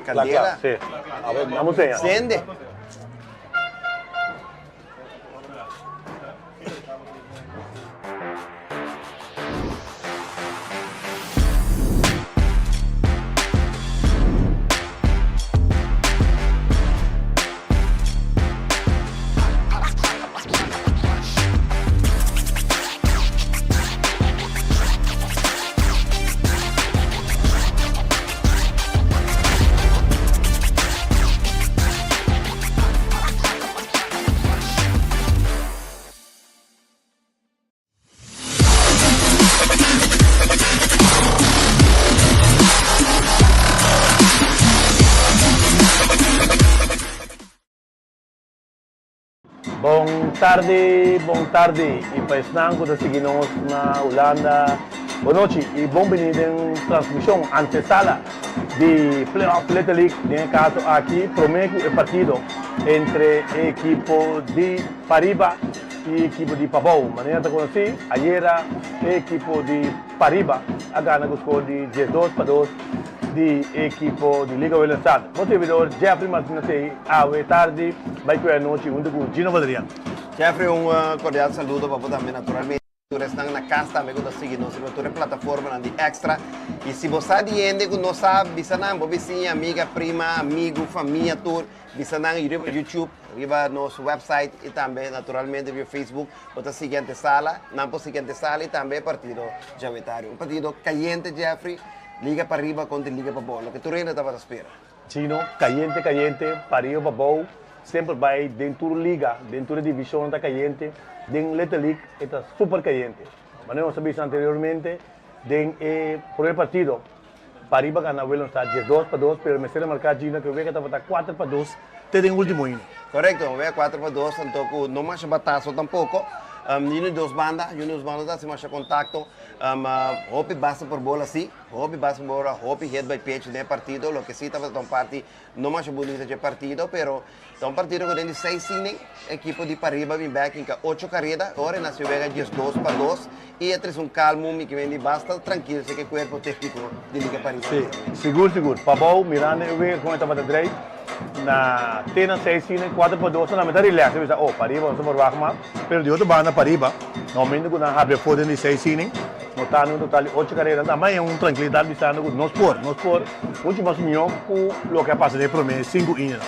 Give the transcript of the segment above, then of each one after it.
Kla, Kandela. kla, si. Awe, vamos seña. Sende. Bon tardi, bon tardi y pa esnan cu ta sigui nos na Hulanda, bon nochi y bon bini den transmision antesala di Playoff Little League, den e caso aki prome cu e partido entre e ekipo di Pariba y ekipo di Pabou. Manera ta conoci, ayera e ekipo di Pariba a gana cu score di 12-2 di e ekipo di Liga Willemstad. Bo servidor Jeffrey Martina t'ei awe tardi bai ku e anochi huntu ku Gino Valerian. Jeffrey, un cordial saludo pa bo tambe naturalmente. Tur esnan na cas tambe cu ta sigui nos riba tur e plataformanan di Extra. Y si bo sa di hende cu no sa, bisa nan, bo bisiña, amiga, prima, amigo, famia, tur, bisa nan riba YouTube, riba nos website y tambe naturalmente riba Facebook. Bo ta sigui Antesala, nan por sigui Antesala y tambe e partido djawetario. Un partido cayente, Jeffrey, Liga Pariba contra Liga Pabou, loke tur hende tabata spera. Chino, cayente cayente, pariba pabou, semper bay den tur liga, den tur e divisionnan ta cayente, den Little League e ta super cayente. Manera nos a bisa anteriormente, den e primer partido, Pariba gana Willemstad 12-2, pero mester remarca Gino cu e wega tabata 4-2 te den ultimo inning. Correcto, un wega 4-2, anto cu no masha batazo tampoco. Ni di dos banda, ni di dos banda ta haci masha contacto. Hopi base por bola si, hopi base por bola, hopi hit by pitch den e partido, loke si tabata un parti no masha bunita dje partido, pero ta un partido ku den di seis inning ekipo di pariba bin bek hinka ocho kareda, ora e na si wega 12-2 i e trese un kalmu mi ke men di basta trankil si ke kuerpo tekniko di Liga Pariba. Si, sigur sigur. Pabou mirando e wega kon e tabata drei na te na seis inning 4-2 nan mester relax, e bisa oh pariba nos ta por wak mas. Pero di otro banda pariba, na momento cu nan habri afo den di seis inning, notando un total di ocho carera, nan a haña un trankilidad bisando cu nos por, nos por mucho mas miho cu loke a pasa den e prome sinku inningnan.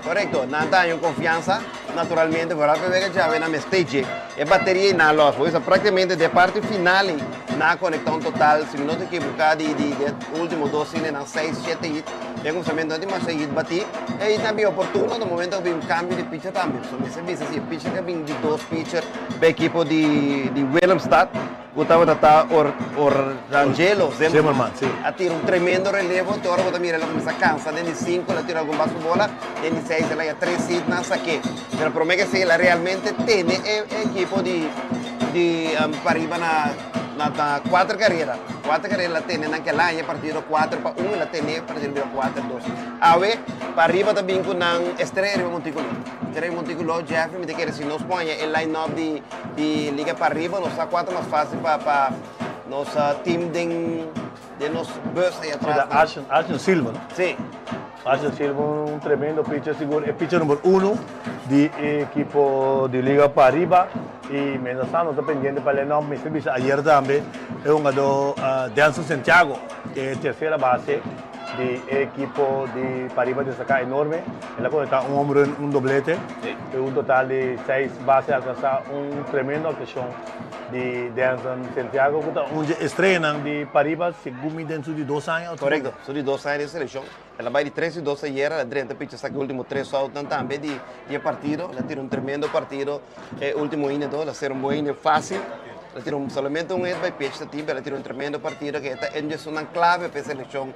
Corecto, nan ta haña un confiansa, naturalmente, vooral p'e wega djawe nan mester dje e bateria y nan a los, bo bisa practicamente den e parti final ey nan a conecta un total, si mi no ta ekiboca, di di e ultimo dos inningnan seis, shete hit. Den kuminsamentu no tin masha hit batí. E hit a bin oportuno na momento ku bin un kambio di pitcher tambe. So mester bisa si e pitcher ke bin di dos pitcher pa e ekipo di di Willemstad ku tabata ta Or Orangelo Zimmerman si. A tira un tremendo relevo te ora bo ta mira el a kuminsá kansa den di sinku el a tira algun bas ku bola den di seis el a ya tres hit nan sak'é. Pero promé ke esei el a realmente tene e ekipo di di pariba na Na ta kuater karera. Kuater karera el a tene nan kel aña partido 4-1 el a tene partido bira 4-2. Awe pariba ta bin ku nan estrea riba Monticulo. Estrea riba Monticulo, Jeffrey mi ta kere si nos pon e line up di di liga pariba nos sa kua ta mas fácil pa pa nos team den den nos bus ei atras. Ashton Ashton Silva no? Si. Ashton Silva un tremendo pitcher sigur e pitcher number uno di e ekipo di liga pariba. Y mientras tanto ta pendiente pa line up, mester bisa ayer tambe e hungador Denson Santiago, e tercera base di e ekipo di Pariba destaca enorme. El a conecta un home run, un doblete, y un total di seis base alcansa. Un tremendo actuacion di Denson Santiago, cu ta un dje estrellanan di Pariba, segun mi den su di dos aña. Correcto, su di dos aña den seleccion. El a bai di tres i dos ayera, el a drenta picha saki e ultimo tres outnan tambe di di e partido. El a tira un tremendo partido e ultimo inning todo, el a sera un buen inning fácil. El a tira un solamente un hit by pitch ta tin, pero el a tira un tremendo partido ke e ta un di esunnan clave pa e seleccion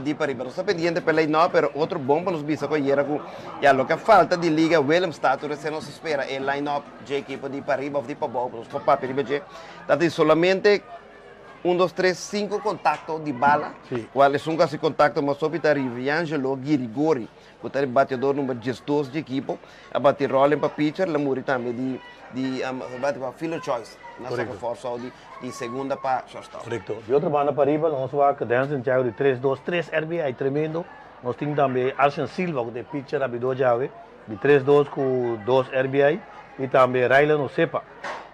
di Pariba. Nos ta pendiente pa e line-up, pero otro bon pa nos bisa ku ayera ku ya loke a falta di Liga Willemstad tur esei nos a spera e line-up dje ekipo di Pariba of di Pabou, nos por papia riba dje, ta tin solamente Un, dos, tres, sinku kontakto di bala. Sí. Kual esun ku hasi kontakto mas hopi ta Riviangelo Girigori, ku ta e bateador number 12 di ekipo. A bati rolling pa pitcher, el a muri tambe di di a bati pa fielder choice. Na saka Korekto. force out di di segunda pa shortstop. Korekto. Di otro banda pariba nos wak Denzel Santiago di tres dos tres RBI tremendo. Nos tin tambe Arsen Silva ku ta e pitcher abridor djawe di tres dos ku dos RBI i tambe Rylan Osepa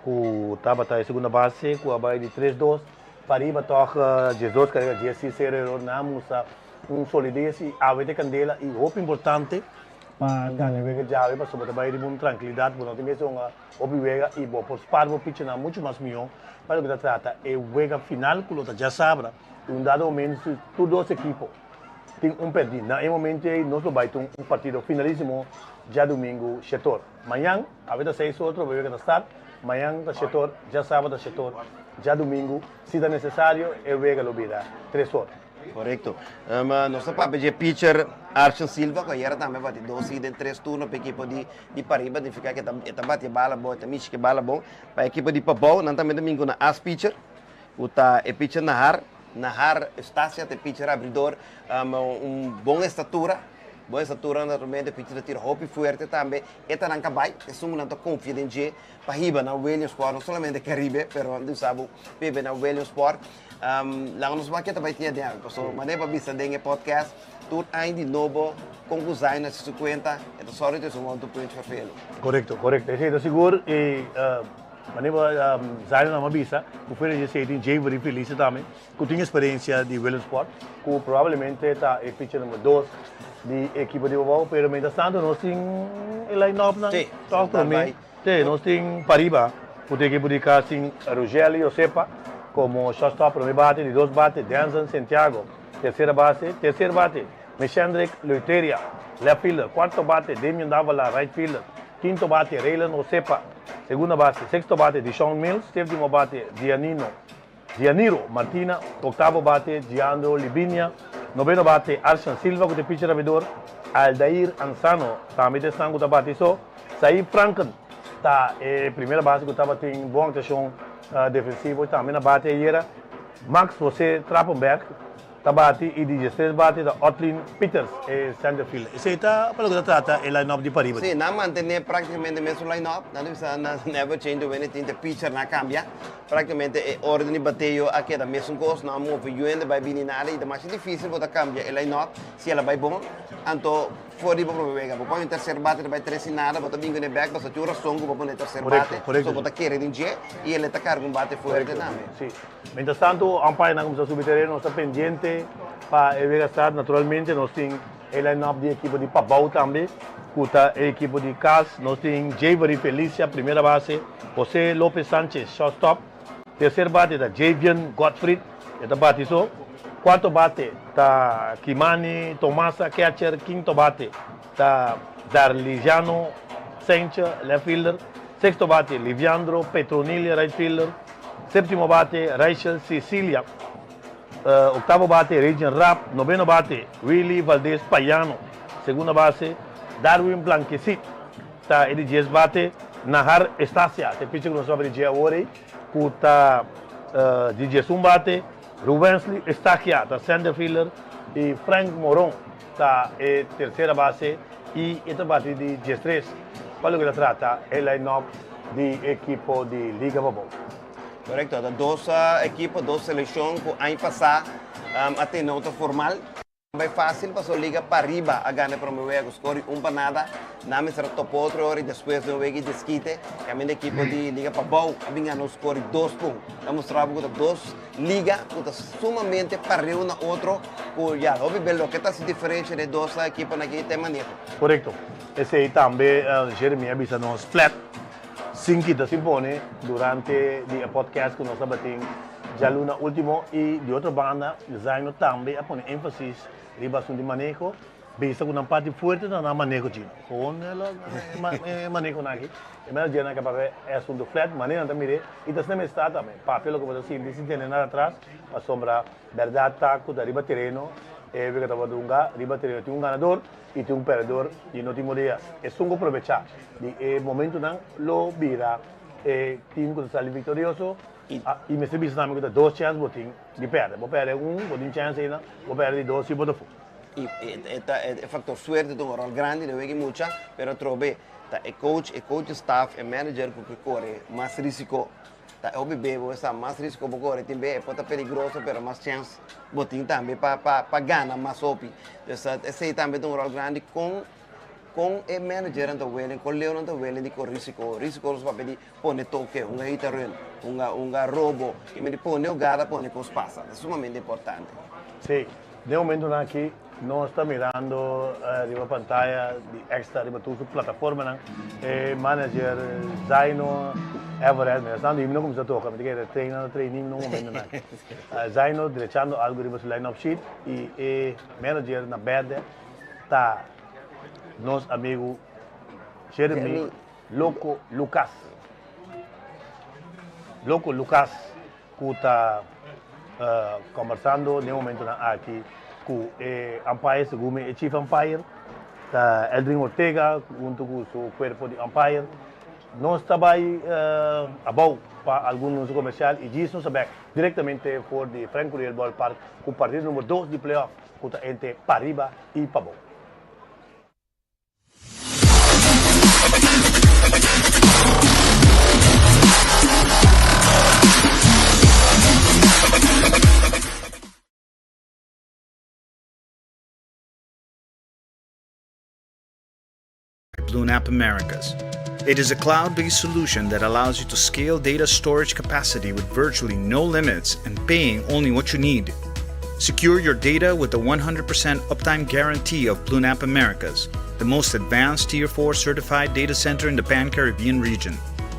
ku tabata e segunda base ku a bai di tres dos pariba tòg 12 karera 16 sero eror. Nan a mustra un solides i awe ta e kandela i hopi importante pa gana e wega djawe pasobra ta bai riba un trankilidat bo no tin mester hunga hopi wega i bo por spar bo pitchernan muchu mas mihó pa loke ta trata e wega final ku lo ta djasabra i un dado momento si tur dos ekipo tin un perdí na e momento ei nos lo bai tin un partido finalísimo djadumingu shetor. Mañan awe ta seis or trobe wega ta start mañan ta shetor djasabra ta shetor djadumingu si ta nesesario e wega lo bira tres or. Korekto. Nos ta papia dje pitcher Archen Silva ku ayera tambe a bati dos hit den tres turno pa ekipo di di Pariba. Significa ku e ta bati e bala bon, e ta mishi ku e bala bon. Pa ekipo di Pabou nan tambe ta bin ku nan as pitcher ku ta e pitcher Nahar. Nahar Eustacia ta e pitcher abridor, un bon estatura. Bon estatura naturalmente, pitcher ta tira hopi fuerte tambe. E ta nan kabai, esun ku nan ta konfia den dje pa hiba na Williamsport, no solamente Caribe, pero nan sa bo pa hiba na Williamsport. Laga nos wak ke ta bai tin aden, pasobra manera pa bisa den e podcast, tur aña di nobo kon ku Zion a hasi su kuenta, e ta sòru di un one-two punch ferfelu. Korekto, korekto. Esei ta sigur i manera Zion a bisa ku fuera di esei tin Javery Felice tambe ku tin eksperensia di Williamsport ku probablemente ta e pitcher number dos di ekipo di Pabou, pero mientras tanto nos tin e line-up nan tòg promé. Sí, nos tin pariba ku tin ekipo di kas tin Rogelio Josepa komo shortstop promé bate, di dos bate Denzel Santiago tersera base, terser bate Meshendrick Leuteria left fielder, kuarto bate Damian Davala right fielder, kinto bate Raylan Josepa segunda base, sexto bate Deshaun Mills, séptimo bate Dianino Dianiro Martina, oktavo bate Giandro Libinia, noveno bate Arshan Silva ku ta e pitcher abridor, Aldair Ansano tambe ta esnan ku ta bati so, Saib Franken ta e primera base ku tabatin bon aktuashon defensivo i tambe na bate ayera, Max Jose Trapenberg ta bati i di diestres bate ta Otlin Pieters e center fielder. Esei ta pa loke ta trata e line-up di pariba. Sí, nan mantené práktikamente mesun line-up. Nan ta bisa nan never change the winning team, te pitcher nan a kambia. Práktikamente e orden di bateo a keda mesun kos, nan a move yuende bai bini nada i ta masha difísil bo ta kambia e line-up si el a bai bon. Anto for di bo prome wega bo pone un terser bate ta bai tres i nada, bo ta bin kuné bèk pasobra tin un rason ku bo pone terser bate, so bo ta kere den dje i el e ta karga un bate fuerte tambe. Sí. Mientras tanto umpirenan a kuminsá subi tereno, nos ta pendiente pa e wega start. Naturalmente nos tin e line-up di ekipo di Pabou tambe, ku ta e ekipo di kas. Nos tin Javery Felicia, primera base, Jose Lopez Sanchez, shortstop. Terser bate ta Javian Godfried, e ta bati so. Kuarto bate ta Kimani Tomasa, catcher. Kinto bate ta Darligiano Senche, left fielder. Sexto bate Liviandro Petronilia, right fielder. Séptimo bate Rachel Cecilia. Oktavo bate Regin Rapp. Noveno bate Willy Valdez Payano. Segunda base Darwin Blanquecit ta e di dies bate. Nahar Estacia ta e pitcher ku nos papia di dje awor ei ku ta di diesun bate. Rubensley Estacia ta center fielder i Frank Moron ta e tersera base i e ta bati di diestres pa loke ta trata e line-up di ekipo di Liga Pabou. Korekto, ta dos ekipo, dos selekshon ku aña pasá a tene otro formal. Bai fásil pasobra Liga Pariba a gana e prome wega ku skor di un pa nada. Nan mester a topa otro ora i despues den un wega di deskite kaminda ekipo di Liga Pabou a bin gana un skor di dos pa un. Ta mustra bo ku ta dos liga ku ta sumamente pareu na otro ku ya hopi bel loke ta hasi diferensha den e dos ekiponan aki ta e maneho. Korekto. Esei tambe Jeremy a bisa nos flat sin kita sin pone durante di e podcast ku nos tabatin djaluna ultimo i di otro banda Zaino tambe a pone énfasis riba asuntu di maneho bisa ku nan parti fuerte ta nan maneho chino. Gewoon e manehonan aki e managernan ke papia e asuntu flat manera nan ta mir'é i ta asina mester tambe papia loke bo ta sinti sin tene nada atras pasobra bèrdat ta ku ta riba tereno e wega tabata hunga riba tereno tin un ganador i tin un pèrdedor i no tin moda esun ku probechá di e momentunan lo bira e team ku ta sali viktorioso i mester bisa tambe ku ta dos chèns bo tin di pèrdè. Bo pèrdè un, bo tin chèns ainda, bo pèrdè di dos si bo ta fu. I e faktor suerte ta un ròl grandi den wega i mucha, pero atrobe ta e coach, e coaching staff, e manager ku ke kore mas risiko. Ta e hopi bebo esa mas risiko bo kore tin be e por ta peligroso pero mas chèns bo tin tambe pa pa pa gana mas hopi. Dus esei tambe ta un ròl grandi kon kon e managernan ta welen, kon leonan ta welen di kore risiko. Risiko nos papia di pone toke, hunga hit and run, hunga hunga robo, i men di pone hogada pone kos pasa. Ta sumamente importante. Sí, den momentonan aki Nos ta mirando riba pantaya di Extra riba tur su plataformanan e manager Zaino Everett mira esnan di mi no cuminsa toca mi ta kere train nan ta train mi no momentonan aki Zaino drechando algo riba su line up sheet y e manager na berde ta nos amigo Jeremy Loco Lucas Loco Lucas. Ku ta kombersando den e momentonan aki ku e umpire, segun mi e chief umpire ta Eldrin Ortega hunto ku su kuerpo di umpire. Nos ta bai abou pa algun anuncio komersial i djis nos ta bek direktamente for di Frank Curiel Ballpark ku partido number dos di playoff ku ta entre Pariba i Pabou. BlueNap Americas. It is a cloud-based solution that allows you to scale data storage capacity with virtually no limits and paying only what you need. Secure your data with the 100% uptime guarantee of BlueNap Americas, the most advanced Tier 4 certified data center in the Pan-Caribbean region.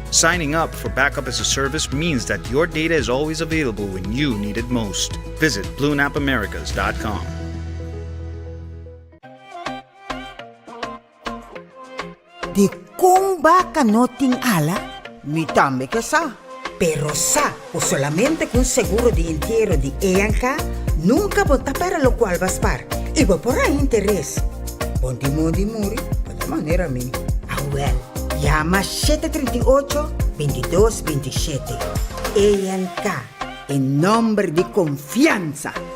Signing up for Backup as a Service means that your data is always available when you need it most. Visit bluenapamericas.com. Di kon baka no tin ala? Mi tambe ke sa. Pero sa ku solamente ku un seguro di entiero di ENK nunka bo ta pera lokual bo a spar i bo por haña interes. Bon di mondi muri bo ta manera mi. Awel, yama 738, 22 27. ENK, e nomber di konfiansa!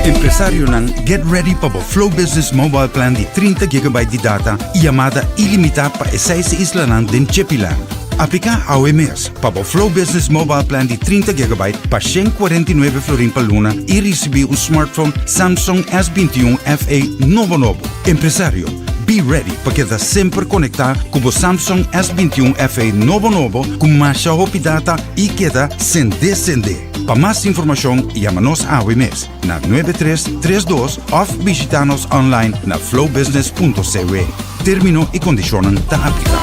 Empresarionan, get ready pa bo Flow Business Mobile Plan di 30 gigabyte di data y yamada ilimita pa e seis islanan den Chepiland. Aplica awe mes pa bo Flow Business Mobile Plan di 30 gigabyte pa 149 florin pa luna y ricibi un smartphone Samsung S21 FE nobo nobo. Empresario, Be ready pa keda semper konektá ku bo Samsung S21 FE nobo nobo ku masha hopi data i keda sendé sendé. Pa mas informashon yama nos awe mes na 9332 òf bishitá nos online na flowbusiness.cw. Término i kondishonnan ta apliká.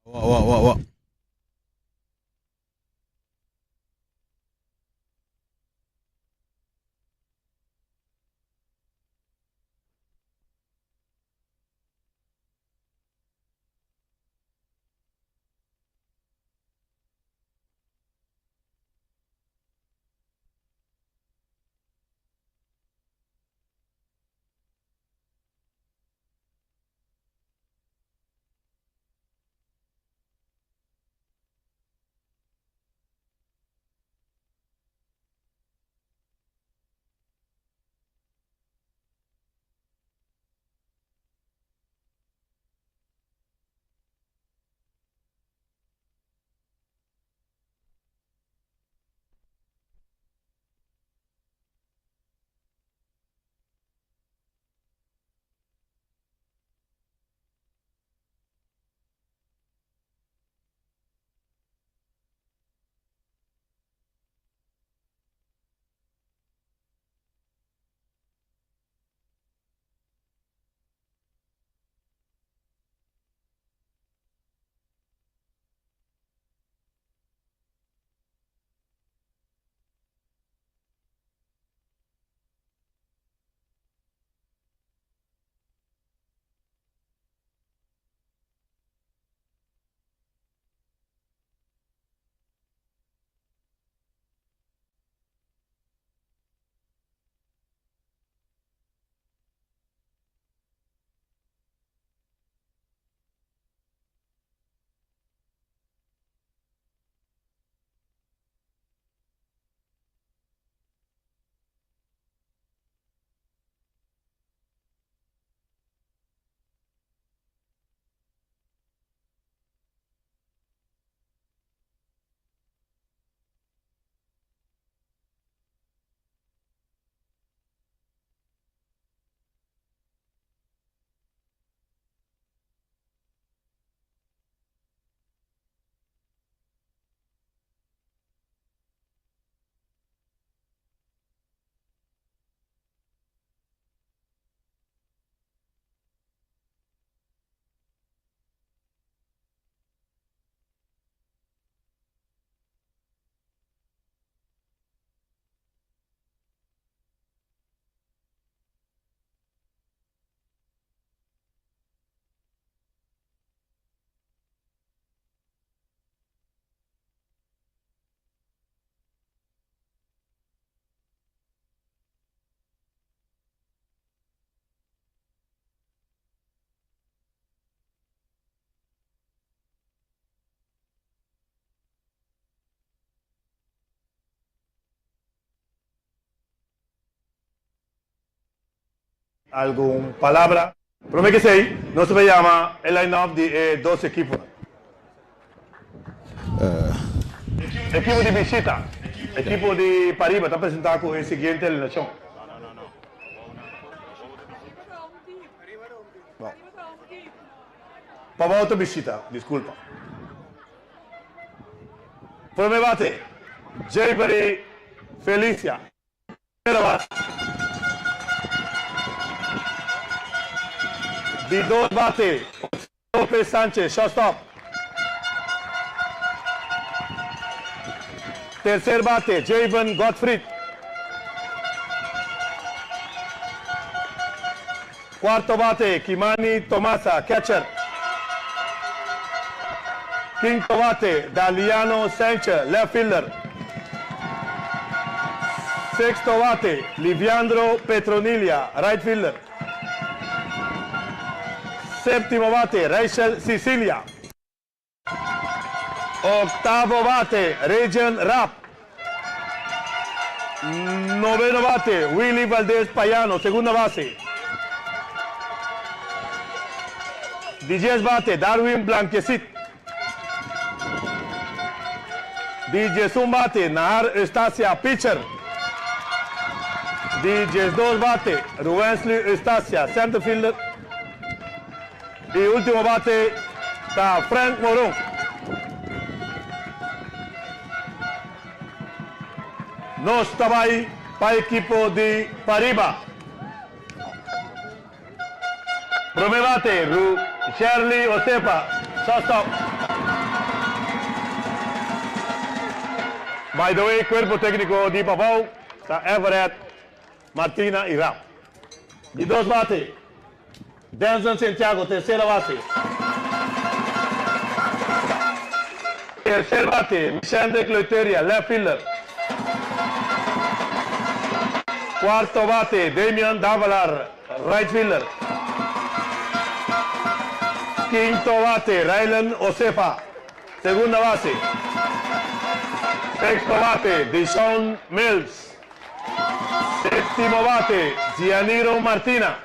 Wa, wa, wa. Algun palabra. Prome ke esei, nos ta yama e line-up di e dos ekiponan. Ekipo di bishita, ekipo di pariba ta presenta ku e siguiente alineashon. Pabou ta bishita, diskulpa. Prome bate, Jayberry Felicia. Primera base. Di dos bate, Lopez Sanchez, shortstop. Tercer bate, Javen Godfried. Cuarto bate, Kimani Tomasa, catcher. Quinto bate, Daliano Sanchez, left fielder. Sexto bate, Liviandro Petronilia, right fielder. Séptimo bate, Rachel Sicilia. Octavo bate, Regan Rapp. Noveno bate, Willy Valdez Payano, segunda base. Di dies bate, Darwin Blanquecit. Di diesun bate, Nahar Eustacia, pitcher. Di diesdos bate, Ruwensley Eustacia, center fielder. Y ultimo bate ta Frank Moron. Nos ta bay pa ekipo di Pariba. Prome bate, Ru Sherley Osepa, shortstop. By the way, cuerpo tecnico di Pabao ta Everett, Martina y Rap. Di dos bate, Denzel Santiago, tercera base. Tercer bate, Michendrick Leuteria, left fielder. Cuarto bate, Damian Davalar, right fielder. Quinto bate, Rylan Osefa, segunda base. Sexto bate, Deshaun Mills. Séptimo bate, Gianiro Martina.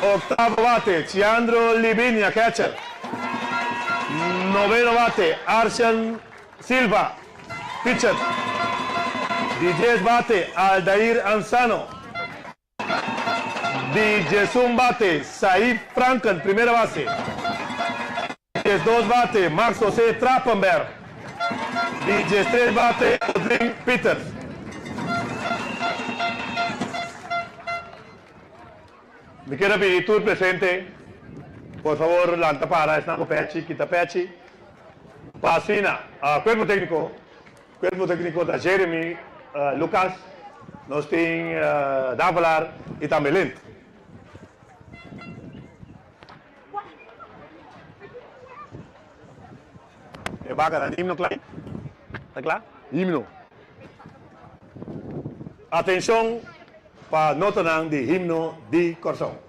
Octavo bate, Chiandro Livinia, catcher. Noveno bate, Arshan Silva, pitcher. Di dies bate, Aldair Anzano. Di diesun bate, Said Franken, primera base. 12 bate, Max José Trappenberg. Di 13 bate, Odrin Peters. Mi kier a pidi tur presente, por favor lanta para esnan ku pechi, kita pechi. Pa asina, cuerpo tecnico, cuerpo tecnico ta Jeremy, Lucas, nos tin Davelaar y tambe Lint. E baka ta himno kla? Ta kla? Himno. Atenshon pa notanan di himno di Kòrsou.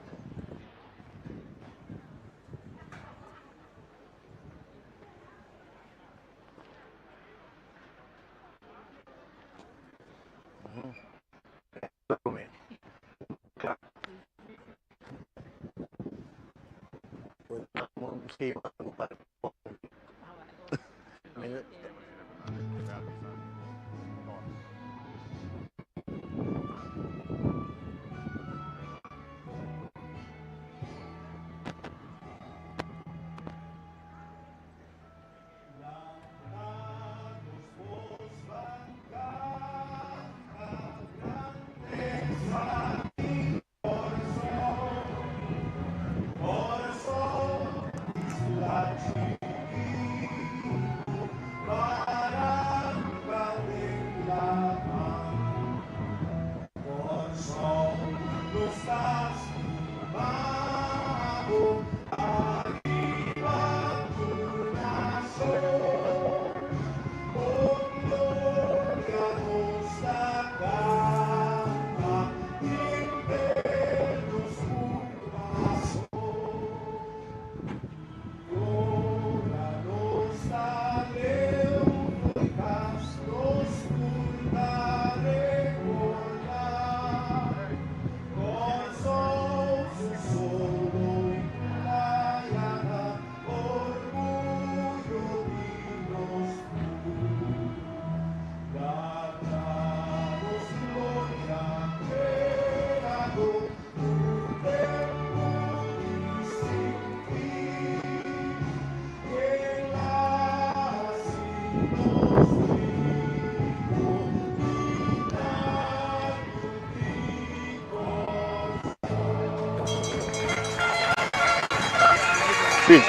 Speech.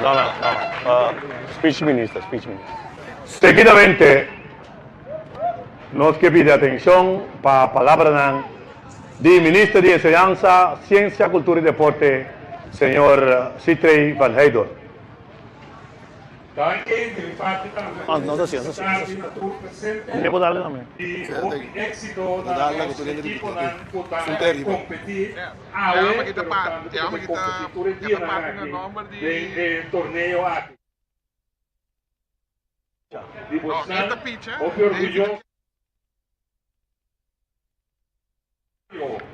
No, no, no. Speech minister, speech minister. Seguidamente nos ke pidi atencion pa palabranan di Minister di Enseñansa, Ciencia, Cultura y Deporte, señor Sithree van Heydoorn. Danki di mi parti tambe pa felicitá na tur presente y hopi éxito na nos equiponan cu ta competi awe pero tambe cu ta competi tur e dianan aki den e torneo aki. Di bosnan hopi orguyoso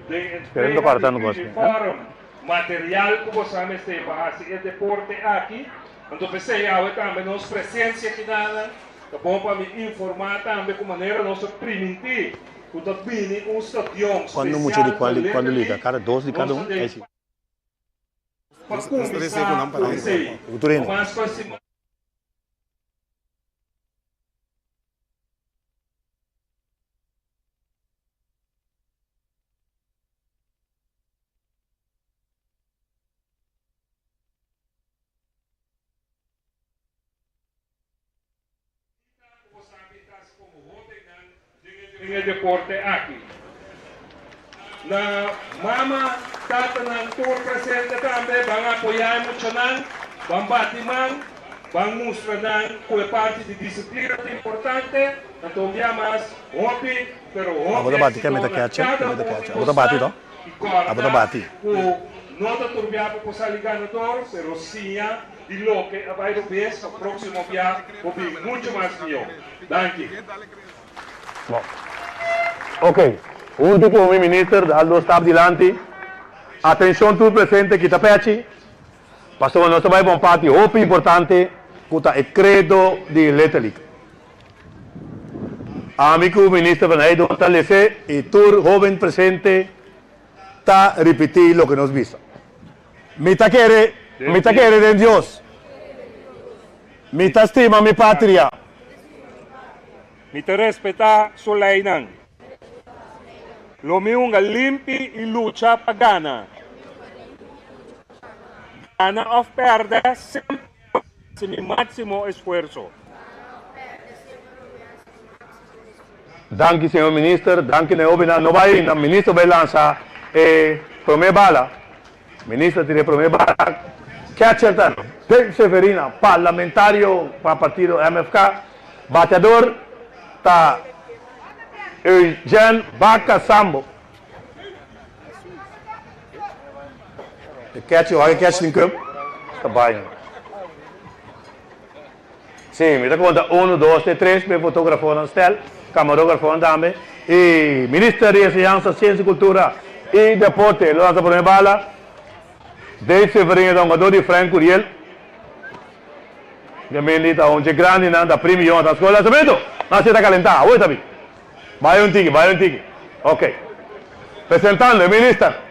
den entrega di uniform, material cu bosan mester pa haci e deporte aki. Anto p'esey awe tambe nos presencia akinan ta bon pa mi informa tambe cu manera nos a priminti cu ta bini un stadion Cuando mucha di special cual pa di cuando Little liga League, cada dos di cada nos un ta den ahí sí. pa cuminsa cu esey. Tur hende. No mas cu e siman. Den e deporte aki. Na mama, tatanan tur presente tambe ban apoya e muchanan, ban bati man, ban mustra nan ku e parti di disiplina ta importante, anto un bia mas hopi pero Abo hopi ta bati éxito kemeta na catcher, kada kemeta un di catcher. Abo ta bati bosnan to? i Abo ta kòrda bati. ku no ta tur bia bo por sali ganador pero siña di loke a bai robes pa próksimo bia bo bin muchu mas mihó. Danki. Bon. Ok. Huntu ku mi minister dal dos stap dilanti. Atenshon tur presente kita pechi. Pasobra nos ta bai pa un parti hopi importante ku ta e kredo di Little League. Ami ku minister Van Heydoorn ta lese i tur hoben presente ta ripití loke nos bisa. Mi ta kere, mi ta kere den Dios. Mi ta stima mi patria. Mi ta respetá su leinan. Lo mi hunga limpi i lucha pa gana. Gana òf pèrdè, semper lo mi hasi mi máksimo esfuerso. Danki señor minister, danki na e hobennan. No bai ainda, minister bai lansa e prome bala. Minister tira e prome bala. Catcher ta Dave Severina, parlamentario pa partido MFK. Bateador ta Eugene Baca Sambo. E catcher, wak e catcher tin cup? Ta bai. Sí, mi ta konta unu, dos te tres pa e fotógrafonan stel, kamarógrafonan tambe. I Minister di Enseñansa, Siensia, Kultura i Deporte lo lansa promé bala. Dave Severino ta hungadó di Frank Curiel. Djamendi ta un dje grandinan, ta primi Jonathan Skol. Lansamentu! Nan si ta kalentá. Awor ta bin. Bai un tiki, bai un tiki. Ok. Presentando e Minister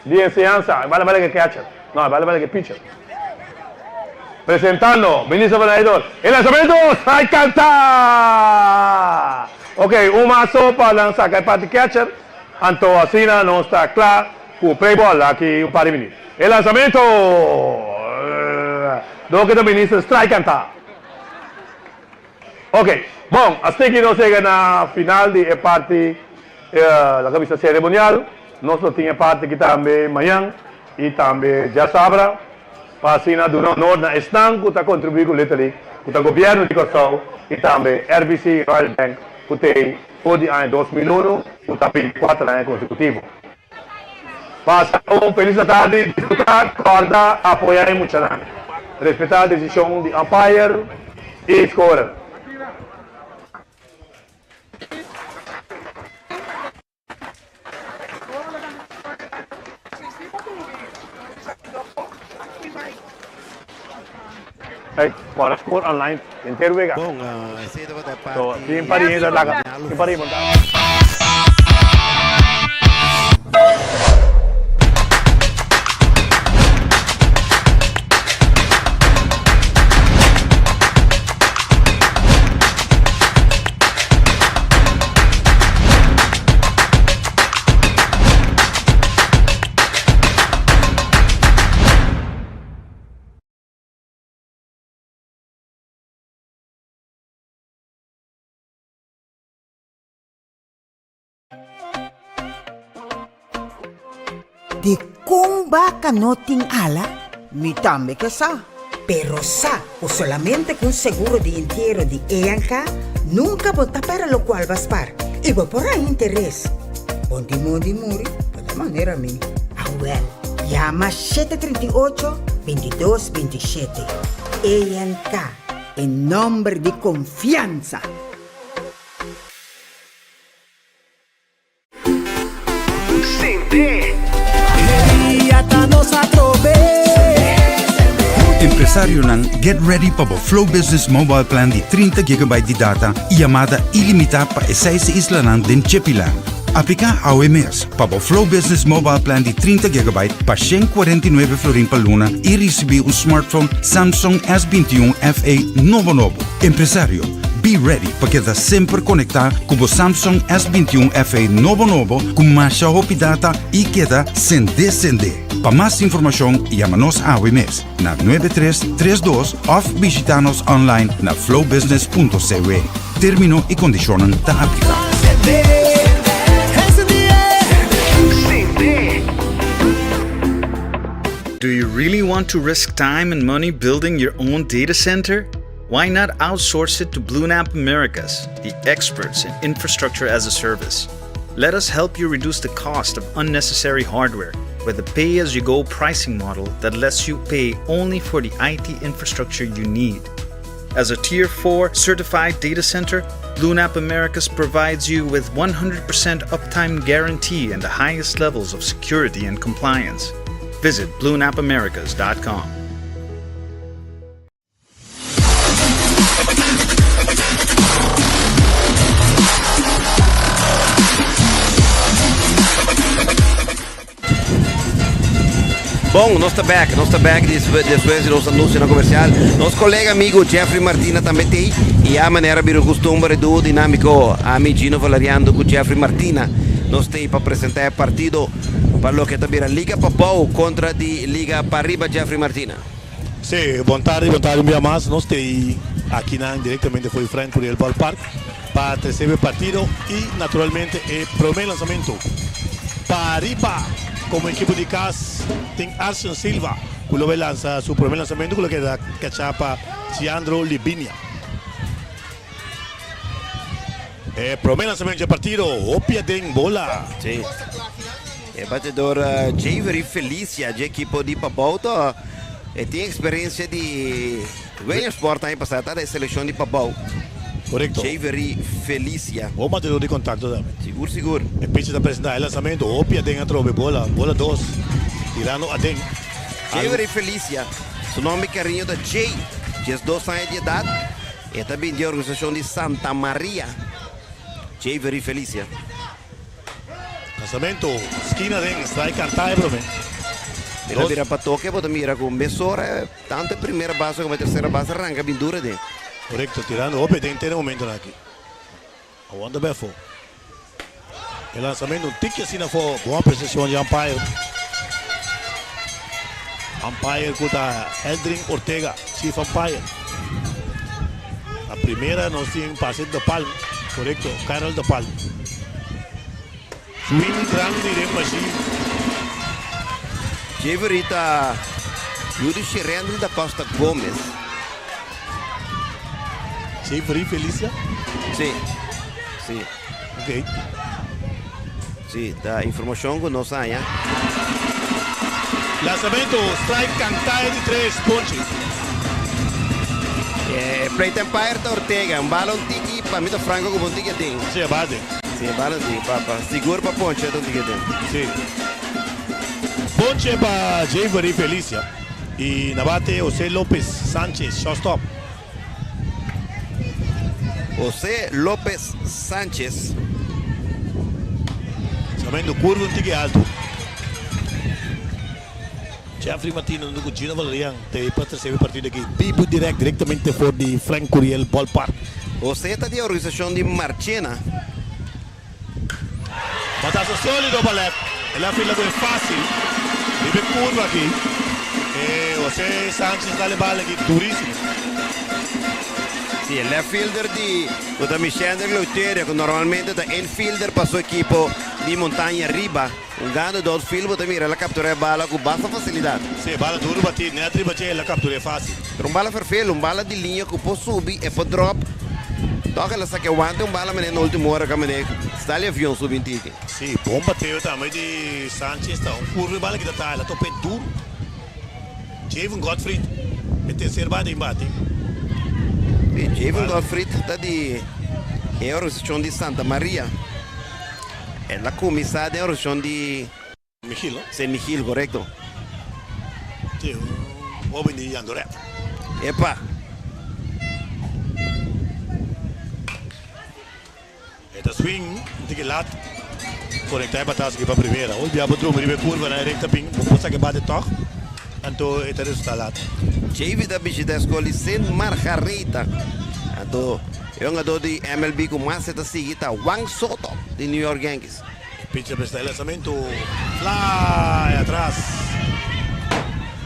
di Enseñansa, e bale bale ke catcher, no, e bale bale ke pitcher. Presentando Minister van Heydoorn, e lanzamento, strike canta! Ok, un mas so pa nan saca e parti catcher, anto asina nos ta cla cu play ball aki un par di minuut. E lanzamento, Doke ta Minister strike canta. Ok, bon, así nos yega na final di e parti, laga bisa ceremonial. Nos lo tin e parti aki tambe mañan y tambe djasabra pa asina duna honor na esnan cu ta contribui cu Little League, cu ta Gobierno di Corsou y tambe RBC Royal Bank cu t'ey for di aña 2001 cu ta 24 aña consecutivo. Pasa un felis atardi, disfruta, corda apoya e muchanan. Respeta decision di umpire y scorer. Hey, para score online henter wega. Bon, esei tabata e So, parti tin par di hende ta laga, tin par di monta. Di kon baka no tin ala? Mi tambe ke sa. Pero sa ku solamente ku un seguro di entiero di ENK nunka bo ta pera lokual bo a spar i bo por haña interes. Bon di mondi muri bo ta manera mi. Awel, yama 738, 22 27. ENK, e nomber di konfiansa! Empresarionan, get ready pa bo Flow Business Mobile Plan di 30 gigabyte di data y yamada ilimita pa e seis islanan den Chepiland. Aplica awe mes pa bo Flow Business Mobile Plan di 30 gigabyte pa 149 florin pa luna y ricibi un smartphone Samsung S21 FE nobo nobo. Empresario, Be ready pa keda semper konektá ku bo Samsung S 21 FE nobo nobo ku masha hopi data i keda sendé sendé. Pa mas informashon yama nos awe mes na 9332 òf bishitá nos online na flowbusiness.cw. Término i kondishonnan ta apliká. Do you really want to risk time and money building your own data center? Why not outsource it to BlueNap Americas, the experts in infrastructure as a service? Let us help you reduce the cost of unnecessary hardware with a pay as you go pricing model that lets you pay only for the IT infrastructure you need. As a Tier 4 certified data center, BlueNap Americas provides you with 100% uptime guarantee and the highest levels of security and compliance. Visit bluenapamericas.com. Bon, nos ta back, nos ta back despues di nos anuncionan comercial. Nos colega amigo Jeffrey Martina tambe t'ey y ya manera bira un costumber e duo dinamico ami Gino Valeriando cu Jeffrey Martina nos t'ey pa presenta e partido pa loke ta bira Liga Pabou contra di Liga Pariba Jeffrey Martina. Sí, bon tardi, bon tardi un bia mas. Nos t'ey akinan directamente for di Frank Curiel Ballpark pa trece e partido y naturalmente e prome lanzamento pa riba como ekipo di cas tin Arsen Silva cu lo bay lanza su prome lanzamento cu lo keda cacha pa Ciandro Libinia. E prome lanzamento dje partido, hopi aden bola. Sí. E batedor Javery Felicia dje ekipo di Pabou ta e tin experiencia di Williamsport aña pasá ta den seleccion di Pabou. Correcto. Javery Felicia. Bon batedor di contacto tambe. Sigur sigur. E pitcher ta presenta e lanzamento hopi aden atrobe bola, bola dos tirando aden. Javery Felicia, su nomber cariño ta Jay, 12 aña di edad, e ta bin di e organisacion di Santa Maria. Javery Felicia. Lanzamento, skina den, strike cantá e prome. El a bira pa toke, bo ta mira cu mesora tanto e primera base como e tercera base ranca bin duro den. Corecto, tirando hopi den te na momentonan aki. Awanta befo. E lanzamento un tiki asina afo, bon apreciacion di umpire. Umpire cu ta Eldrin Ortega, chief umpire. Na primera nos tin pase de Palm, corecto, Carol de Palm. Swing grandi den machine. Jevery ta yu di Sherendry da Costa Gomez. Jevery Felicia? Si, si. Ok. Si, ta informacion cu nos haña. Lanzamento, strike canta e di tres, ponche. E plate umpire ta Ortega, un bala un tiki, pa mi ta franco como un tiki aden. Si, e bate. Si, e bala un tiki, pa, pa, sigur pa ponche ta un tiki aden. Si. Ponche pa Javery Felicia y na bate Jose Lopez Sanchez, shortstop. José Lopez Sanchez. Lanzamento curva un tiki alto. Jeffrey Martina hunto cu Gino Valerian te pa trece e partido aki bibo direct directamente for di Frank Curiel Ballpark. José ta di organisacion di Marchena. Batazo solido pa left. El a fila cu e facil riba e curva aki. E Jose Sanchez dal e bal aki durisimo. Si, e left fielder di cu ta Michendrick Leuteria cu normalmente ta infielder pa su ekipo. di Montaña Riba. Un gano di outfield bo ta mira el a captura e bala cu basta facilidad. Si, bala duro bati net riba dje el a captura e facil. Pero un bala ferfelu, un bala di liña cu por subi e por drop. Toch el a saca e wante un bala mene na ultimo ora ca mene sali avion subi un tiki. Si, bon bateo tambe di Sanchez ta un curva e bala kita ta el a topa e duro. Javen Godfried e tercer bate in bate. Si, Javen Godfried ta di e organisacion di Santa Maria. El a cuminsa den organisacion di. Michiel, no? Saint Michiel, corecto. Si, un hoben di Jandoret. Epa! E ta swing un tiki lat, conecta e batazo aki pa primera. Hoy bia bo drumi riba e curva nan e recta bin, bo por saca e bate toch, anto e ta resulta lat. Javy ta bishita e skol di Sint Margaretha. Anto e hungador di MLB ku mas e ta sigui ta Juan Soto di New York Yankees. E pitcher presta e lanzamento, fly atras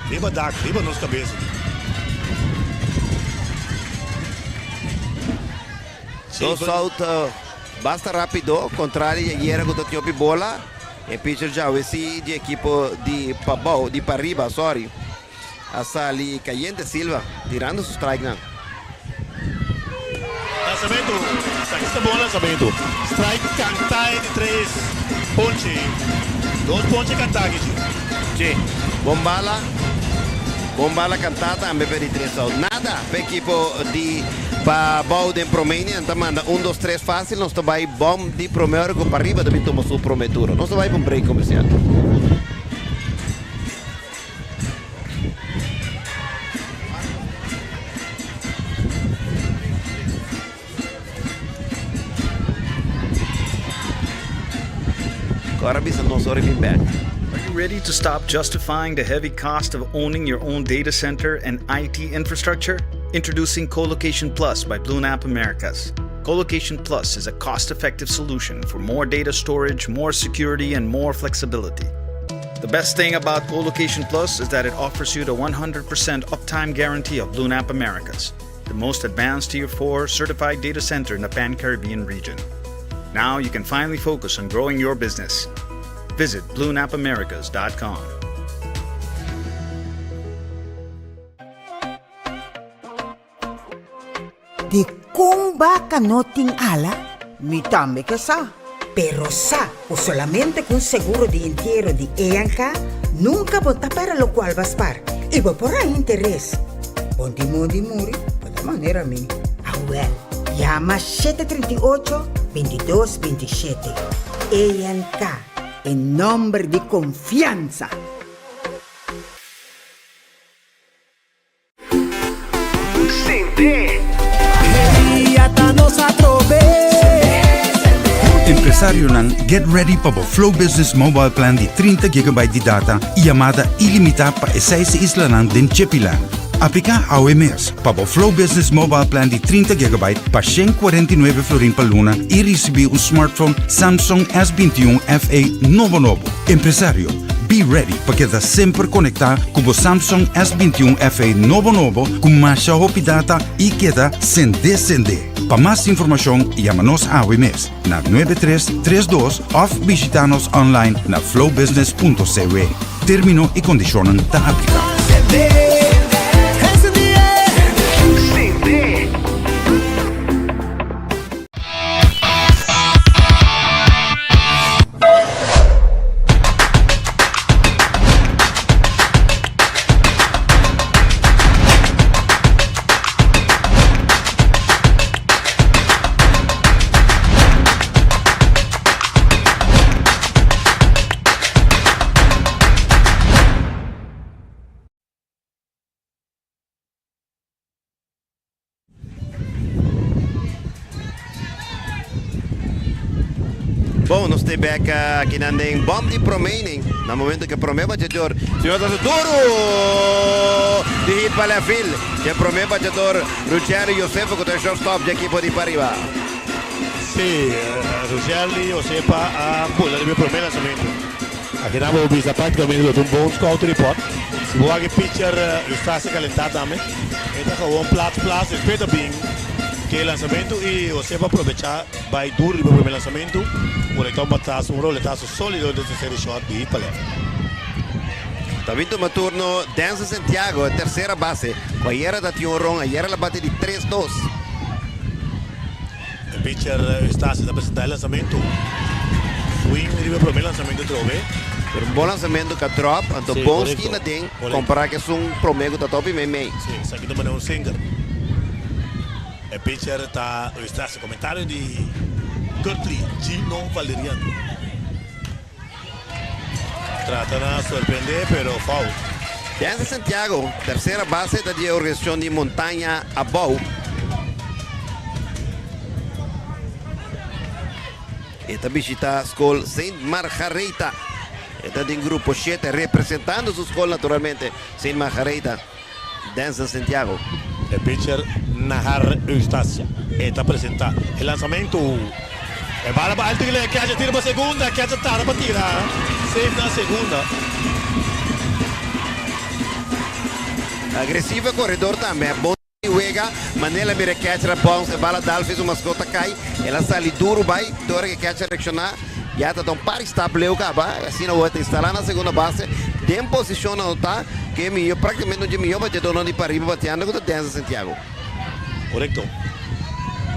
riba dak, riba nos cabeza. Dos out basta rapido, contrario di ayera cu ta tin hopi bola. E pitcher djawe si di ekipo di pabou, di pariba, sorry, a sali cayente Silva tirando su strikenan. Lanzamento, esaki ta bon lanzamento. Strike canta e di tres ponche, dos ponche canta aki chi. Chi, bon bala, bon bala canta tambe pa e di tres out. Nada pa ekipo di Pa bou den prome ini nan ta manda un dos tres facil nos ta bay bom di prome ora cu pariba ta bin tuma su prome turo. Nos ta bay pa un break comercial. Cora bisa nos ora bin bek. Are you ready to stop justifying the heavy cost of owning your own data center and IT infrastructure? Introducing Colocation Plus by BlueNap Americas. Colocation Plus is a cost-effective solution for more data storage, more security, and more flexibility. The best thing about Colocation Plus is that it offers you the 100% uptime guarantee of BlueNap Americas, the most advanced Tier 4 certified data center in the Pan-Caribbean region. Now you can finally focus on growing your business. Visit bluenapamericas.com. Di kon baka no tin ala? Mi tambe ke sa. Pero sa ku solamente ku un seguro di entiero di ENK nunka bo ta pèrdè lokual bo a spar i bo por haña interes. Bon di mondi muri bo ta manera mi. Awèl, yama 738, 22, 27. ENK, e nòmber di konfiansa! Empresarionan, get ready pa bo Flow Business Mobile Plan di 30 gigabyte di data y yamada ilimita pa e seis islanan den Chepiland. Aplica awe mes pa bo Flow Business Mobile Plan di 30 gigabyte pa 149 florin pa luna y ricibi un smartphone Samsung S21 FE nobo nobo. Empresario, Be ready pa keda semper konektá ku bo Samsung S 21 FE nobo nobo ku masha hopi data i keda sendé sendé. Pa mas informashon yama nos awe mes na 9332 òf bishitá nos online na flowbusiness.cw. Término i kondishonnan ta apliká. Bon, nos te bek aki nan den bom di prome inning. Na momento ke prome bachador, señor ta duro di hit pa left field. Ke prome bachador Ruggeri Josefo ku ta shortstop di ekipo di Pariba. Sí, Ruggeri Josefa a bula riba e prome lanzamento. Aki nan bo bisa prácticamente lo ta un bon scout report. Si bo wak e pitcher Eustace calentá tambe. E ta gewoon plaats plaats despues ta bin. Ke lanzamento y José pa aprovecha bay duro riba primer lanzamento, conecta un batazo, un roletazo solido den tercer shot di hit pa left. Ta bin tuma turno Denzel Santiago, e tercera base, cu ayera ta tin un ron, ayera la bate di tres dos. E pitcher Eustacio ta presenta e lanzamento. Swing riba e prome lanzamento trobe. Pero un bon lanzamento ca drop, anto Sí, bon correcto, skina den, correcto. compara cu esun prome cu ta topi mei mei. Sí, esaki ta manera un sinker. E pitcher ta Eustacio. Comentario di Curtly Gino Valerian. Trata na sorprende pero foul. Denzel Santiago, tercera base ta di e organisacion di Montaña Abou. E ta bishita skol Saint Margaretha. E ta den grupo shete representando su skol naturalmente, Saint Margaretha, Denzel Santiago. E pitcher Nahar Eustacia e ta presenta e lansamento. E bala pa alto Guilherme, catcher tira pa segunda, catcher tarda pa tira, safe na segunda. Agresivo e corredor tambe, bon di wega, manera el a mira e catcher a bounce e bala dal fi su mascota cay, el a sali duro bay, te ora cu e catcher reacciona ya ta ta un par di stap leu caba, y asina awor ta instala na segunda base, den posicion anota cu e miyo practicamente un dje miyo bateadornan di pariba bateando cu ta Denzel Santiago. Korekto.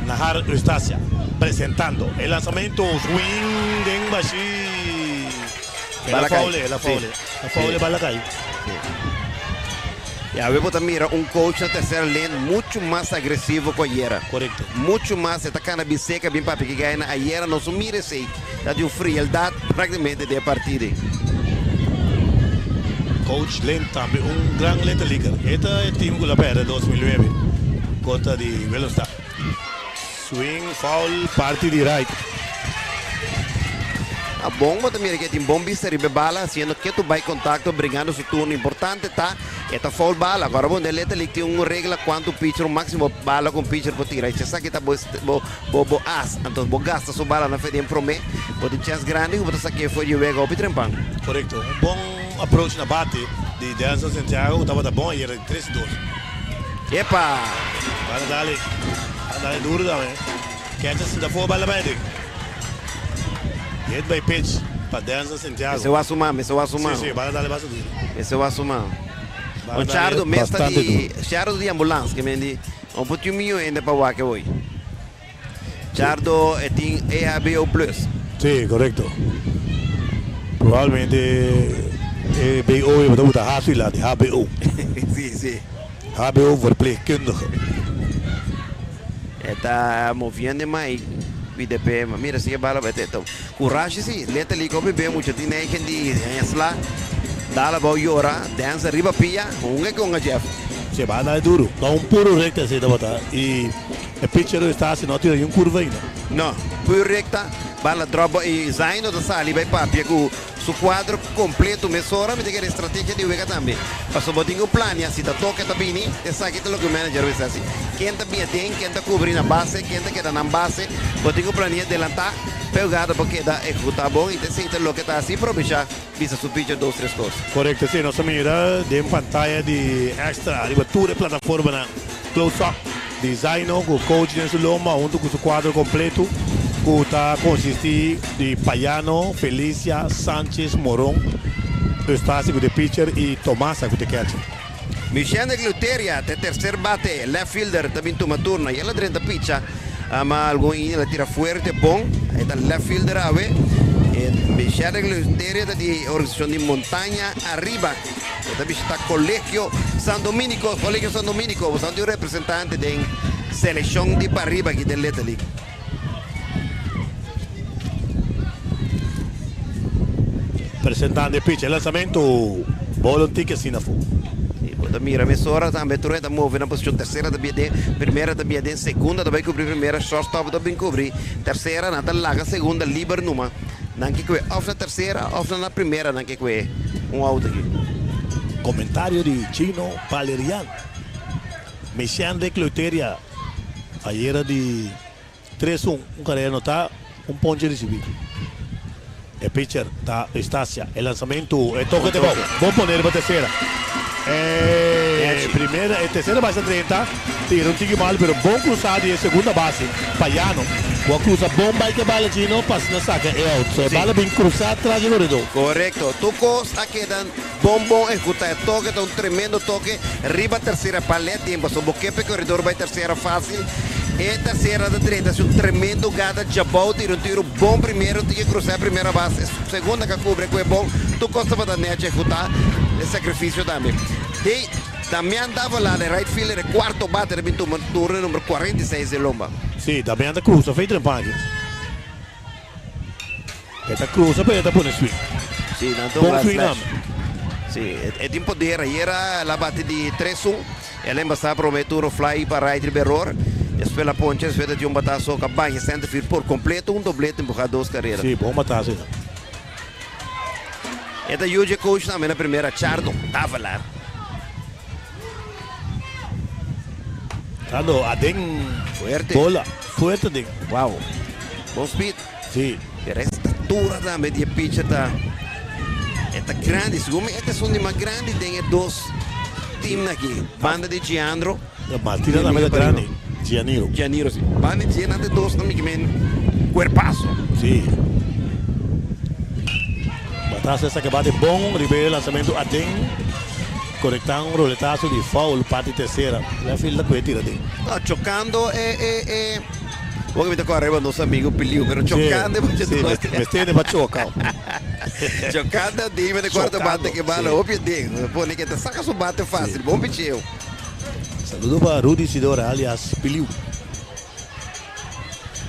Nahar Eustacia presentando e lansamento swing den bashi. El a foule, el a foule. A foule bala kai. Y awe bo ta mira un coach na tercera lane mucho mas agresivo cu ayera. Korekto. Mucho mas, e ta cana bin seca bin papia ki gana. Ayera nos no mira esey. Ta di un frieldad practicamente den e partido. Coach Lin tambe un gran Little Leaguer. E ta e team cu la perde 2009 contra di Willemstad. Swing foul parti di right. A bon bo ta mira cu e tin bon bista riba e bala haciendo ketu bay contacto bringando su turno. Importante ta e ta foul bala. Agora bo den Little League tin un regla cuanto pitcher un maximo bala cu un pitcher por tira. Y si esaki ta bo Bo bo as, anto bo gasta su bala na fe den prome, bo tin chens grandi ku bo ta sak'é for di wega hopi trempan. Korekto. Un bon approach na bate di Denzel Santiago ku tabata bon ayer di tres i dos. Epa! Bala dale. Bala dale duro tambe. Catcher sinta for bala bai aden. Hit by pitch pa Denzel Santiago. Mester wak su man, mester wak su man. Si, si, bala dale basta duro. Mester wak su man. Un chardo mes ta di, chardo di ambulans ke men di. Un por tin mio hende pa wak hoy. Chardo e tin EHBO plus. Sí, korekto. Probablemente e BO e bo ta buta H su dilanti, HBO. Sí, sí. HBO verpleegkundige. E ta moviendo e mai BDP. Ma mira si e bala bai te to. Kurashi si, letterlijk hopi be mucha tin neigen di haña sla, dal abou yora, dance riba pia, hunga ke hunga Jeff. Si e banda e duru, ta un puru recta esey tabata y e pitcher esta haci no a tira ni un curva ainda. No, pur recta, bala drop y Zaino ta sali bay papia cu Su cuadro completo mesora mi ta kere estrategia di wega tambe. Pasobra bo tin cu plania si ta toke ta bini, esaki ta loke un manager mester haci. Ken ta bini aden, ken ta cubri na base, ken ta keda nan base. Bo tin cu plania delanta pa e hugado por keda ehecuta bon y ta esey ta loke ta haci probecha bisa su pitcher dos tres cos. Correcto, si nos ta mira den pantaya di extra riba tur e plataformanan close up di Zaino cu coach den su lomba hunto cu su cuadro completo cu ta consisti di Payano, Felicia, Sanchez, Moron, Eustacio cu ta e pitcher y Tomasa cu ta e catcher. Michelle Gluteria ta e tercer bate, left fielder ta bin tuma turno y el a drenta picha ma algun inning el a tira fuerte bon, e ta left fielder awe. Michelle Gluteria ta di organisacion di Montaña Ariba. E ta bishita Colegio San Dominico, Colegio San Dominico, bo sa tin un representante den seleccion di pariba aki den Little League. Presentando e pitch, e lanzamento, bola un tiki asina fu. Y bo ta mira mesora tambe tur e ta move na posicion tercera ta bia den, primera ta bia den, segunda ta bay cubri primera, shortstop ta bin cubri tercera, nan ta laga segunda liber numa. Nan ke kue of na tercera of na primera nan ke kue un out aki. Comentario di Chino Valerian, Mesiandre Cluteria ayera di tres un, un carrera anota, un ponche ricibi. E pitcher ta Eustacia, e lanzamento, e toque de bou, bon pone riba tercera. E primera, e tercera base a drenta. Tira un tiki mal pero bon cruzá di e segunda base, Payano, cu a cruza bon bay cu e bala Gino pa asina saca e out. So e bala bin cruzá tras di coredor. Corecto. Tur cos a keda bon bon ehecuta. E toke ta un tremendo toke riba tercera palet den pasobra bo ke pa e coredor bay tercera facil. E tercera ta drenta haci un tremendo gada djabou tira un tiro bon primero tin ke cruza e primera base. E segunda ka cubre cu e bon. Tur cos tabata nechi ehecuta. E sacrificio tambe. Dey. Damian Davala de right fielder e cuarto bate ta bin tuma turno e number 46 den lomba. Sí, Damian ta cruza fei trempan aki. E ta cruza pero e ta pone swing. Sí, nan ta Bon hunga swing slash. tambe. Sí, e tin poder. Ayer el a bati di tres un. El a embasa prome turno fly pa right riba error. Despues el a poncha, despues ta tin un batazo ka baña center field por completo. Un doblete empuha dos carrera. Sí, bon batazo einan. E ta yuda e coach tambe na primera Chardo Davelaar. Chardo aden Fuerte. bola fuerte aden. Wow. Bon speed. Si. Pero e statura tambe di e pitcher ta e ta grandi. Segun mi e ta esun di mas grandi den e dos teamnan aki. Banda di Giandro. Martina tambe ta grandi. Gianiro. Gianiro si. Banda di dje nan ta e dos nan mi ki men cuerpazo. Si. Batasa esaki bate bon riba e lanzamento aden. Conecta un roletazo di foul parti tercera. Left field ta cuye tira aden. No, chocando e e e Bo mi ta corda riba nos amigo Piliu, pero chocando e Si, si, mester tene pa choca. Chocando aden mi ta corda bate ke bala hopi aden. Pone ke ta saca su bate facil. Bon picheo. Saludo pa Rudy Isidora alias Piliu.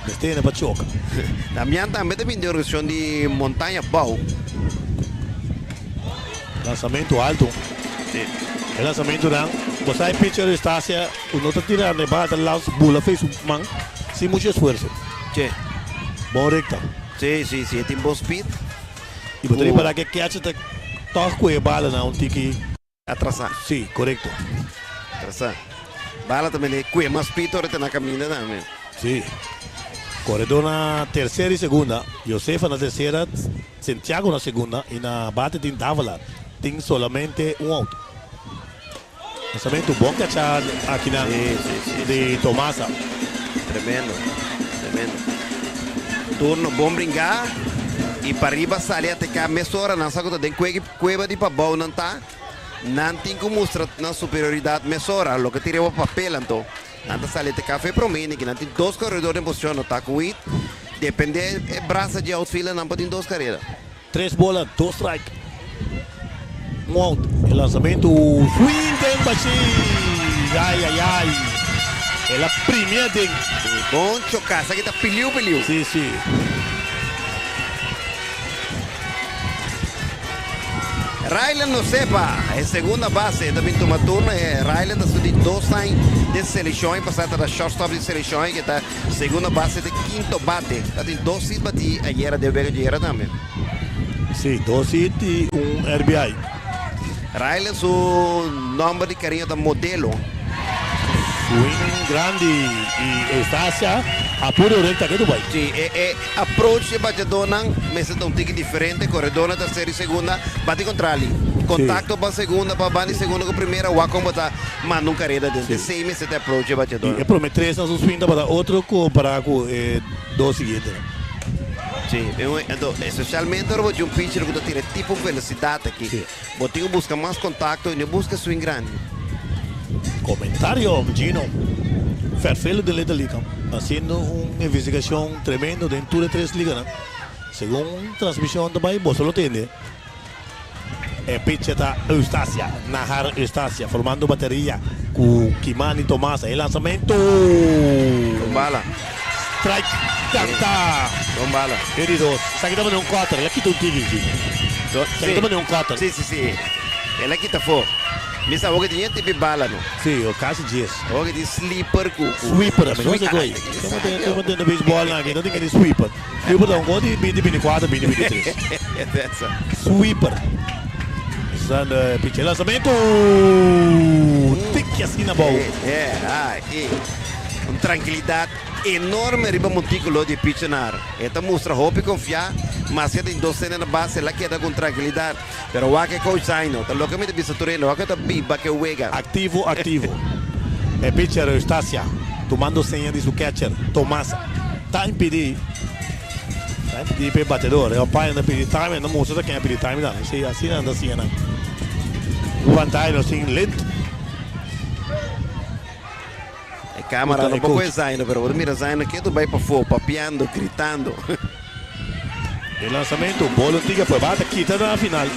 Mester tene pa choca. Damian tambe ta bin den organisashon di Montaña Bou. Lansamento alto. E lansamentonan, bo sa e pitcher Eustacia ku no ta tira na e bala ta lans bula fei su man sin mucho esfuerso. Si. Bon recta. Si, si, si, e tin bon speed. I bo ta ripara ku e catcher ta tòg ku e bala na un tiki. Atrasá. Sí, korekto. Atrasá. Bala ta mende kue mas pito ora ta na kaminda tambe. Sí. Koredó na tersera i segunda. Josefa na tersera, Santiago na segunda i na bate tin Dávila. Tin solamente un out. Lansamentu bon kachá akinan di Tomasa. Tremendo, tremendo. Turno bon bringá i pariba sali ateka mesora. Nan sa ku ta den kuegi. Cueva di pabou nan ta, nan tin cu mustra nan superioridad mesora, loke tin riba papel anto. Nan ta sali te cafe prome niki nan tin dos corredor den posicion no ta cu wit, depende e brasa dje outfielder nan por tin dos carrera. Tres bola, dos strike, un out. E lanzamento swing den bashi, ay ay ay, el a primi aden. Bon choca, esaki ta piliu piliu. Si, si. Rylan no sepa, e segunda base ta bin tuma turno. E Rylan ta su di dos aña den seleccion y pasa ta shortstop di seleccion y que ta segunda base de quinto bate. Ta tin dos hit bati ayera den wega djera tambe. Sí, dos hit y un RBI. Rylan su nomber di cariño ta Modelo. Swing grandi y Eustacia a puro recta ke Dubai. Sí, e e Approach di e bateadónan mester ta un tiki diferente, koredó na tersera i segunda, bati kontrali. Kontakto pa segunda, pa banda di segunda ku primera, wak kon bo ta manda un kareda den. Esei mester ta e approach di e bateadónan. I e prome tresnan su swing tabata otro kompará ku e dos siguientenan. Sí, anto espesialmente ora bo tin un pitcher ku ta tira e tipo velosidat aki, bo tin ku buska mas kontakto i no buska swing grandi. Comentario, Gino Ferfelo den Little League haciendo un investigacion tremendo den tur e tres liganan. Segun transmision ta bay boso lo tende. E pitcher ta Eustacia, Nahar Eustacia formando bateria cu Kimani Tomasa. E lanzamento! Con bala. Strike canta. Con bala. E di dos. Esaki ta pone un cutter. El a kita un tiki, Gino. Esaki ta pone un cutter. Si, si, si. El a kita afo. Mi sa hopi tin tipi bala no. Si, o casi dies. Hopi tin sleeper cu. Sweeper, ami no sa koe. Como tin como tin na baseball nan aki, no tin kende sweeper. Sweeper ta un ko di binti binti kuater, binti binti tres. Sweeper. Sa na picha lanzamento. Tiki asina abou. Eh, eh, un tranquilidad Enorme riba montículo di Pichenar. E ta mustra hopi confiá, maske tin dos sende na base, el a keda cu un trankilidad. Pero wak e coach Zaino, ta loke mi ta bisa tur hende, wak e ta biba ke wega. Activo, activo. E pitcher Eustacia tumando seña di su catcher Tomasa ta impidi ta impidi pa e batedor. E umpire ta pidi time, no mustra ta ken a pidi time nan. Esei asina nan ta siña nan. Ku pantaya nos tin lint. E camera no por coge Zaino, pero bo ta mira Zaino ketu bay pafó, papiando, gritando. E lanzamento, bolo antigua fue bata kita na final.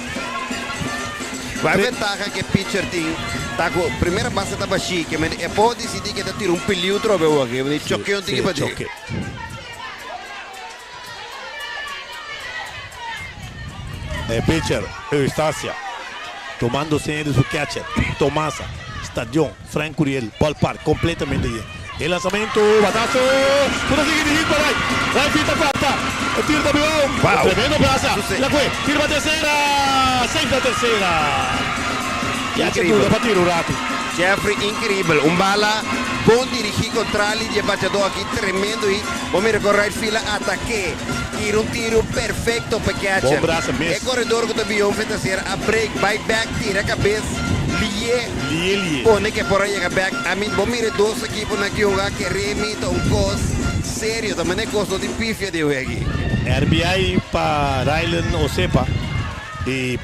Bai ventaha ku e pitcher tin ta ku primera base ta bashí, ke men e por disidí ke ta tira un piliu trobe awor, ke men choke un tiki pa dje. E pitcher Eustacia tumando seña di su catcher Tomasa Stadion Frank Curiel Ballpark completamente yen. E lanzamento, batazo cu ta sigui di hit pa right. Right field ta corta. E tiro ta bieu. Wow. Tremendo brasa. Sucede. La cue. Tiro pa tercera. Safe na tercera. Catcher Increíble. duda pa tiro un rato. Jeffrey increíble. Un bala bon dirigi contrali di e bateador aki. Tremendo hit. Bo mira con right field a atake. Tira un tiro perfecto pa e catcher. Bon brasa mes. E corredor cu ta bieu fe tercera a break. Bay back tira cabes. Liye. Liye liye. Pone ke por a yega bek. I mean, bo mira e dos ekiponan ki hunga ke Remy ta un kos serio. Ta mane kos no tin pifia di wegi. RBI pa Rylan Osepa di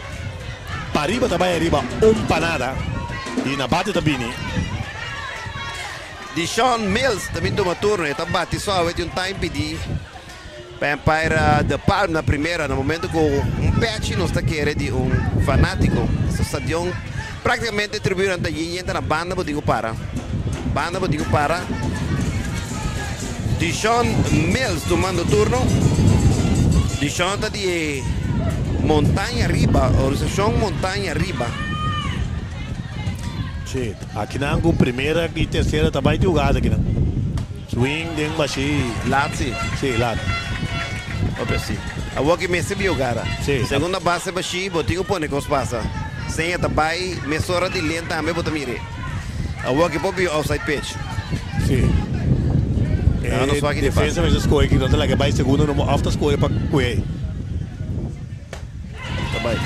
pariba ta bai ariba un pa nada y na bate ta bini. Deshaun Mills ta bin tuma turno. E ta bati so awe di un time pidi pa Empire de Palm na primera na momento ku un pechi nos ta kere di un fanatiko. Su stadion praktikamente tribunan ta yin yin ta na banda bo tin ku para. Banda bo tin ku para. Deshaun Mills tumando turno. Deshaun ta di Montaña Riba, organisashon Montaña Riba. Sí, akinan ku primera i tersera ta bai di hugada akinan. Swing den bashi. Laat si. Si, laat. Ope si. Awor ki mester bi hugada. Si. Segunda base bashi bo tin ku pone kos pasa. Seña ta bai mesora di len tambe bo ta mire. Awor ki por bi outside pitch. Si. E defensa mester skohe ki no ta laga bai segundo nomo of ta skohe pa kue. Ta bai.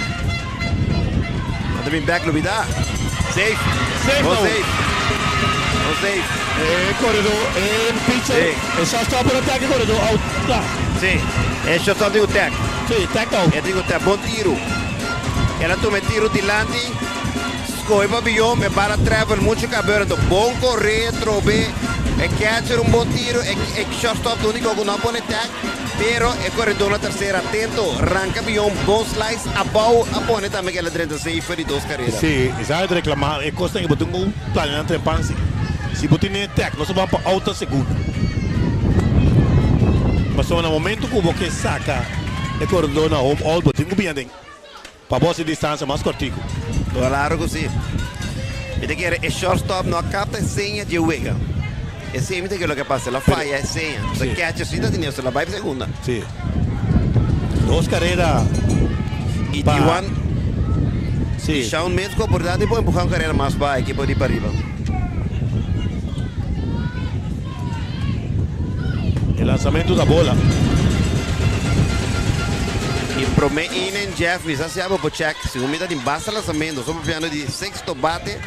Nan ta bin bek lubida. Safe. Safe No nou. safe. No safe. E koredó, e pitcher, Sí. e shortstop por a tag e koredó out kla. Sí. E shortstop tin ku tag. Sí, tag out. E tin ku tag. Bon tiru. El a tuma e tiru dilanti. Skohe pa bion. E bala travel muchu kabeur. Anto bon koré trobe. E catcher un bon tiru. E e shortstop ta úniko ku no a pone tag. Pero e koredó na tersera atento, ranka bion bon slice abou a pone tambe kela drenta safe di dos karera. Si, esaki ta reclama e cosnan cu bo tin cu plania nan trempan si. Si bo tene tag, no sa ban pa auto seguro. Pasobra na momento cu bo ke saca e koredó na home out bo tin cu biña den pa bo haci distancia mas cortico. Claro cu si. Mi ta kere e shortstop no a capta e seña dje wega. Esei mi ta kere loke a pasa. El a faya e seña. Sa catcher si ta tene, el a bai pa segunda. Si. Dos carera Y pa. Diwan, Si. Shawn mes cu oportunidad di por empuha un carera mas pa ekipo di pariba. E lanzamento ta bola. Y prome inning Jeff mi sa si abo por check. Segun mi ta tin basta lanzamento. So papiando di sexto bate.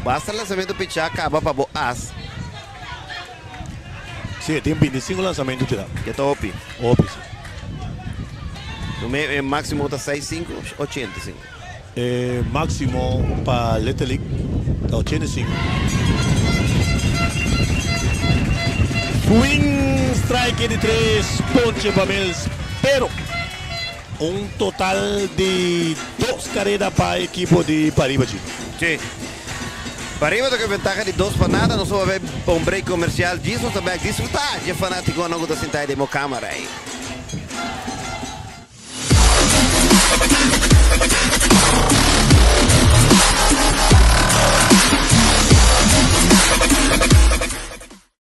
Basta lanzamento pichá caba pa bo as. Si, e tin 25 lanzamento tirá. E ta hopi. Hopi, si. Prome e maximo ta seis sinku, 85. E maximo pa Little League ta 85. Swing strike di tres ponche pa Mills, pero un total di dos careda pa ekipo di Pariba Chino. Sí. Pariba ta ku e ventaha di dos pa nada. Nos a bai pa un break comercial. Djis nos ta bek disfruta dje fanaticonan ku ta sinta den bo camera ei.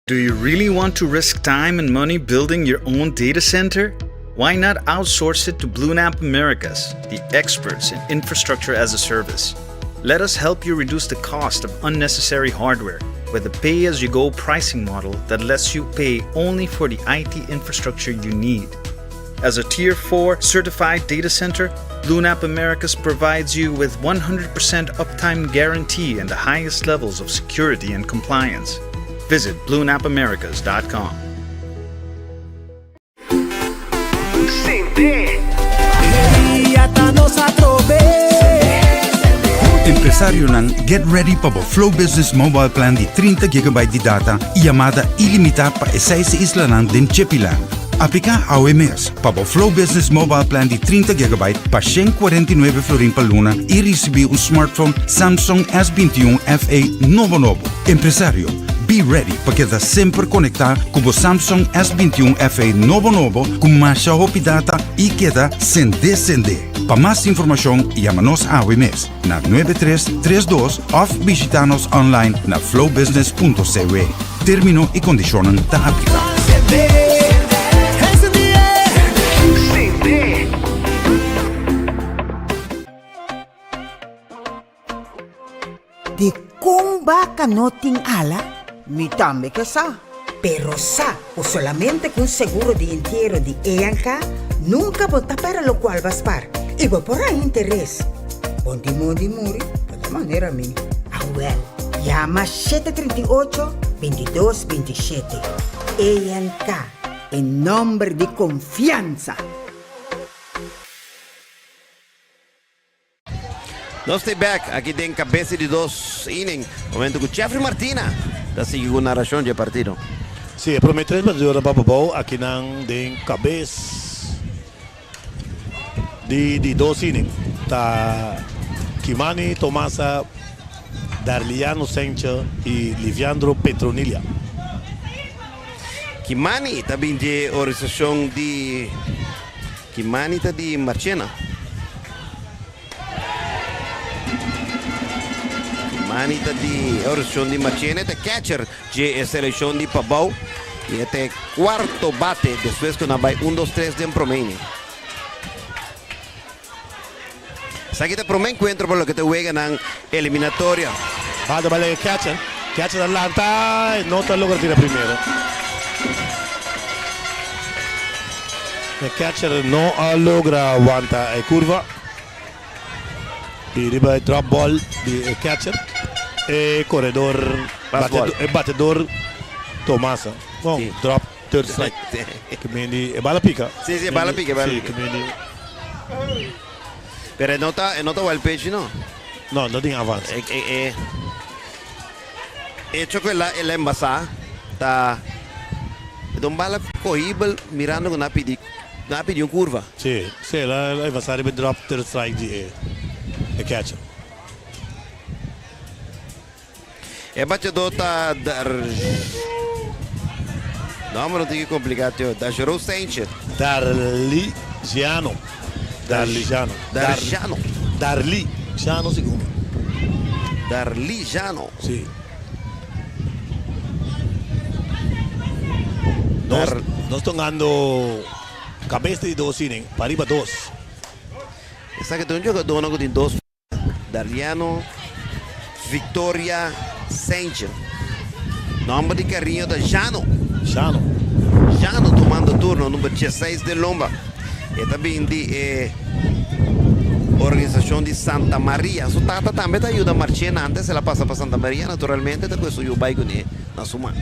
Do you really want to risk time and money building your own data center? Why not outsource it to BlueNap Americas, the experts in infrastructure as a service? Let us help you reduce the cost of unnecessary hardware with a pay as you go pricing model that lets you pay only for the IT infrastructure you need. As a Tier 4 certified data center, BlueNap Americas provides you with 100% uptime guarantee and the highest levels of security and compliance. Visit bluenapamericas.com. Empresarionan, get ready pa bo Flow Business Mobile Plan di 30 GB di data i yamada ilimitá pa e seis islanan den Chepiland. Apliká awe mes pa bo Flow Business Mobile Plan di 30 GB pa 149 florin pa luna i risibí un smartphone Samsung S21 FE nobo nobo. Empresario, be ready pa keda semper konektá ku bo Samsung S21 FE nobo nobo ku masha hopi data i keda sendé sendé. Pa mas informashon yama nos awe mes na 9332 òf bishitá nos online na flowbusiness.cw. Término i kondishonnan ta apliká. Dikon baka no tin ala? Mi tambe ke sa. Pero sa ku solamente ku un seguro di entiero di ENK nunka bo ta pèrdè lokual bo a spar i bo por haña interes. Bon di mondi muri no ta manera mi. Awèl, yama 738, 22, 27. ENK, e nòmber di konfiansa! Nos ta bek aki den kabesa di dos inning, momento ku Jeffrey Martina ta sigui ku narashon dje partido. Sí, e prome tres batidor ta papa bou akinan den kabes di di dos inning ta Kimani Tomasa, Darliano Sencha i Liviandro Petronilia. Kimani ta bin dje organisashon di. Kimani ta di Marchena. Kimani ta di organisashon di Marchena. E ta catcher dje e selekshon di Pabou. I e ta e kuarto bate despues ku nan bai un dos tres den prome inning. Esaki ta e prome enkuentro pa loke ta weganan eliminatorio. Bata bai laga e catcher. Catcher ta lanta e no ta logra tira primero. E catcher no a logra wanta e curva. Y riba e drop ball di e catcher e corredor e batedor Tomasa. Bon, drop third strike. Kimendi e bala pica. Si, si, e bala pica, e bala pica. Pero e no ta, e no ta wild pitch no. No, no tin avance. E, e, e hecho cu el a, el a embasa ta, e ta un bala cohibel mirando cu nan a pidi, nan a pidi un curva. Si, si, el a embasa riba e drop third strike di e, e catcher. E bachadó ta Dar. No, mi no tin ki kompliká tio. Darjero Sanchez. Darligiano. Darligiano. Darjano. Darligiano sigur. Darligiano. Si. Nos, nos tongando kabes di dos inning, pariba dos. Esaki ta un jogadónan ku tin dos. Dariano Victoria Sanchez. Nomber di cariño ta Jano. Jano. Jano tumando turno, number 16 den lomba. E ta bin di e organisacion di Santa Maria. Su tata tambe ta yuda Marchena. Antes el a pasa pa Santa Maria, naturalmente ta cu e su yu bay cune na su man.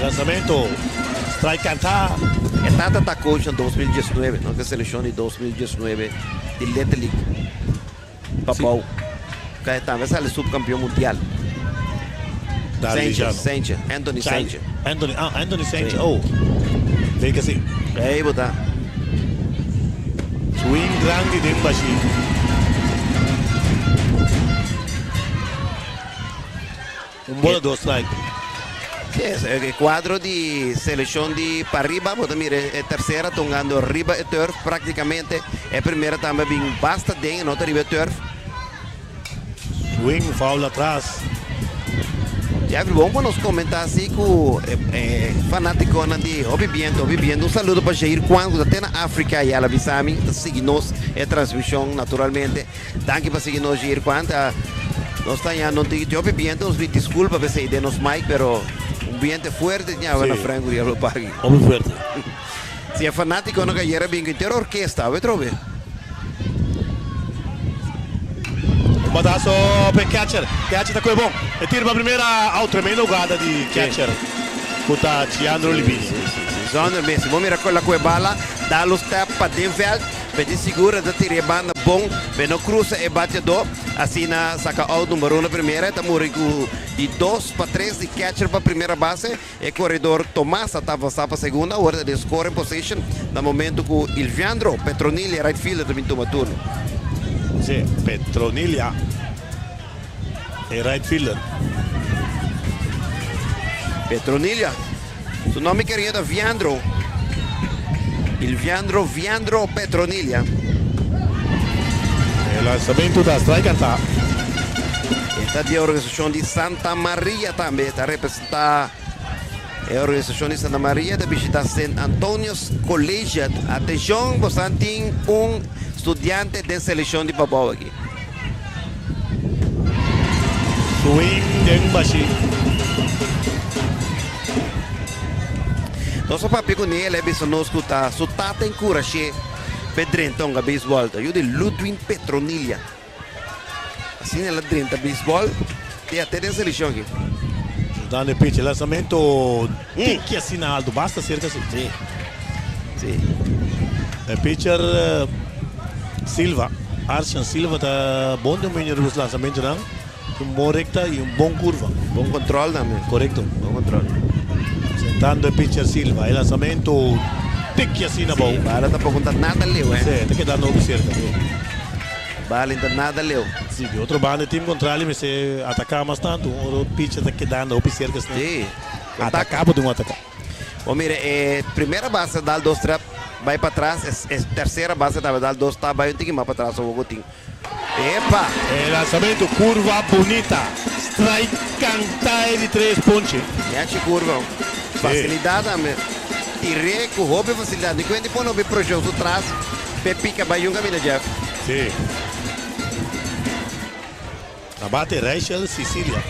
Lanzamento, strike canta. E tata ta coach na 2019, no? Cu seleccion di 2019 di Little League. Papou. Ca e tambe sali subcampeon mundial. Sanchez, Sanchez, Anthony Sanchez. Anthony, ah, Anthony Sanchez, oh. Ve que si. Ey, bo ta. Swing grandi den bashi. Un bola dos strike. Sí, e cuadro di seleccion di pariba, bo ta mira e tercera tongando riba e turf practicamente. E primera tambe bin basta den e no ta riba e turf. Swing, foul atras. Jeffrey, bon pa nos comenta así cu e fanaticonan di Hopi Biento, Hopi Biento. Un saludo pa Jair Kwan cu ta te na Africa y a la bisa mi, ta sigui nos e transmision naturalmente. Danki pa sigui nos Jair Kwan. Ta nos ta hañando un tiki hopi biento, nos pidi disculpa p'esei den nos mic, pero un biente fuerte tin awe na Frank Uriel Park. Hopi fuerte. Si e fanátikonan ku ayera bin ku henter orkesta, awe trobe. Un bataso pa e catcher. Catcher ta koe bon. E tira pa primera. Out. Tremendo hugada di catcher ku ta Giandro Libini. Si, si, si. Zonder mes. Si bo mira kon la koe bala, dal un step pa den veld. Pe di sigur e ta tira e banda bon. Pe no krusa e bateadó. Asina saka out number uno primera. E ta muri ku di dos pa tres di catcher pa primera base. E koredor Tomasa ta avansá pa segunda, awor ta den scoring position na momento ku Ilviandro Petronilia, right fielder, ta bin tuma turno. Sí, Petronilia, e right fielder. Petronilia, su nòmber keriño ta Viandro, Ilviandro Viandro Petronilia. E lansamentu ta strike kantá. E ta di e organisashon di Santa Maria tambe, ta representá. Ta e organisashon di Santa Maria ta bishita Sint Antonius Collegiate. Atenshon, bosan tin un studiante den selekshon di Pabou aki. Swing den bashi. Nos a papia ku Neil, e bisa nos ku ta su tata enkurash'é p'e drenta hunga beisbòl. Ta yu di Ludwin Petronilia. Asina el a drenta beisbòl te a te den selekshon aki. Dando e pitch, e lansamento tiki asina alto, basta serka si. Si, si. E pitcher Silva, Arshan Silva ta bon dominio riba su lansamentonan, tin un bon rekta y un bon kurva. Bon control tambe. Korekto. Bon control. Sentando e pitcher Silva, e lansamento tiki asina abou. Si, bala tampoco no ta nada leu, eh. Si, ta kedando hopi serka. Balin ta nada leu. Si, di otro banda e team contrario mester ataca mas tanto. Ora pitcher ta kedando hopi cerca asina. Si. Ataca bo tin un ataca. Bo mira e primera base dal dos trap bay patras, e tercera base tambe dal dos tap bay un tiki mas patras awor cu tin. Epa! E lanzamento curva bunita. Strike canta e di tres ponche. Nechi curva. Facilidad tambe. Tir'é cu hopi facilidad. Ni cuenta di pone hopi presion su tras. P'e pica bai un caminda Jeff. Sí. Na bate Rachel Cicilia.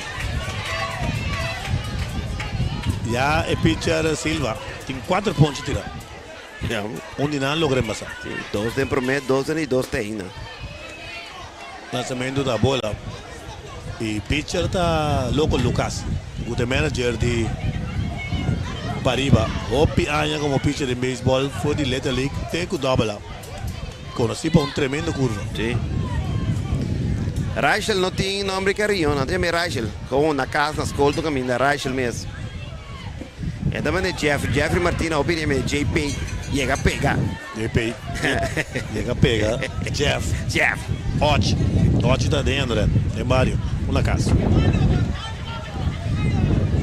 Ya e pitcher Silva tin cuater ponche tira. Ya. Un di nan logra embasa. Sí, dos den prome, dos den di dos te ainda. Lanzamento ta bola. Y pitcher ta Loco Lucas, cu ta e manager di Pariba. Hopi aña como pitcher den baseball for di Little League te cu Double A. Conoci pa un tremendo curva. Sí. Rachel no tin nomber di cariño, nan ta yam'é Rachel. Como na cas, na scol tur caminda Rachel mes. E ta manda Jeffrey, Jeffrey Martina hopi yam'é JP, yega pega. JP, yega pega, Jeff. Jeff. Ochi, Ochi ta den Andret, den bario, una cas.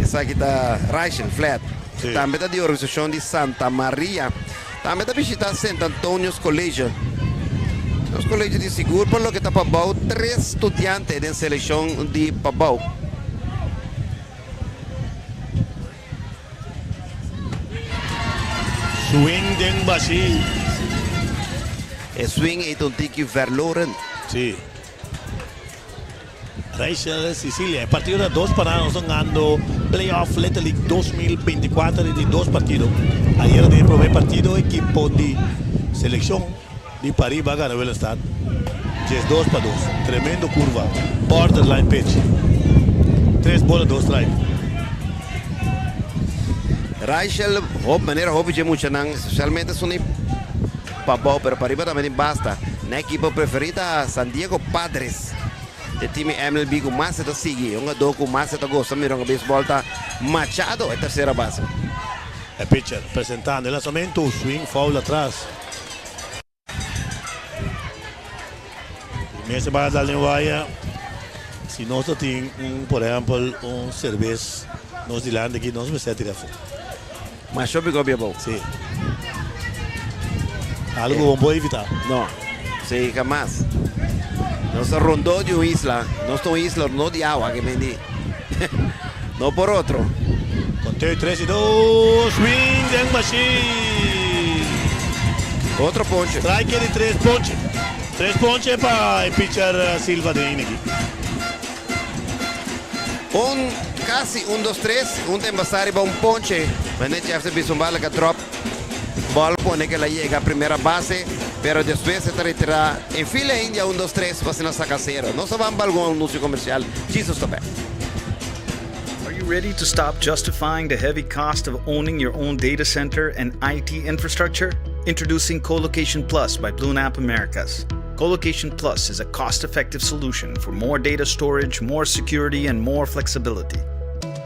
Esaki ta Rachel Flat. Sí. Tambe ta di organisacion di Santa Maria. Tambe ta bishita Sint Antonius College. Nos colegio di sigur pa loke ta Pabou tres studiante den seleccion di Pabou. Swing den bashi. E swing ei ta un tiki verloren. Sí. Rachel Cecilia. E partido ta dos pa nada. Nos ta hungando playoff Little League 2024 di dos partido. Ayera den e prome partido ekipo di seleccion di Pariba a gana Willemstad 12-2. Tremendo curva. Borderline pitch. Tres bola dos strike. Rachel hop manera hopi dje muchanan especialmente esun di pabou pero pariba tambe tin basta. Nan ekipo preferi ta San Diego Padres. E team MLB ku mas e ta sigui. E hungadó ku mas e ta gosta mira hunga beisbòl ta Machado e tersera base. E pitcher presentando e lanzamento, swing foul atras. Mester bai dal den waya. Si nos ta tin un, por ehempel, un cerbes nos dilanti aki, nos mester tira afó. Mas hopi ku abia bou. Si. Algo ku bo no por evita. No. Si, hamas. Nos ta rondó di un isla. Nos ta un isla rondó di awa, ke men di. No por otro. Conteo 3 y 2. Swing den machine. Otro ponche. Strike di 3 ponche. 3 ponche pa e pitcher Silva den inning aki. Un casi un dos tres. Un ta embasa riba un ponche. Mane Jeff ta bisa un bala ka drop. Ball pone ku el a yega primera base, pero despues e ta retirá en fila india un dos tres pa asina saka sero. Nos a ban pa algun anunsio komersial. Jesus ta bèk. Are you ready to stop justifying the heavy cost of owning your own data center and IT infrastructure? Introducing Colocation Plus by BlueNap Americas. Colocation Plus is a cost effective solution for more data storage, more security, and more flexibility.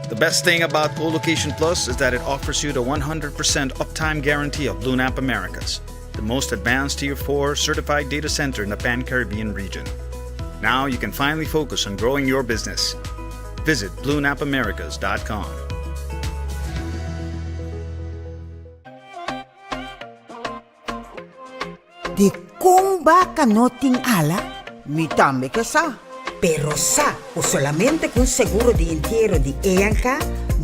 The best thing about Colocation Plus is that it offers you the 100% uptime guarantee of BlueNap Americas, the most advanced Tier 4 certified data center in the Pan Caribbean region. Now you can finally focus on growing your business. Visit bluenapamericas.com. Di kon baka no tin ala? Mi tambe ke sa. Pero sa ku solamente ku un seguro di entiero di ENK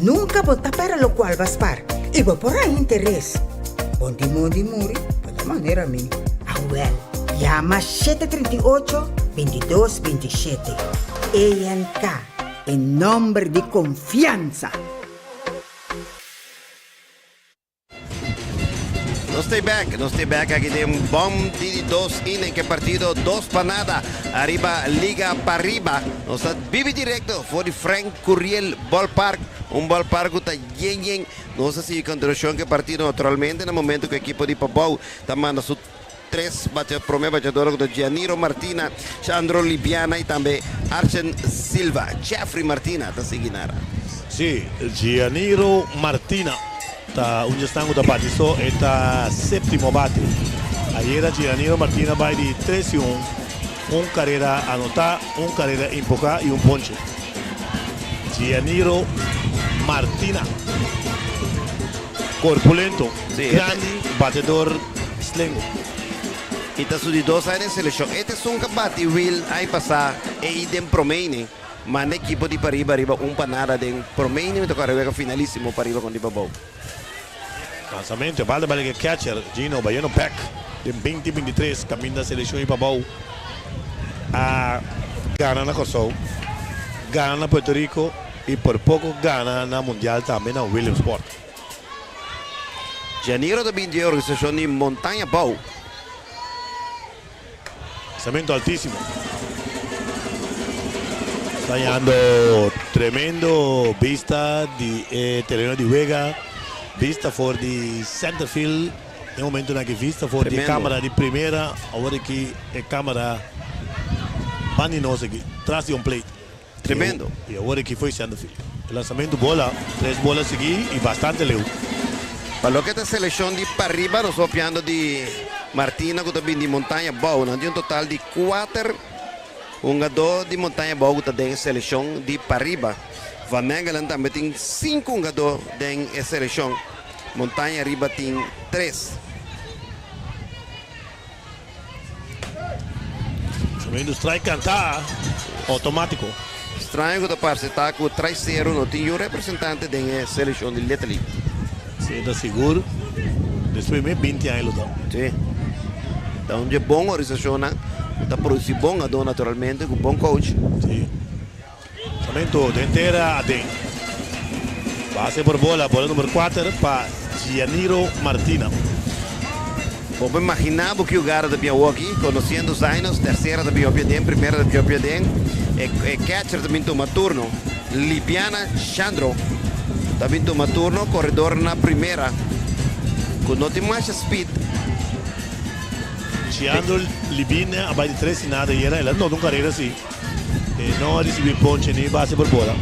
nunka bo ta pèrdè lokual bo a spar i bo por haña interes. Bon di mondi muri bo ta manera mi. Awèl, yama 738, 22 27. ENK, e nòmber di konfiansa! Nos ta bek, nos ta bek aki den bom di di dos inning ke partido 2-0 ariba Liga Pariba. Nos ta bibi directo for di Frank Curiel Ballpark, un ballpark ku ta yen yen. Nos ta sigui continuacion ke partido naturalmente na momento ku ekipo di Pabou ta manda su tres bate prome bateador ku ta Gianiro Martina, Chandro Libiana y tambe Archen Silva. Jeffrey Martina ta sigui nara. Si, Gianiro Martina ta un djesnan ku ta bati so e ta séptimo bate. Ayera Gianiro Martina bai di 3-1, un karera anotá, un karera empuhá i un ponche. Gianiro Martina, korpulento, grandi, batedor slengo. I ta su di dos aña den selekshon. E ta esun ku a bati Will aña pasá e i den promé inning. Manda ekipo di pariba riba 1-0 den prome inning ta kore wega finalisimo pariba kontra di Pabou. Lansamento e bal ta bali ke catcher Gino bayendo bek den 2023 kaminda selekshon di Pabou a gana na Kòrsou, gana na Puerto Rico i por poko gana na Mundial tambe na Williamsport. Janiro ta bin di e organisashon di Montaña Bou. Lanzamento altísimo. Dañando tremendo vista di e tereno di wega. Vista for di center field. E momento na que vista for di cámara di primera. Awor aki e cámara bandi nos aki. Tras di home plate. Tremendo. Y awor aki foi center field. E lanzamento bola. Tres bola sigui y bastante leu. Pa loke ta seleccion di pariba, nos papiando di Martina cu ta bin di Montaña Bou. Nan tin un total di cuater hungador di Montaña Bou cu ta den e seleccion di pariba. Van Engelen tambe tin cinco hungador den e seleccion. Montaña Riba tin tres. Tremendo strike canta automatico. Straño cu ta parce ta cu Tricero no tin un representante den e seleccion di Little League. Si, ta sigur. Despues me 20 aña lo ta. Si. Ta un dje bon organisacionnan cu ta produci bon gador naturalmente cu bon coach. Si. Lanzamento den tera aden. Base por bola, bola number 4 pa Gianiro Martina. Bo por imagina bo ki lugar ta bin awoki, conociendo Zainos, tercera ta bin hopi aden, primera ta bin hopi aden, e e catcher ta bin tuma turno, Libiana Chandro ta bin tuma turno, corredor na primera cu no tin masha speed. Giandro Libina a bai di tres inada ayera, el a nota un carera si. E no a ricibi ponche ni base por bola.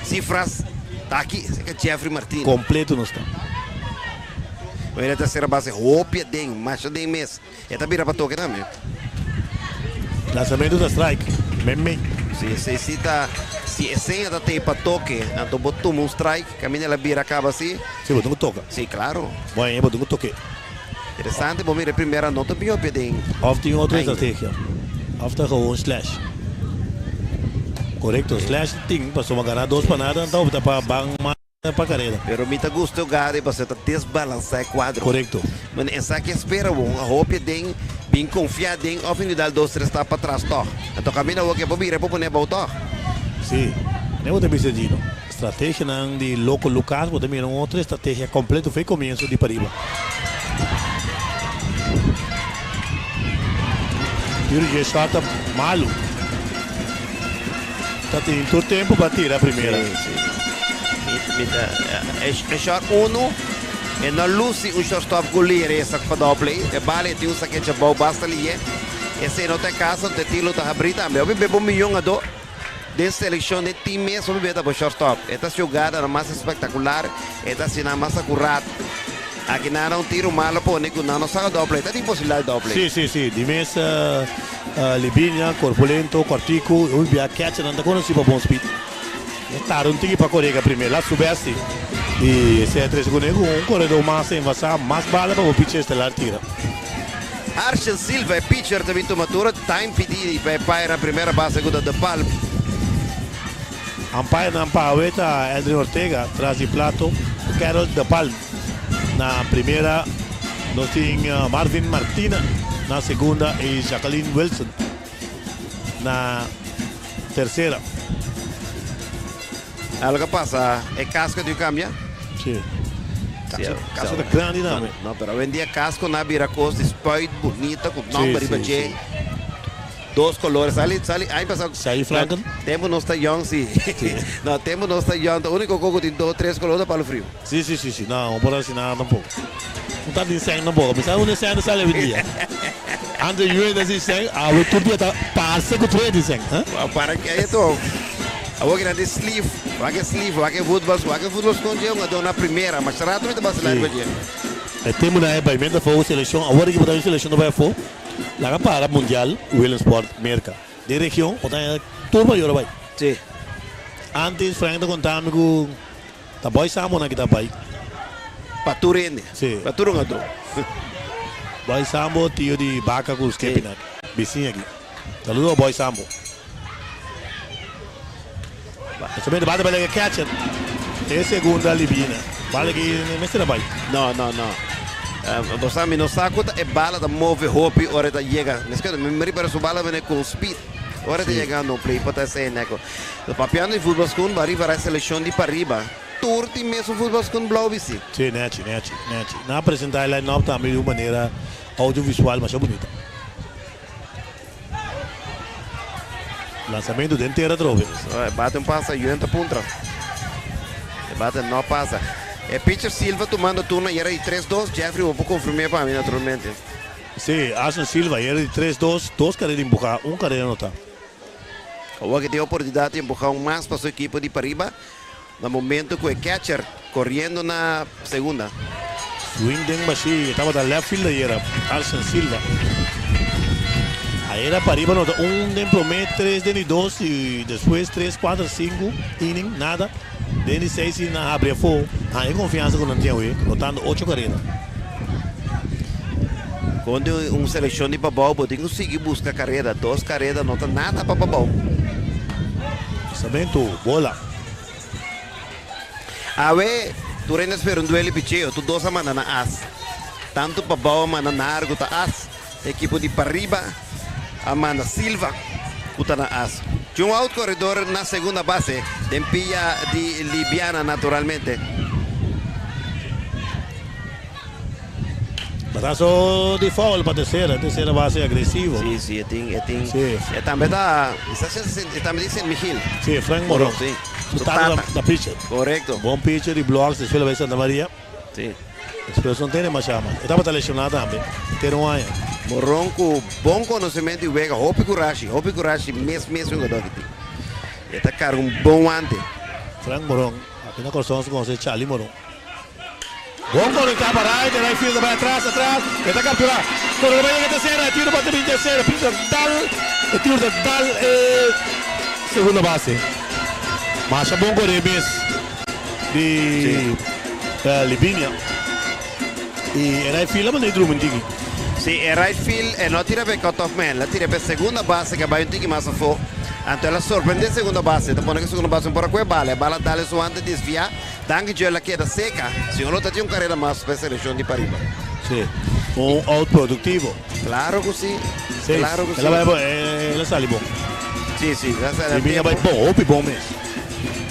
Cifras ta aki, esaki Jeffrey Martina. Completo nos ta. Mira e tercera base hopi aden, masha aden mes. E ta bira pa toke tambe. Lanzamento ta strike, men men. Si esey si ta, si e seña ta tey pa toke, anto bo tuma un strike, caminda el a bira caba si. Si, bo tin cu toca. Si, claro. Bueno, bo tin cu toke. Interesante, bo mira e primera no ta bin hopi aden. Of tin otro estrategia. Of ta gewoon slash. Corecto, slash tin, pasobra gana 2-0, anto bo ta pa ban mas pa carera. Pero mi ta gusta Gary pasobra ta desbalansa e cuadro. Corecto. Men esaki a spera bo, a hopi aden, bin confia aden of individual dos tres stap patras toch. Anto caminda awor ke bo bira e por pone abou toch. Si. Ne bo ta bisa Gino. Strategianan di Loco Lucas bo ta mira un otro estrategia completo fe comienzo di pariba. Tiro dje shot ta malu. Ta tin tur tempo pa tira primera. Si, si. Mi, mi ta, e, e shot uno, e no luci un shortstop cu ligereza pa double play. E bala e tin un sakecha bou basta liye. Esey no ta e caso, te tiro ta habri tambe. Hopi bebe un miyon ado den seleccion den team mes, hopi bebe ta bo shortstop. E ta jugadanan mas espectacular, e ta hacinan mas acurat. Aki nan un tiro malo pone cu nan no saca double play. Ta tin posibilidad di double play. Si, si, si. Di mes Libinia, corpulento, cortico, hopi bia catchernan ta conoci pa bon speed. E tarda un tiki pa corega primer. La subesti. Y esey a trece cune cu un coredor mas envasa, mas bala pa bo pitcher estelar tira. Arshel Silva, e pitcher ta bin tuma tur time pidi pa e paira na primera base cu ta De Palm. Umpirenan pa awe ta Eldrin Ortega tras di plato, Carol De Palm na primera, nos tin Marvin Martina na segunda y Jacqueline Wilson na tercera. Algo a pasa, e casco tin cambia? Si. Casco ta grandi tambe. No, pero awendia casco na bira cos di spuit bunita cu nomber riba dje. Dos colores. Sali, sali, aña pasado. Sali Franken? Tempo nos ta young, si. No, tempo nos ta young, ta unico co cu tin dos, tres color ta palo frio. Si, si, si, si. No, no por haci nada tampoco. No ta tin sèn tampoco. Mi sa unda e sèn ta sali awendia. Antes yu a si sèn, awe tur dia ta parse ku tur e tin sèn. Para ke e to. Awor ki nan tin sleeve, wak e sleeve, wak e voetbal, wak e voetbal skon dje un a dona primera, mas rato mi ta basila riba dje. E tempu nan e bai menta afó ku selekshon, awor ki bo ta bin selekshon ta bai afó, laga para mundial Williamsport, Merka. Den region bo ta haña tur mayor a bai. Si. Antes Frank ta konta mi ku Ta boy Sambo nan ki ta bay. Pa tur hende. Sí. Pa tur un adó. Boy Sambo tio di Baca cu Skepinak. Bisiña aki. Saludo Boy Sambo. Lanzamento bate pa lega catcher. E segunda libina. Bala ki mester a bay. No, no, no. Bo sa mi no sa cu ta e bala ta move hopi ora e ta yega. Mi ripara su bala bini cu speed. Ora ta yegando un play pa ta esei neko. Papiando di futbolskun bo a riba e selekshon di pariba. Tur tin mesun futbolskun blou bisti. Si, nechi, nechi, nechi. Nan a presenta e line-up tambe di un manera audiovisual masha bunita. Lansamento den tera atrobe. E bate un pasa, Yuen ta puntra. E bate no pasa. E pitcher Silva tumando turno ayera di tres dos. Jeffrey bo por confirm'e pa mi naturalmente. Si, Arsen Silva ayera di tres dos, dos karera empuha, un karera anota. Awor ke tin oportunidat di empuha un mas pa su ekipo di pariba na momento ku e catcher koriendo na segunda. Swing den bashí, e tabata left field ayera, Arsen Silva. Ayera pariba anota un den promé, tres den di dos i despues tres, kuater, sinku inning, nada. Den di seis inning nan habri afó, haña e konfiansa ku nan tin awe, anotando ocho karera. Konta un selekshon di Pabou bo tin ku sigui buska kareda. Dos kareda no ta nada pa Pabou. Lanzamento, bola. Awe tur hende a spera un duel di picheo. Tur dos a manda na as. Tantu Pabou a manda Nargo ta as. Ekipo di Pariba a manda Silva ku ta na as. Tin un out koredor na segunda base den pia di Libiana naturalmente. Batazo di foul pa tercera, tercera base agresivo. Si, si, e tin, e tin. Si. E tambe ta, e tambe di Sint Michiel. Si, Frank Moron. Si. Su tata ta pitcher. Correcto. Bon pitcher di blocks, despues lo bay Santa Maria. Si. Despues no tene masha mas. E tabata lesioná tambe, tene un aña. Moron ku bon konosementu di wega, hopi kurashi, hopi kurashi mes mes hungadó aki tin. E ta karga un bon wante. Frank Moron, aki na Kòrsou nos konosé Charlie Moron. Bon konektá pa right, e right fielder ta bai atras, atras, e ta kapturá. Kono ta bai yega tersera, e tiro bate bin tersera, pitcher dal, e tiro ta dal e segunda base. Masha bon kore mes di Libinia. I e right field a manda e drumi un tiki. Si, e right field e no a tira pa e cut off man, el a tira pa e segunda base ku a bai un tiki mas afó. Anto el a sorprende e segunda base, ta pone ku e segunda base no por a kohe bala, e bala dal e su handa desviá. Danki Joel a keda seca, si no lo ta tin un carera mas pa e seleccion di pariba. Si, un out productivo. Claro cu si, Si, claro cu el a si. bai bon, el a sali bon. Si, si, el a sali a Libinia tempo. bai bon, hopi bon mes.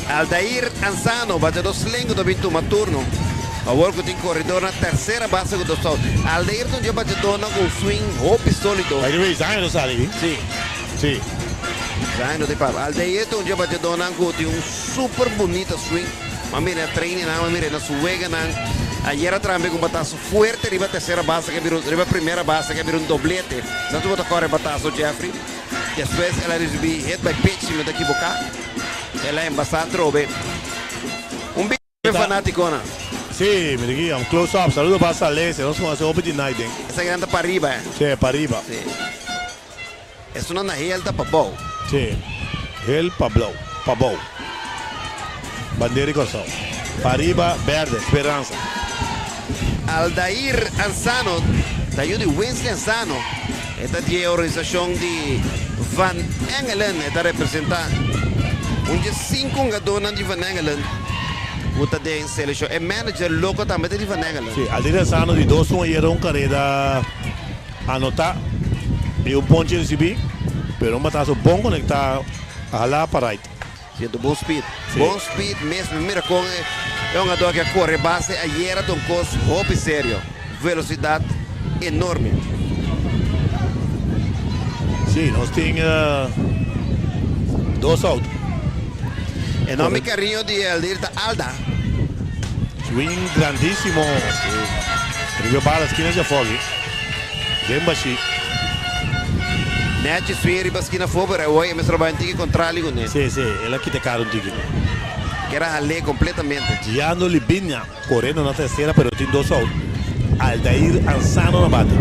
Aldair Anzano, bateador slengu ta bin tuma turno. Awor ku tin koredor na tersera base ku dos out. Aldair ta un dje bateadornan ku un swing hopi solido. By the way, Zion ta sali aki. Si. Si. Zion no tin papa. Aldair ta un dje bateadornan ku tin un super bunita swing. M'a mira na trainingnan, m'a mira na su weganan. Ayer a trambe ku un bataso fuerte riba tersera base ku a bira un, riba primera base ku a bira un doblete. Sa su bo ta kore bataso, Jeffrey. Despues el a risibí hit by pitch, si mi no ta ekiboká. El a embasá atrobe. Un big fanátikonan. Sí, mi ta guia. Un close up. Saludo pa Salesia. Nos conoce hopi di night den. Esakinan ta pariba, eh? Sí, pariba. Sí. Esunnan na hel ta pabou. Sí. Hel pablou. Pabou. Bandera di Kòrsou. Pariba, bèrdè. Speransa. Aldair Ansano ta yu di Winsley Ansano. E ta di e organisashon di Van Engelen. E ta representá un dje sinku hungadónan di Van Engelen ku ta den selekshon. E manager loko tambe ta di Van Engelen. Sí, Aldair Ansano di dos un ayera un kareda anotá i un ponche risibí, pero un bataso bon konektá a halá pa right. Siento bon speed. Bon speed mes. Mi mira con e hungador aki a core base ayera ta un cos hopi serio. Velocidad enorme. Si, nos tin dos out. E nomber cariño di Eldir ta Alda. Swing grandisimo. Riba e bala skina dje afó aki. Den bashi. Nechi swing riba skina afó pero awor e mester a bai un tiki kontrali kuné. Sí, sí, el a kita kara un tiki. Kier a hal'é kompletamente. Giando Libinia korendo na tersera pero tin dos out. Aldair Ansano na bate.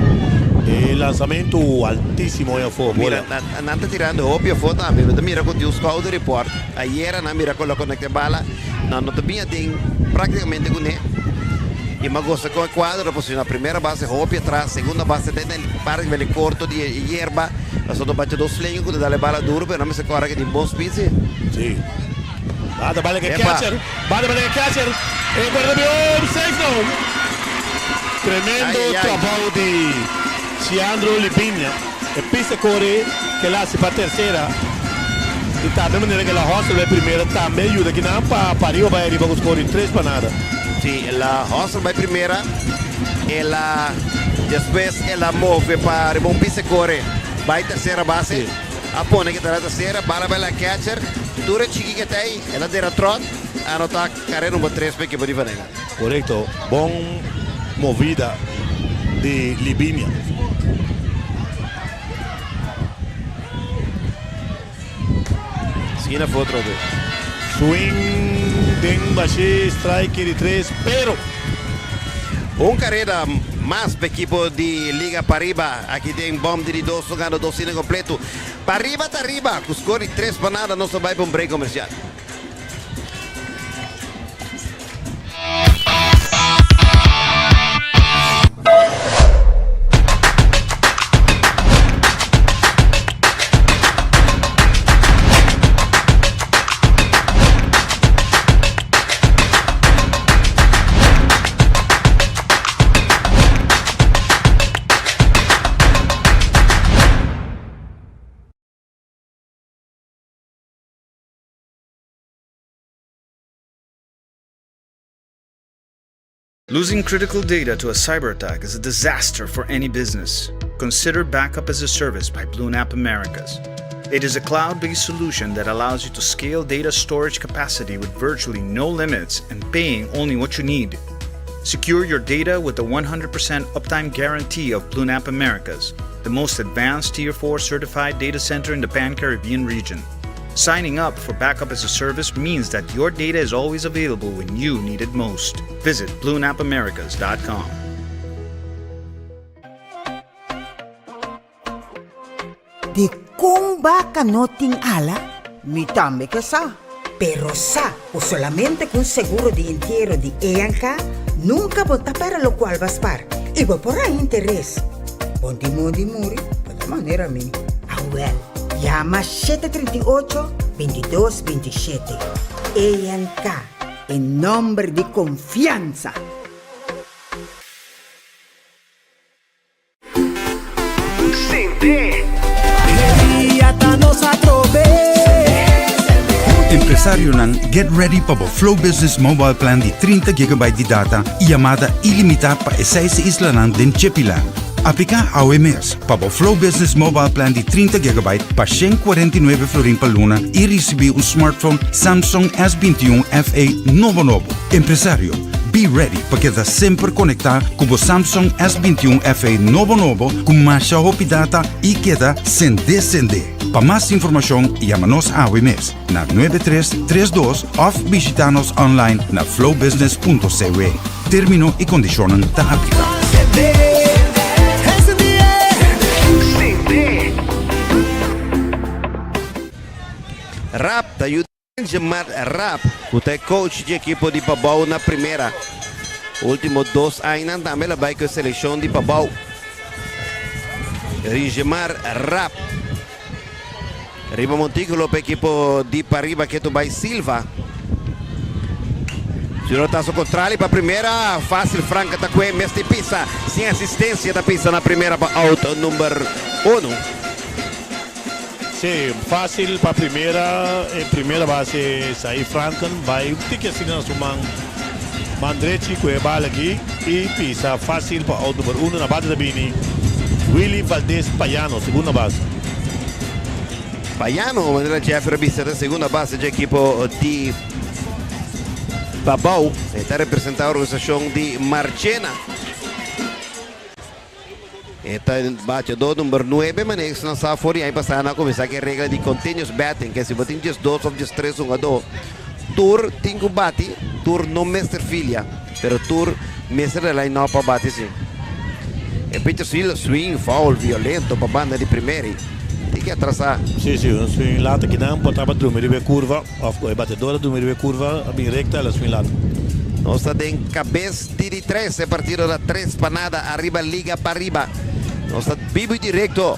E lansamentu altisimo ei afó. Mira, Bola. nan ta tirando hopi afó tambe. Bo ta mira ku tin un scouting report. Ayera nan mira ku lo konekta e bala. Nan no ta bin aden práktikamente kuné. I m'a gosta kon e kuadro ta posiciona. Primera base hopi atras, segunda base te na e parti bele korto di e yerba. Pasobra ta bacha dos slengu ku ta dal e bala duru, pero nan mester kòrda ku tin bon speed si. Si. Bata bala ku e Epa. catcher. Bata bala ku e catcher. E kuadro ta bin oh safe nou. Tremendo Ai, ai. trabou di Ciandro Libinia. E pista kore ku el hasi pa tersera i tambe manera ku el a hustle bai primera tambe a yuda kinan pa pariba bai ariba ku skor di tres pa nada. Si, el a hustle bai primera, el a despues el a move pa riba un pista kore bai tersera base, a pone ku ta na tersera, bala bai la catcher, tur e chiki ke ta ei, el a dera trot, a anota karera number tres pa ekipo di Vanega. Korekto, bon movida di Libinia. Skina for otro be. Swing den bashé, strike di tres, pero. Un kareda mas pa ekipo di Liga Pariba aki den bòm di di dos hungando dos inning kompleto. Pariba ta riba ku skor di tres pa nada. Nos ta bai pa un break komersial. Losing critical data to a cyber attack is a disaster for any business. Consider Backup as a Service by BlueNap Americas. It is a cloud-based solution that allows you to scale data storage capacity with virtually no limits and paying only what you need. Secure your data with the 100% uptime guarantee of BlueNap Americas, the most advanced Tier 4 certified data center in the Pan-Caribbean region. Signing up for Backup as a Service means that your data is always available when you need it most. Visit BlueNapAmericas.com. Di kon baka no tin ala? Mi tambe ke sa. Pero sa ku solamente ku un seguro di entiero di ENK nunka bo ta pèrdè lokual bo a spar i bo por haña interes. Bon di mondi muri, bo ta manera mi. Awèl, yama 738 22 27. ENK, e nòmber di konfiansa! Empresarionan, get ready pa bo Flow Business Mobile Plan di 30 GB di data i yamada ilimitá pa e seis islanan den Chepiland. Apliká awe mes pa bo Flow Business Mobile Plan di 30 GB pa 149 florin pa luna i risibí un smartphone Samsung S21 FE nobo nobo. Empresario, be ready pa keda semper konektá ku bo Samsung S21 FE nobo nobo ku masha hopi data i keda sendé sendé. Pa mas informashon yama nos awe mes na 9332 òf bishitá nos online na flowbusiness.cw. Término i kondishonnan ta apliká. Rap ta yuda Jemar Rap ku ta e coach di ekipo di Pabou na primera. Ultimo dos añanan tambe el a bai ku e selekshon di Pabou. Rijemar Rap riba montíkulo pa ekipo di Pariba ketu bai Silva. Junior Tazo kontrali pa primera, fásil Franca ta kue mes di pisa sin asistensia ta pisa na primera pa out number uno. Sí, fácil pa primera, e primera base Saí Franken bai un tiki asina na su man, man drechi ku e bal aki i pisa fácil pa out number uno. Na bate ta bini Willy Valdez Payano, segunda base. Payano, manera Jeffrey a bisa, ta segunda base dje ekipo di Pabou. E ta representá organisashon di Marchena. E ta bateador number nuebe, manera ku nan sa for di aña pasá nan a kuminsá ku e regla di continuous batting, ke si bo tin 12 òf 13 hungadó, tur tin ku bati, tur no mester filia, pero tur mester ta line up pa bati si. E pitcher swing foul violento pa banda di primera i tin ke atrasá. Sí, sí, un swing lata kinan por tabata drumi riba e kurva òf ku e bateador a drumi riba e kurva a bin rekta el a swing lata. Nos ta den kabes di di tres, e partido ta 3-0 ariba Liga Pariba. Nos ta bibu y directo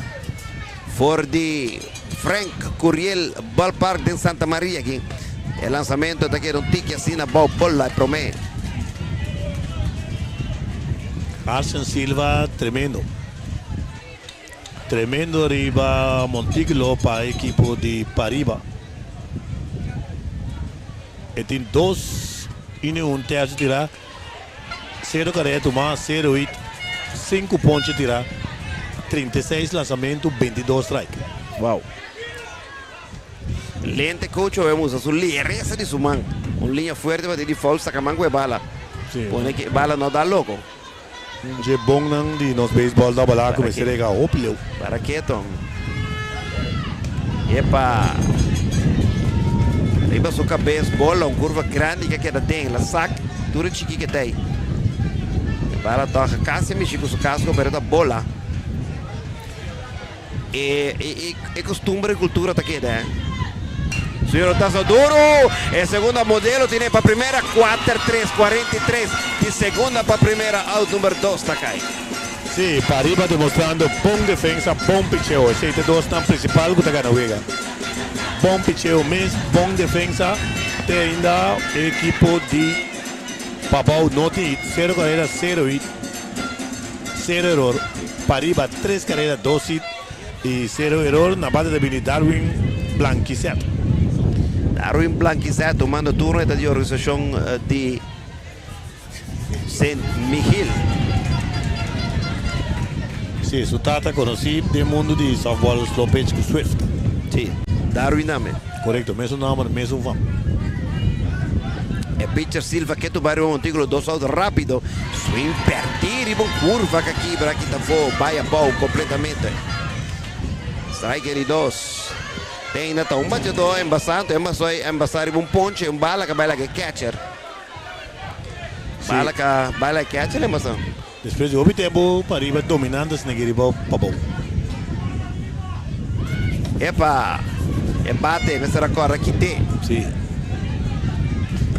for di Frank Curiel Ballpark den Santa Maria aki. E lanzamento ta keda un tiki asina bou bola e prome. Arsen Silva tremendo. Tremendo riba montículo pa e ekipo di Pariba. E tin dos inning un tercio tira. Sero karera tuma, sero hit, sinku ponche tira, 36 lansamentu, 22 strike. Wow. Lente coach awe musa su lieresa di su man. Un liña fuerte pa di foul saca man cu e bala. Sí. Pone cu e bala no da loco. Un dje bonnan di nos beisbòl ta balá ku mester rega hopi leu. Para keto. Epa. Riba su kabes bola un kurva grandi ke keda den. La sak tur e chiki ke ta ei. E bala tòg kasi a mishi ku su kasko pero ta bola. E e e costumber y cultura ta keda eh. Señor Tazo duro. E segunda modelo tiene pa primera 4 3 43 di segunda pa primera out number 2 ta cay. Sí, Pariba demostrando bon defensa, bon picheo. Esey ta e dosnan principal cu ta gana wega. Bon picheo mes, bon defensa. Te ainda e ekipo di Pabao no tin hit. Cero carrera, cero hit. Sero eror. Pariba tres karera dos hit i sero eror. Na bate ta bini Darwin Blanquizet. Darwin Blanquizet tumando turno e ta di organisashon di Sint Michiel. Si, su tata konosí den mundu di softball slow pitch ku Swift. Si, Darwin tambe. Korekto, mesun nòmber, mesun fam. E pitcher Silva ke tuba riba montíkulo dos out rápido. Swing pèrdí riba un kurva ka kibra kita afó bai abou kompletamente. Strike di dos. Te ainda ta un bateadó embasá, anto embasá riba un ponche, un bala ka bai laga e catcher. Bala ka bai laga e catcher embasá. Despues di hopi tempu pariba dominante snegi riba pabou. Epa! E bate mester a kòrda kit'é. Sí.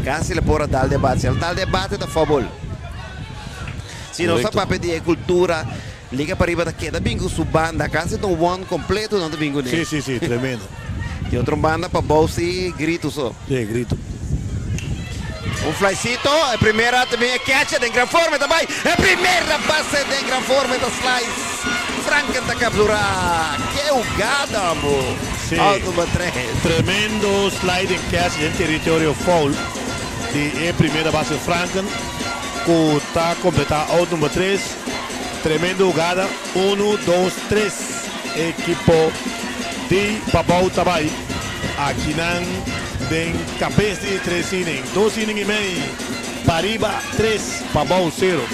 Kasi el por a dal den bate. Si el dal den bate ta foul. Si nos ta Korekto. papia di e kultura, Liga Pariba ta keda bin ku su banda. Kasi ta un one kompleto nan ta bin kuné. Sí, sí, sí, tremendo. Di otro banda pabou si gritu so. Sí, gritu. Un flycito, e primera ta bin e catcher den gran forma e ta bai, e primera base den gran forma e ta slice, Franken ta captura, ke hugada, bo. Si. Out number 3. Tremendo sliding catch den teritorio foul di e primera base Franken ku ta kompletá out number 3. Tremendo hugada. Unu, dos, tres. Ekipo di Pabou ta bai akinan den kabes di tres inning. Dos inning i mei. Pariba tres, Pabou sero.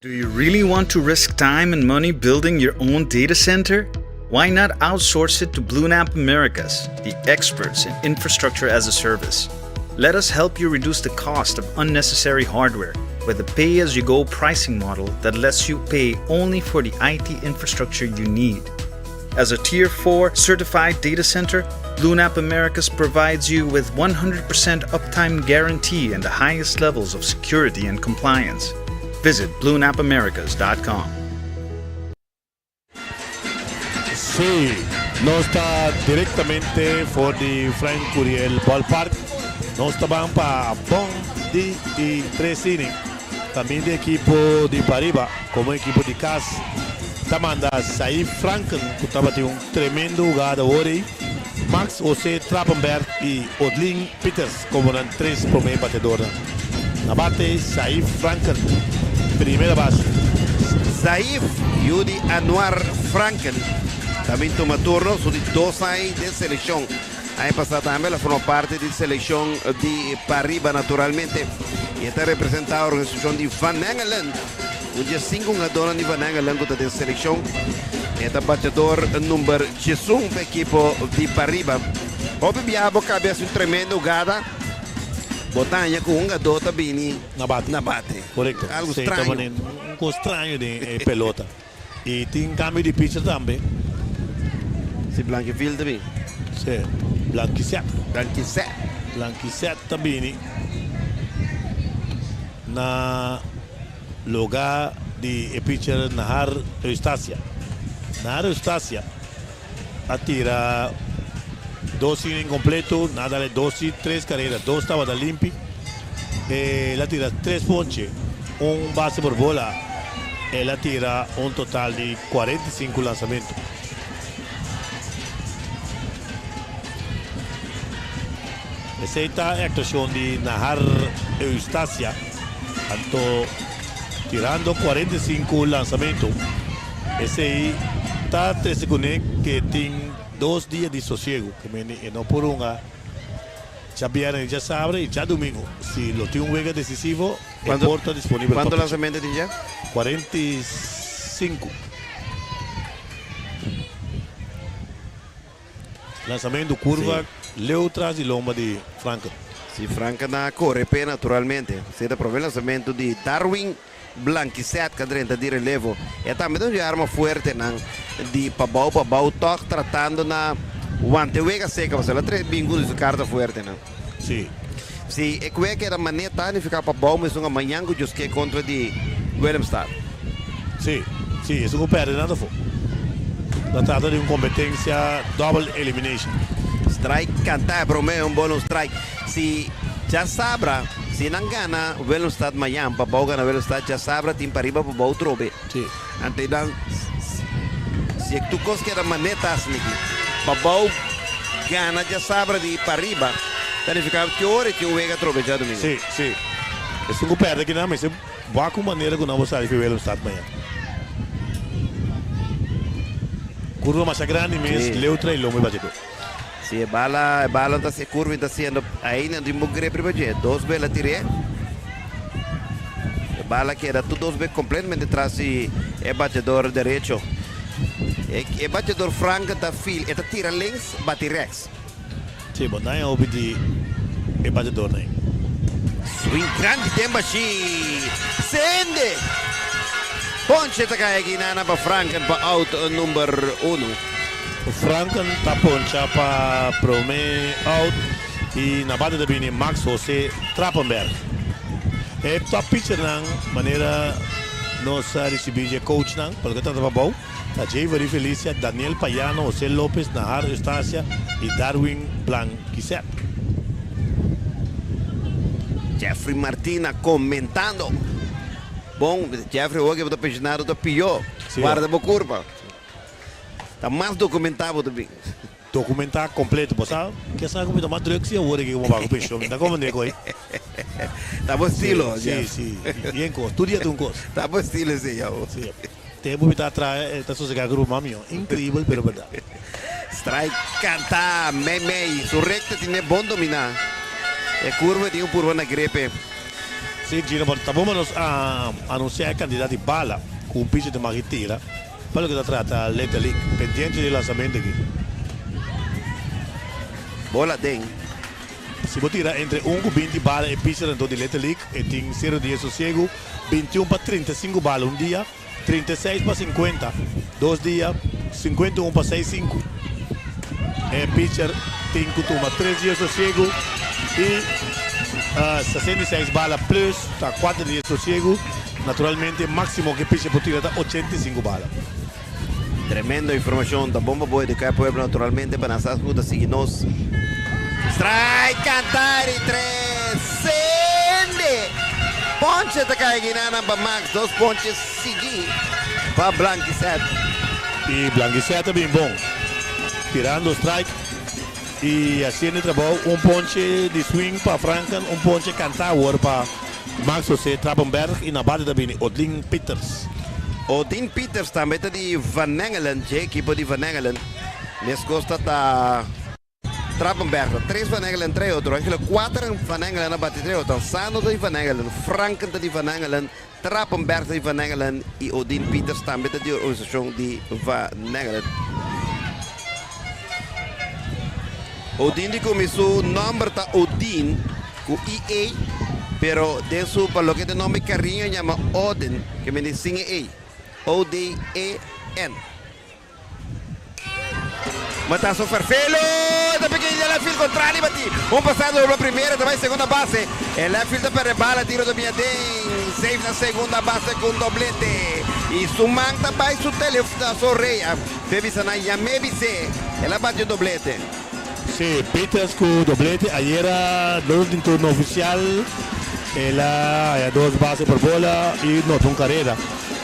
Do you really want to risk time and money building your own data center? Why not outsource it to BlueNap Americas, the experts in infrastructure as a service? Let us help you reduce the cost of unnecessary hardware with a pay as you go pricing model that lets you pay only for the IT infrastructure you need. As a Tier 4 certified data center, BlueNap Americas provides you with 100% uptime guarantee and the highest levels of security and compliance. Visit bluenapamericas.com. Sí, nos ta direktamente for di Frank Curiel Ballpark. Nos ta ban pa bon di di tres inning. También di ekipo di Pariba komo ekipo di kas ta manda Saif Franken ku tabatin un tremendo hugada awor ei, Max Jose Trapenberg i Odlin Pieters komo nan tres promé batedornan. Na bate Saif Franken, primera base. Saif yu di Anuar Franken ta bin tuma turno su di dos aña den selekshon. Aña pasá tambe el a forma parti di selekshon di Pariba naturalmente i e ta representá organisashon di Van Engelen. Un dje sinku hungadónan di Van Engelen ku ta den selekshon. E ta bateador number diesun pa ekipo di Pariba. Hopi biaha bo kabe hasi un tremendo hugada, bo ta haña ku hungadó ta bini Na bate. na bate. Korekto. Algu Sí, ta straño. manera un kos straño den e pelota. I tin kambio di pitcher tambe. Si Blanqueville ta bini. Sí, Blanquisette. Blanquisette. Blanquisette ta bini na lugá di e pitcher Nahar Eustacia. Nahar Eustacia a tira dos inning completo, nan a dale dos hit, tres carrera, dos tabata limpi. El a tira tres ponche, un base por bola. El a tira un total di 45 lanzamento. Esey ta e actuacion di Nahar Eustacia. Anto tirando 45 lanzamento. Esey ta trece cune ke tin dos dia di sosiego. Ke mende e no por hunga djabièrnè i djasabra i djadumingu. Si lo tin un wega decisivo e por ta disponibel pa Cuanto picha. lanzamento tin dja? 45. Lanzamento curva leu tras di lomba di Franken. Si Franken a core p'e naturalmente. Esey ta prome lanzamento di Darwin Blanquisette ca drenta di relevo. E tambe ta un dje arma fuertenan di pabao pabao toch tratando na wanta e wega seca pasobra el a trece bin cu di su carta fuertenan. Si. Si e cue keda mane ta nifica pabao mesun a mañan cu Josque contra di Willemstad. Si, si, esun cu perde nan ta afo. Ta trata di un competencia double elimination. Strike canta e prome un bonus strike. Si djasabra si nan gana Willemstad mañan pabao gana Willemstad djasabra tin pariba pabao trobe. Si. Ante dan si e tur cos keda mane ta asina aki. Pabao gana djasabra di pariba ta nifica ki ora e tin un wega trobe djadomingo. Si, si. Esun cu perde kinan mester Wak un manera ku nan por sali fi Willemstad mañan. Kurva masha grandi mes, leu trae lomo i bachedó. Si e bala, e bala ta e kurva ta siendo ahí nan tin bo grip riba dje. Dos be la tir'é. E bala keda tur dos be completamente tras di e bachedor derecho. E e bachedor Frank ta fil, e ta tira links, bati rechts. Sí, bo nan e hopi di e batedornan ei. Swing grandi den bashí. Sende! Ponche ta kai aki nana pa Franken pa out number uno. Franken ta poncha pa prome out i na bate ta bini Max Jose Trapenberg. E top pitchernan manera nos a ricibi dje coachnan pa loke ta trata pa bou. Ta Jayvery Felicia, Daniel Payano, Jose Lopez, Nahar Eustacia y Darwin Blanquisette. Jeffrey Martina komentando. Bon, Jeffrey, awor ku bo ta penshonado ta pió. Warda bo kurpa. Ta mas dokumentá bo ta bin. Dokumentá kompleto. Bo sa ke sa ku mi ta mas druk si awor aki ku bo baku penshon. Mi ta komprendé ku ei. Ta bo estilo, Jeff. Si, si. Bien kos. Tur dia ta un kos. Ta bo estilo esei, ya bo. Si. Tempu mi ta traha e ta sosegá ku ruman mihó. Inkribel pero bèrdat. Strike kantá meimei. Su rekta tine bon dominá. E kurva tin un purba na grepe. Si, Gino, bo ta bon pa nos a anunsiá e kantidat di bala ku un picher ta maki tira pa loke ta trata Little League. Pendiente di e lansamentu aki. Bola den. Si bo tira entre un ku 20 bala e picher anto di Little League e tin sero dia sosiegu, 21 pa 35 bala un dia, 36 pa 50 dos dia, 51 pa seis sinku. E picher tin ku tuma tres dia sosiegu i 66 bala plus ta kuater dia sosiegu. Naturalmente máksimo ku e picher por tira ta 85 bala. Tremendo informacion, ta bon pa bo educa e pueblo naturalmente pa nan sa cu ta sigui nos. Strike canta di tres sende ponche ta cay guinanan pa Max dos ponche sigui pa Blanquiset. Y Blanquiset a bin bon tirando strike y haciendo e trabou un ponche di swing pa Franken un ponche canta awor pa Max Jose Trapenberg y na bate ta bini Odlin Pieters. Odin Pieters tambe ta di Van Engelen, dje ekipo di Van Engelen. Meskos ta ta Trapenberg. Ta tres Van Engelen trae otro. Eigenlijk kuater Van Engelen a bati trae otro. Sano ta di Van Engelen, Franken ta di Van Engelen, Trapenberg ta di Van Engelen y Odin Pieters tambe ta di organisashon di Van Engelen. Odin di kumi su nòmber ta Odin ku i-e, pero den su pa loke ta nòmber kariño yama Odin, ke mende sin e e, O-D-E-N. Matazo Farfelo ta pequeño den left field contrali bati un pasado dobla primera ta bai segunda base e left field ta perde bala tiro ta bia den safe na segunda base cu un doblete y su man ta bai su telefno su orea Fe bisa nan yam'é bis'é, el a bati un doblete. Sí, Peters ku doblete ayera no tin turno ofisial, el a haya dos base por bola i nota un karera.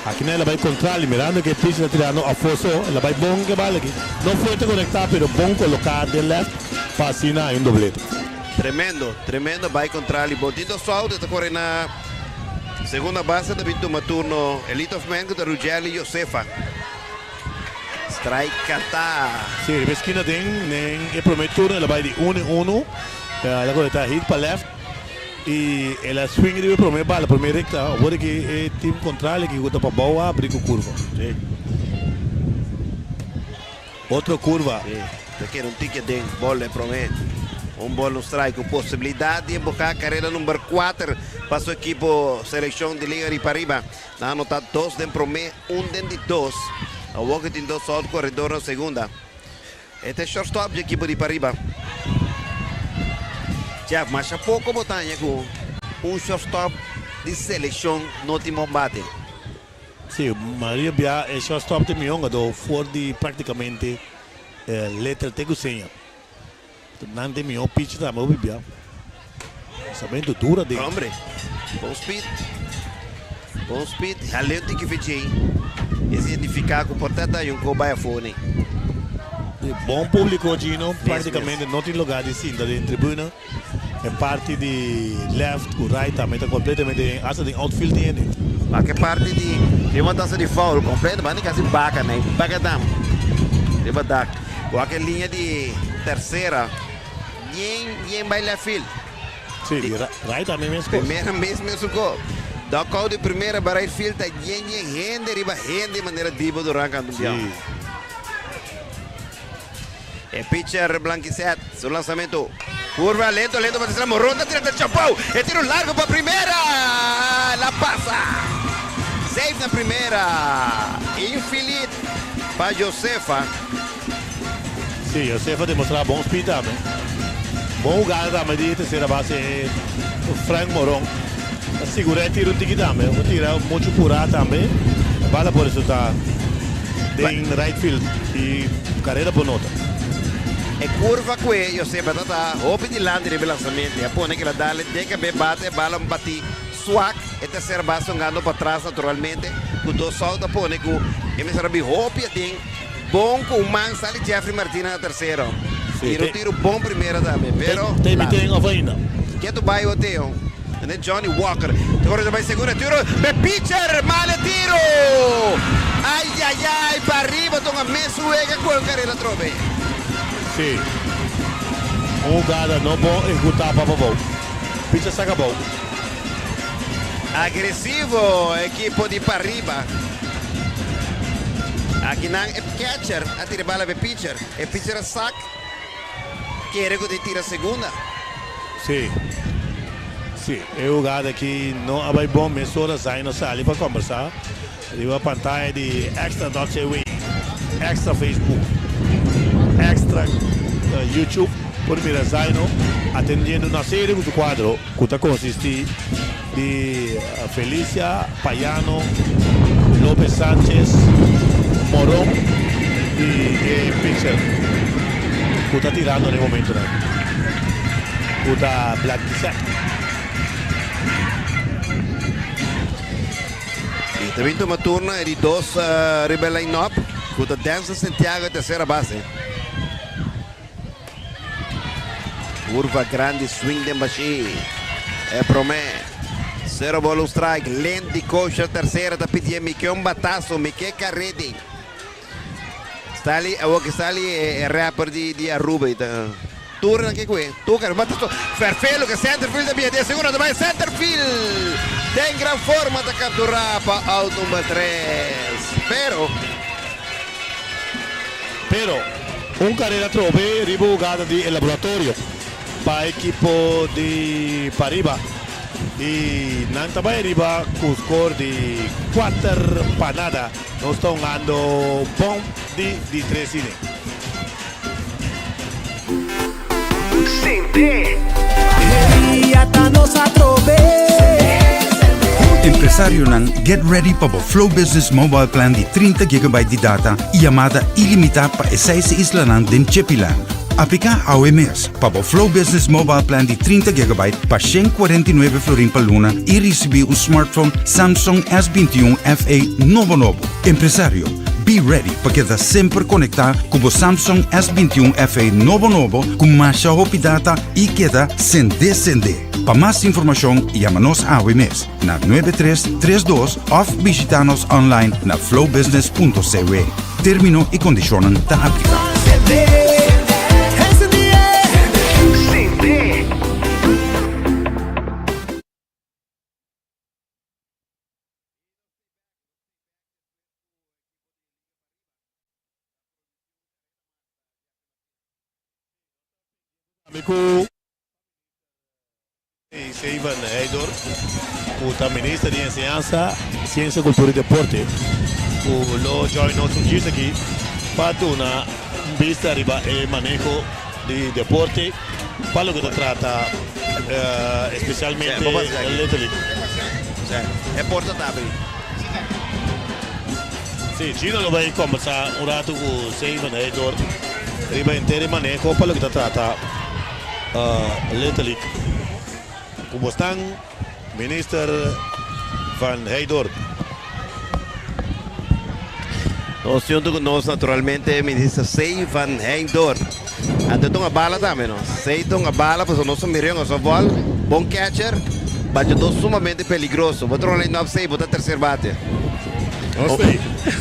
Akinan el a bai kontrali, mirando ku e pitcher ta tirando afó so, el a bai bon ku e bala aki. No fuerte konektá pero bon koloká den left pa asina haya un doblete. Tremendo, tremendo bai kontrali. Bon tin dos out, e ta kore na segunda base, ta bin tuma turno e lead off man ku ta Rugelli Josefa. Strike kantá. Sí, riba e skina den den e promé turno el a bai di unu en unu. El a kolektá hit pa left i el a swing riba e promé bala, promé rekta. Awor aki e team kontrali aki ku ta pa bou a abri ku kurva. Sí. Otro kurva. Sí, ta keda un tiki aden. Bòl e promé. Un bòl, un strike ku posibilidat di emboká karera number kuater pa su ekipo selekshon di Liga Ripariba. Nan a anotá dos den promé, un den di dos. Awor ku tin dos out koredor na segunda. E ta e shortstop dje ekipo di pariba. Jeff, masha poko bo ta haña ku un shortstop di selekshon no tin bon bate. Sí, mayoria bia e shortstop ta e mihó hungadó for di praktikamente letra te ku seña. Nan tin mihó pitcher tambe hopi bia. Lanzamento duro aden. Hombre, bon speed. Bon speed. Haleu tin ki fechei. E significa cu por ta ta un co bay afo ni. Bon publico Gino. Practicamente no tin lugar di sinta den tribuna. E parti di left cu right tambe ta completamente yen. Hasta den outfield tin hende. Wak e parti di riba tasa di foul completo. Banda casi baca na e baca dam. Riba dak. Wak e liña di tercera bien bien bai left field. Sí, di right tambe mes cos. Primera mes mesun cos. Dugout di primera bai right field ta yen yen hende riba hende manera Dibo Duran canta un biaha. Sí. E pitcher Blanquicet su lanzamento. Curva lento lento pa tercera Moron ta tira ta chapou. E tiro largo pa primera. La pasa. Safe na primera. Infilit pa Josefa. Sí, Josefa demostrá bon speed tambe. Bon hugada tambe di tercera base Frank Moron. Ta sigurá e tiro un tiki tambe. Un tira mucho purá tambe. E bala por resultá den right field y carera por nota. E curva cu e Joseba ta hopi dilanti riba e lanzamento y a pone cu el a dale den cabe bate e bala un bati swak. E tercer base hungando patras naturalmente cu dos out a pone cu e mester a bin hopi aden bon cu un man sali Jeffrey Martina na tercero. Tira un tiro bon primera tambe pero Te mi ten of ainda. Ketu bai o Teo. Ene Johnny Walker ta kore ta bai segunda tiro pe pitcher male tiro ayayay pa riba ta un mes wega cu un carera atrobe. Si. Un hugada no bon ehecuta pa Pabou. Pitcher saca abou. Agresivo ekipo di Pariba. Akinan e catcher a tira e bala pa e pitcher. E pitcher a sak kere cu ta tira segunda. Si. Si, e hugada aki no a bai bon. Mesora Zaino sali pa combersa riba pantaya di Extra dot cw, Extra Facebook, Extra YouTube por mira Zaino atendiendo na serie cu su cuadro cu ta consisti di Felicia Payano, Lopez Sanchez, Moron y e pitcher cu ta tirando na e momentonan cu ta Black Dissect. Y ta bin tuma turno e di dos riba e line-up cu ta Denzel Santiago e tercera base. Curva grandi swing den bashi. E prome. Zero ball un strike. Lent di Kosher tercera ta pidié mi ke un batazo mi ke caredi. Stali awor ke stali e rapper di di Aruba y ta tur nan ke kue. Tur kare batazo. Ferfelo ke center field ta bia den segunda ta bai center field. Den gran forma ta captura pa out number tres. Pero. Pero, un carera trobe riba hugada di e laboratorio pa ekipo di Pariba y nan ta bay riba cu score di cuater pa nada. Nos ta hungando bon di di tres inning. Empresarionan, get ready pa bo Flow Business Mobile Plan di 30 gigabyte di data y yamada ilimita pa e seis islanan den Chepiland. Aplica awe mes pa bo Flow Business Mobile Plan di 30 gigabyte pa 149 florin pa luna y ricibi un smartphone Samsung S21 FE nobo nobo. Empresario, Be ready pa keda semper konektá ku bo Samsung S 21 FE nobo nobo ku masha hopi data i keda sendé sendé. Pa mas informashon yama nos awe mes na 9332 òf bishitá nos online na flowbusiness.cw. Término i kondishonnan ta apliká. Mi ku Steven Heydor ku ta Minister di Enseñansa, Siensia, Kultura i Deporte ku lo join nos un djis aki pa duna un bista riba e maneho di deporte pa loke ta trata especialmente Little League. E porta ta abri. Si, Gino lo bay combersa un rato cu Steven Heydor riba henter e maneho pa loke ta trata Little League. Cu bo stan, Minister Van Heydorp? Nos hunto cu nos naturalmente Minister C. Van Heydorp. Anto ta un bala tambe no. C ta un bala pasobra nos a mira un softball, bon catcher, bateador sumamente peligroso. Bo trona line up C, bo ta tercer bate.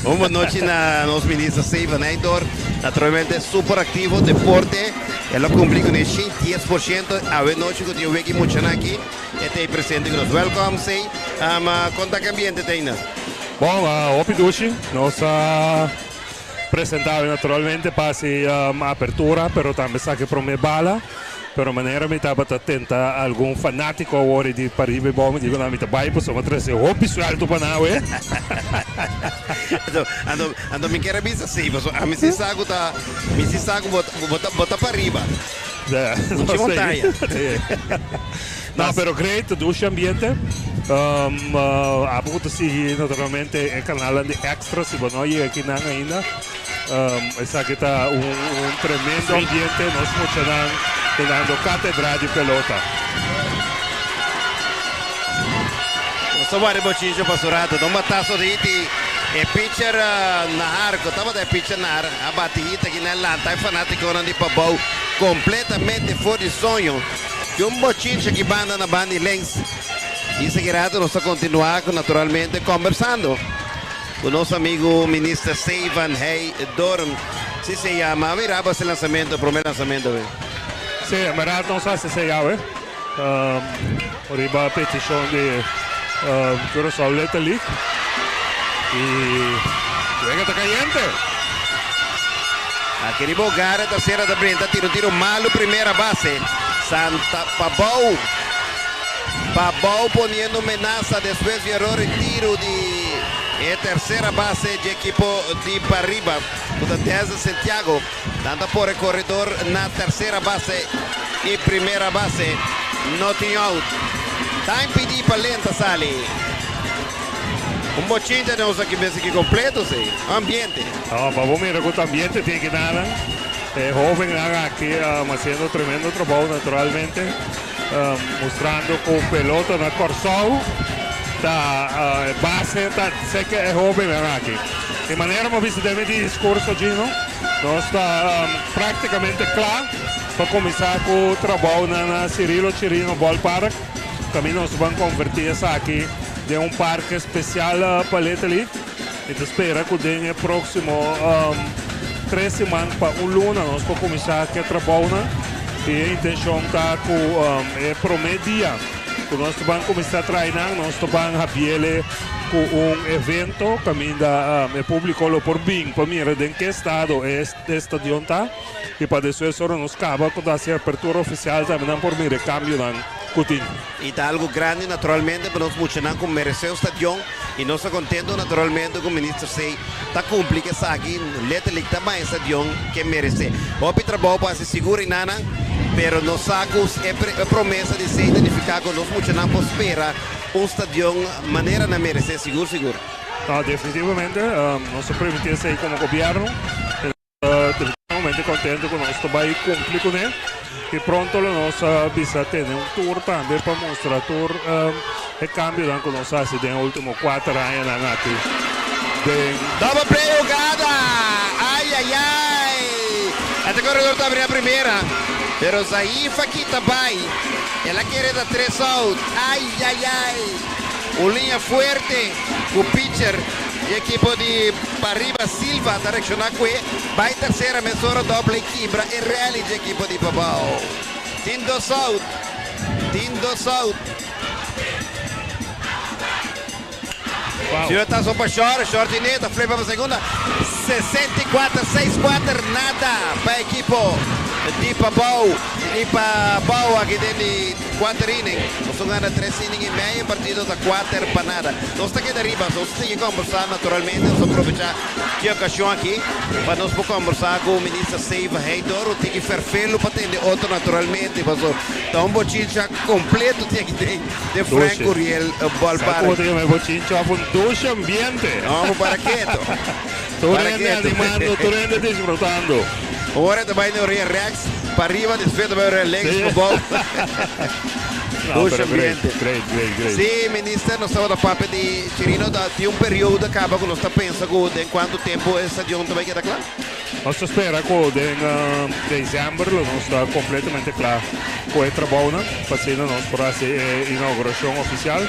Un bon nochi na nos Minister C. Van Heydorp. Naturalmente super activo, deporte. El a cumpli cu e 110% awe nochi cu tin un weki muchanan aki e ta ei presente cu nos. Welcome Say. Con ta ki ambiente ta einan? Bon, hopi dushi. Nos a presenta awe naturalmente pa haci apertura pero tambe saca e prome bala. Pero manera mi tabata tenta algun fanatico awor y di pariba y bou mi di cu nan mi ta bay pasobra mi a trece hopi suelto pa nan awe. Anto, anto, anto mi kier a bisa si, pasobra ami si sa cu ta, mi si sa cu bo ta, bo ta, bo ta pariba. Muchi montaña. No, pero great, dushi ambiente. Abo cu ta sigui naturalmente e canalnan di Extra, si bo no a yega aki nan ainda. Esaki ta un tremendo ambiente, nos muchanan dunando cátedra di pelota. Nos ta wari bochincho pa su rato. Don batazo di hit y e pitcher Nahar, cu tabata e pitcher Nahar, a bati hit aki na e lanta e fanaticonan di Pabou completamente for di soño. Cu un bochincho aki banda na banda y links. Y sigui rato nos ta continua cu naturalmente conversando cu nos amigo Minister Steven Heydoorn. Si se yama. A mira bo ese lanzamento, prome lanzamento be. Sí, en berdad nos haci esey awe. Riba peticion di Curaçao Little League. Y wega ta cayente. Aki riba hogar e tercera ta brinta tira un tiro malo primera base. Santa Pabou. Pabou poniendo menasa despues di eror y tiro di e tercera base dje ekipo di Pariba cu ta Desde Santiago. Nan ta por e corredor na tercera base y primera base. No tin out. Ta impidi pa lenta sali. Un bochincha nos aki mester ki completo si. Ambiente. No, pa bo mira cu ta ambiente tin ki nan. E hobennan aki haciendo tremendo trabou naturalmente. Mustrando cu pelota na Corsou ta e base ta seke e hobennan aki. Di manera bo bisa den mi discurso Gino, nos ta practicamente cla pa cuminsa cu trabounan na Cirilo Chirino Ballpark. Caminda nos ban converti esaki den un parke special pa Little League. Mi ta spera cu den e proximo tres siman pa un luna nos por cuminsa cu e trabounan y e intencion ta cu e prome dia cu nos ta ban cuminsa trae nan nos ta ban habiele cu un evento caminda e publico lo por bin pa mira den ke estado e stadion ta y pa despues ora nos caba cu ta haci apertura oficial tambe nan por mira e cambionan cu tin. Y ta algo grandi naturalmente pa nos muchanan cu merece un stadion. Y nos ta contento naturalmente cu Minister Say ta cumpli cu esaki, letterlijk ta baña stadion ke merece. Hopi trabou pa haci sigur y nana, pero nos sa cu e promesa di Say ta nifica cu nos muchanan por spera un stadion manera nan merece sigur sigur. No, definitivamente nos ta permiti esey como gobierno. Definitivamente contento cu nos ta bay cumpli cune y pronto lo nos bisa tene un tour tambe pa mustra tur e cambionan cu nos haci den e ultimo cuater añanan aki den. Double play hugada! Ay ay ay! Esta corredor ta abri na primera, pero Zaifa kita bay. El a kere ta tres out. Ay ay ay! Un liña fuerte cu pitcher di ekipo di Pariba Silva ta reacciona cue bay tercera mesora doble kibra e rally di ekipo di Pabao. Tin dos out. Tin dos out. Ciudad ta so pa short, short di neta, flipa pa segunda. 64, 6 cuater, nada pa ekipo di Pabao. Di Pabao aki den di cuater inning. Nos a gana tres inning y medio, e partido ta cuater pa nada. Nos ta keda riba, nos ta sigui combersa naturalmente, nos a probecha ki ocasion aki pa nos por combersa cu Minister Save Heydor, un tiki ferfelu pa tende otro naturalmente, paso ta un bochincha completo tin aki den den Frank Dushi. Curiel Sa Ballpark. como ta yama e bochincha of un dushi ambiente. No, para keto. Tur Para hende keto. animando, tur hende disfrutando. Ora ta bai na orea rechts pa riba, despues ta bai orea links Sí. pa bou. No, Dushi pero great, ambiente. great, great, great. Sí, minister, nos tabata papia di Chirino, ta tin un periodo caba cu nos ta pensa cu den cuanto tempo e stadion ta bai keda cla? Nos ta spera cu den december lo nos ta completamente cla cu e trabounan, pa asina nos por haci e inauguracion oficial.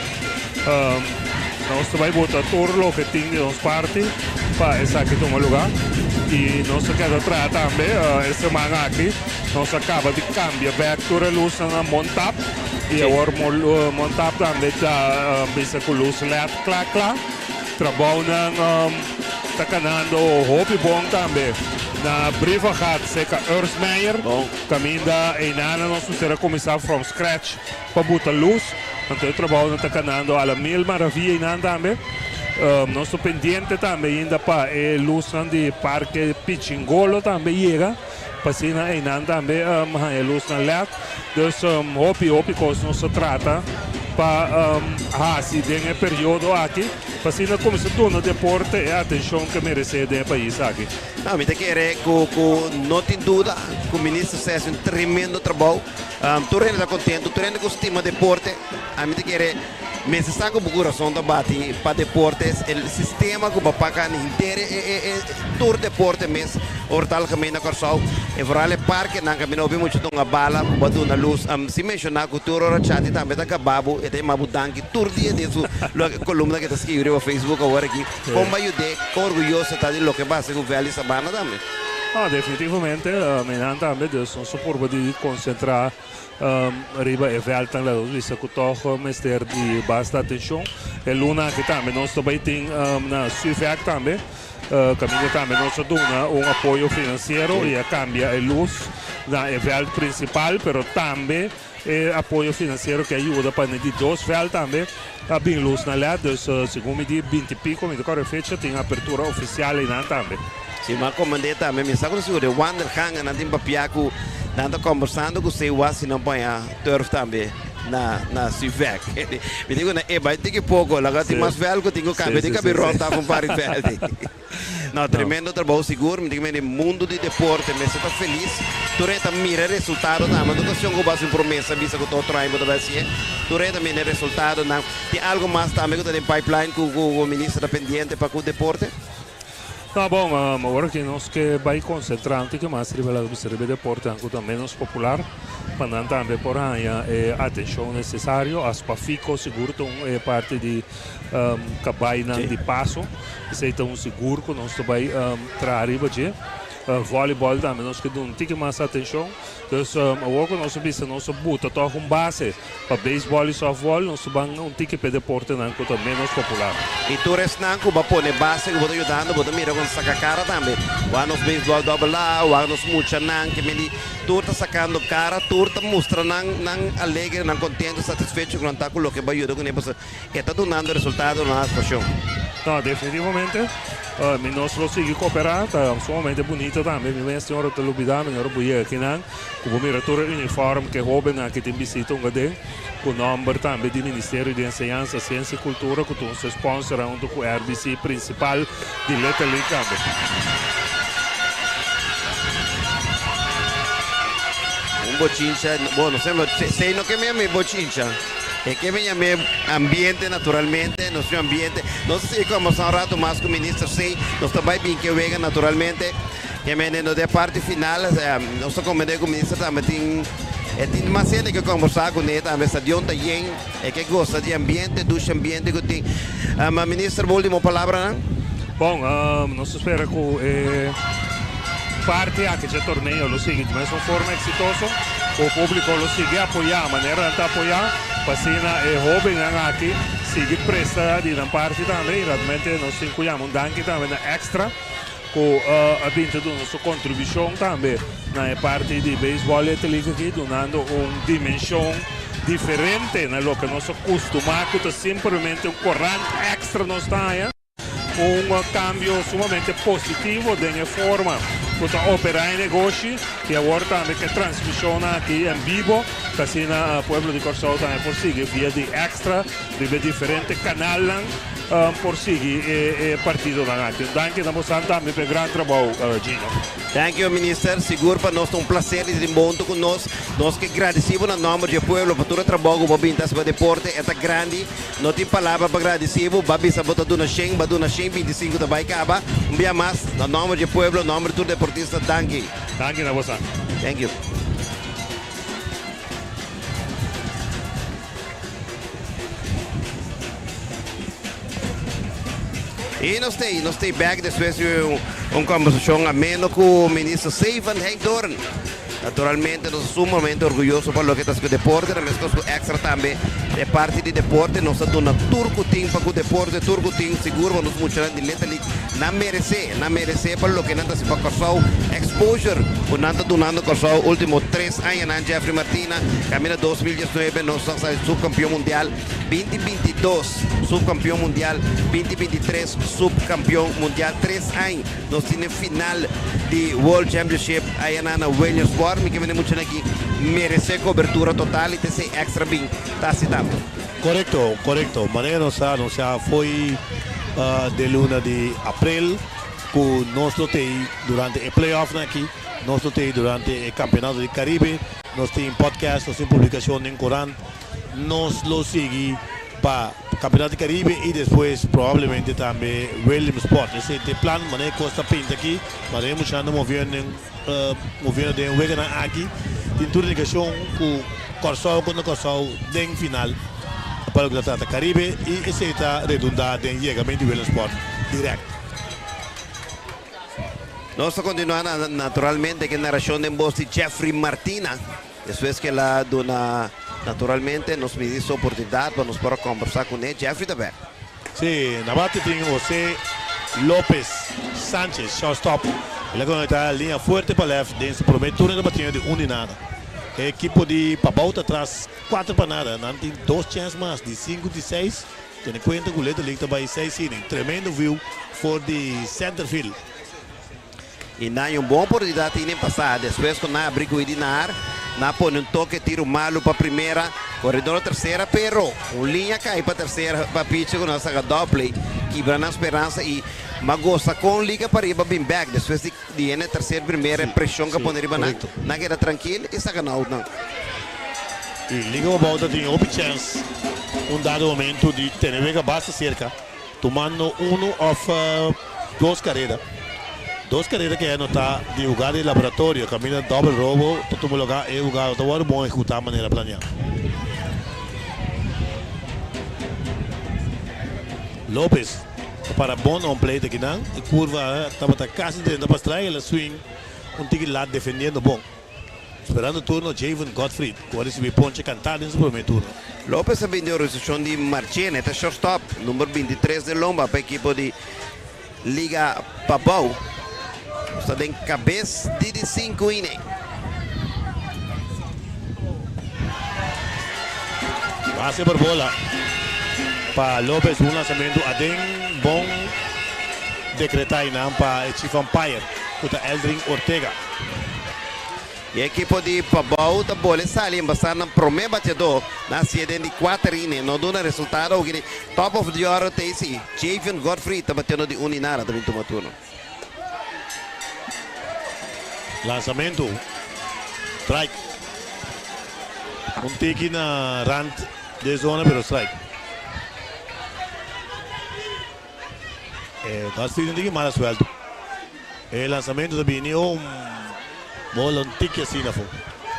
Nos ta bai bota tur loke tin di nos parti pa esaki tuma luga y nos ta keda traha tambe e siman aki nos a caba di cambia bek tur e lusnan na Montap y awor Montap tambe ta bisa cu lus led cla cla. Trabounan ta canando hopi bon tambe na Brievengat cerca Earthmeyer caminda eynana nos mester a cuminsa from scratch pa buta lus. Anto e trabounan ta kanando a la mil maravia einan tambe. Nos ta pendiente tambe ainda pa e lusnan di Parke Pichingolo tambe yega, pa asina einan tambe haña lusnan led. Dus hopi hopi kos nos ta trata. pa hasi den e periodo aki pa asina kuminsá duna deporte e atenshon ku e meresé den e pais aki. No, mi ta kere ku ku no tin duda ku Minister sa hasi un tremendo trabou. Tur hende ta kontentu, tur hende ku stima deporte. Ami ta kere mester sa ku bo kurason ta bati pa deporte, e sistema ku bo paka henter e e e tur deporte mes over tal algemeen na Kòrsou e vooral e parkenan kaminda hopi mucha dunga bala ku bo a duna lus. Sin menshoná ku tur ora Chati tambe ta kaba bo, e ta yama bo danki tur dia den su kolumna ku e ta skibi riba Facebook awor aki. Kon bo a yud'é, kon orguyoso e ta di loke bo a hasi ku Valley Sabana tambe. No, definitivamente mi nan tambe, dus nos a purba di konsentrá Riba e vèltnan la nos bisa ku tòg mester di basta atenshon. E luna aki tambe nos ta bai tin na Suvek tambe kaminda tambe nos a duna un apoyo finansiero i a kambia e lus na e vèlt prinsipal pero tambe e apoyo finansiero ke a yuda pa na di dos vèlt tambe a bin lus na lèt. Dus segun mi di binti piko mi ta kòrda e fecha tin apertura ofisial einan tambe. Si mi a komand'é tambe mi sa ku ta sigur de wandelgangen nan tin papia ku nan ta kombersando ku CUA si nan paña turf tambe na na Suvek. Mi tin ku nan e bai tiki poko laga tin mas vèl ku tin ku kambia tin kabi rònt af un par di vèl. No tremendo trabou sigur mi tin ku mende mundu di deporte mester ta felis tur e ta mira e resultado tambe no kuestion ku bo hasi un promesa bisa ku ta otro aña bo ta bai hasié tur e ta mira e resultadonan. Tin algu mas tambe ku ta den pipeline ku ku minister ta pendiente pa ku deporte? Ta bon, awor aki nos ke bai konsentrá un tiki mas riba loke bisa riba e deportenan ku ta ménos popular, pa nan tambe por haña e atenshon nesesario. Aspafiko sigur ta un e parti di kabainan di paso, esei ta un sigur ku nos ta bai traha riba dje. Vòlibòl tambe nos ke duna un tiki mas atenshon. Dus awor ku nos a bisa nos a buta tòg un base Pa beisbòl i sòftbòl nos ta ban un tiki p'e deportenan ku ta ménos popular. I tur esnan ku bo a pone base ku bo ta yudando bo ta mira kon saka kara tambe. Wak nos beisbòl dòbel A, wak nos muchanan ke mindi tur ta sakando kara, tur ta mustra nan nan alegre, nan kontentu, satisfecho ku nan ta ku loke bo a yuda kuné pasobra e ta dunando resultado na nan pashon. No, definitivamente mi nos lo sigui koperá, ta sumamente bunito tambe. Mi mes tin ora ta lubidá, mi no ora bo yega akinan. Ku bo mira tur e uniform ku e hóbennan aki tin bisita un aden, ku nòmber tambe di Ministerio di Enseñansa, Siensia i Kultura ku ta un su spònsernan huntu ku RBC prinsipal di Little League tambe. Un bochincha, bo no sé, sei no ke mi yam'é bochincha, e ke mi yam'é ambiente naturalmente, nos tin ambiente, nos ta sigui kòmbersá un ratu mas ku Minister Sei, nos ta bai bin ke wega naturalmente. Ke mende no den parti final, nos ta comprende ku minister tambe tin e tin mas hende ke kombersá kuné tambe, stadion ta yen, e ke gosa di ambiente, dushi ambiente ku tin. Ma minister bo ultimo palabranan? Bon, nos ta spera ku e parti aki dje torneo lo sigui di mesmo forma eksitoso, ku públiko lo sigui apoyá manera nan ta apoyá, pa asina e hóbennan aki sigui presta di nan parti tambe i realmente nos tin ku yama un danki tambe na Extra. Ku a bin ta duna su kontribushon tambe na e parti di beisbòl Little League aki, dunando un dimenshon diferente na loke nos a kustumá ku ta simplemente un korant èkstra nos ta haña. Un kambio sumamente positivo den e forma ku ta operá e negoshi i awor tambe ku e transmishonnan aki en bibo ta asina pueblo di Kòrsou tambe por sigui via di Extra riba e diferente kanalnan. Por sigui e partidonan aki. Un danki na bosan tambe pa e gran trabou, Gino. Thank you Minister, sigur pa nos ta un placer di tin bo hunto cu nos. Nos ke gradici bo na nomber di e pueblo pa tur e trabou cu bo a bin ta haci pa deporte. E ta grandi, no tin palabra pa gradici bo. Ba bisa bo ta duna shen, ba duna shen bintisinco ta bay caba. Un bia mas, na nomber di e pueblo, nomber di tur deportista, danki. Danki na bosan. Thank you. I nos ta nos ta bek despues di un kombersashon ameno ku Minister Sevan Heydoorn. Naturalmente nos ta sumamente orguyoso pa loke ta hasi ku deporte, na meskos ku Extra tambe e parti di deporte nos ta duna tur ku tin pa ku deporte, tur ku tin sigur pa nos muchanan di Little League. Nan meresé, nan meresé pa loke nan ta hasi pa Kòrsou. Exposure ku nan ta dunando Kòrsou último tres añanan, Jeffrey Martina, kaminda 2019 nos a sali supkampion mundial, 2022 supkampion mundial, 2023 supkampion mundial. Tres aña nos tin e final di World Championship ayanan na Williamsport. Mi ke mende muchanan aki meresé kobertura total i ta esei extra bin ta hasi tambe. Korekto, korekto. Manera nos a anunsiá fo'i den luna di aprel ku nos lo tei durante e playoffnan aki, nos lo tei durante e kampeonato di Karibe, nos tin podcast, nos tin publikashon den korant, nos lo sigui pa kampeonato di Karibe i despues probablemente tambe Williamsport. Esei ta e plan, manera e kos ta pinta aki, manera e muchanan ta moviendo den moviendo den weganan aki, tin tur indikashon ku Kòrsou kontra Kòrsou den final pa loke ta trata Karibe i esei ta redundá den yegamento di Williamsport dirèkt. Nos ta kontinuá naturalmente ku e narashon den bos di Jeffrey Martina. Despues ku el a duna naturalmente nos midi su oportunidat pa nos por a kòmbersá kuné. Jeffrey ta bèk. Sí, na bate tin Jose Lopez Sanchez, shortstop. El a konektá liña fuerte pa lèft den su promé turno ta batiendo di un di nada. E ekipo di Pabou ta tras kuater pa nada. Nan tin dos chèns mas di sinku di seis. Tene kuenta ku Little League ta bai seis inning. Tremendo view for di center field. I nan un bon oportunidat tin den pasá. Despues ku nan abri ku Idinar, nan a pone un toke tiru malu pa primera, koredor a tersera, pero un liña kai pa tersera pa picher ku nan a saka double play, kibra nan speransa i m'a gosa kon Liga Pariba bin bèk despues di di hende terser primera e preshon ku a pone riba nan, nan keda trankil i saka nan out nan. I Liga Pabou ta tin hopi chèns un dado momento di tene wega basta serka. Tumando uno of dos careda. Dos careda ke anota di hugada di laboratorio caminda dobbel robo ta tuma lugar e hugada no ta wordo bon ehecuta manera planea. Lopez ta para bon na un plate akinan e curva tabata casi drenta pa strike el a swing un tiki lat defendiendo bon. Sperando turno Javon Godfried ku a risibí ponche kantá den su promé turno. Lopez a bini den recepcion di Marchena. E ta shortstop, number 23 den lomba pa ekipo di Liga Pabou. Nos ta den kabes di di sinku inning. Base por bola pa Lopez. Un lansamentu aden bon dekretá einan pa e chief umpire ku ta Eldrin Ortega. E ekipo di Pabou ta bole sali en basá nan promé bateadó na hasié den di kuater inning. No duna resultado awo kini top of the order ta esi. Javion Godfrey ta bateando di un i nada ta bin tuma turno. Lansamentu, strike. Un tiki na rand di e zona pero strike. E Godfrey no tin ki mala suelto. E lansamento ta bini un bola un tiki asina afo.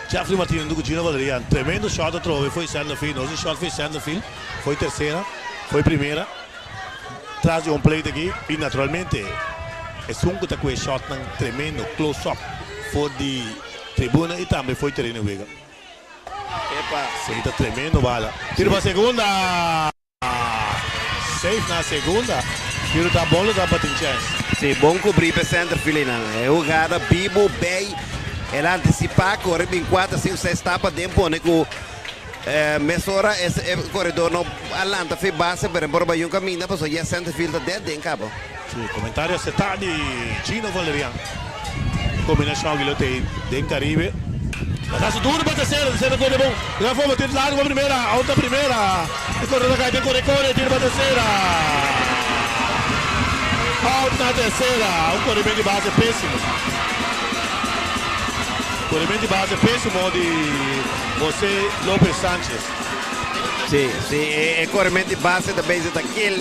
Jeffrey Martinez hunto cu Gino Valerian. Tremendo shot atrobe fo'i center field. Nos tin shot fo'i center field, fo'i tercera, fo'i primera. Tras di home plate aki y naturalmente esun cu ta cu e shotnan tremendo close up for di tribuna y tambe fo'i tereno di wega. Epa. Esey ta tremendo bala. Tiro pa segunda. Safe na segunda. Tiro ta bon lo ta pa tin chèns. Si, bon kubrí p'e center field-nan. E hugada bibu bay. El a antisipá, kore bin kuater, sinku, seis stap aden pone ku mesora e koredor no a lanta fi base pero e por bai un kaminda pasobra ya center field ta det den kaba. Si, komentario asertá di Gino Valerian. Kombinashon aki lo tei den Karibe. Pasaso duro pa tersera, tersera kore bon. Gran forma, tiro largo pa primera, out na primera. E kore ta kai den kore kore, tiro pa tersera. Out na tersera, un koremen di base pesimo. Koremen di base pesimo di Jose Lopez Sanchez. Si, si, e koremen di base ta bezig ta kill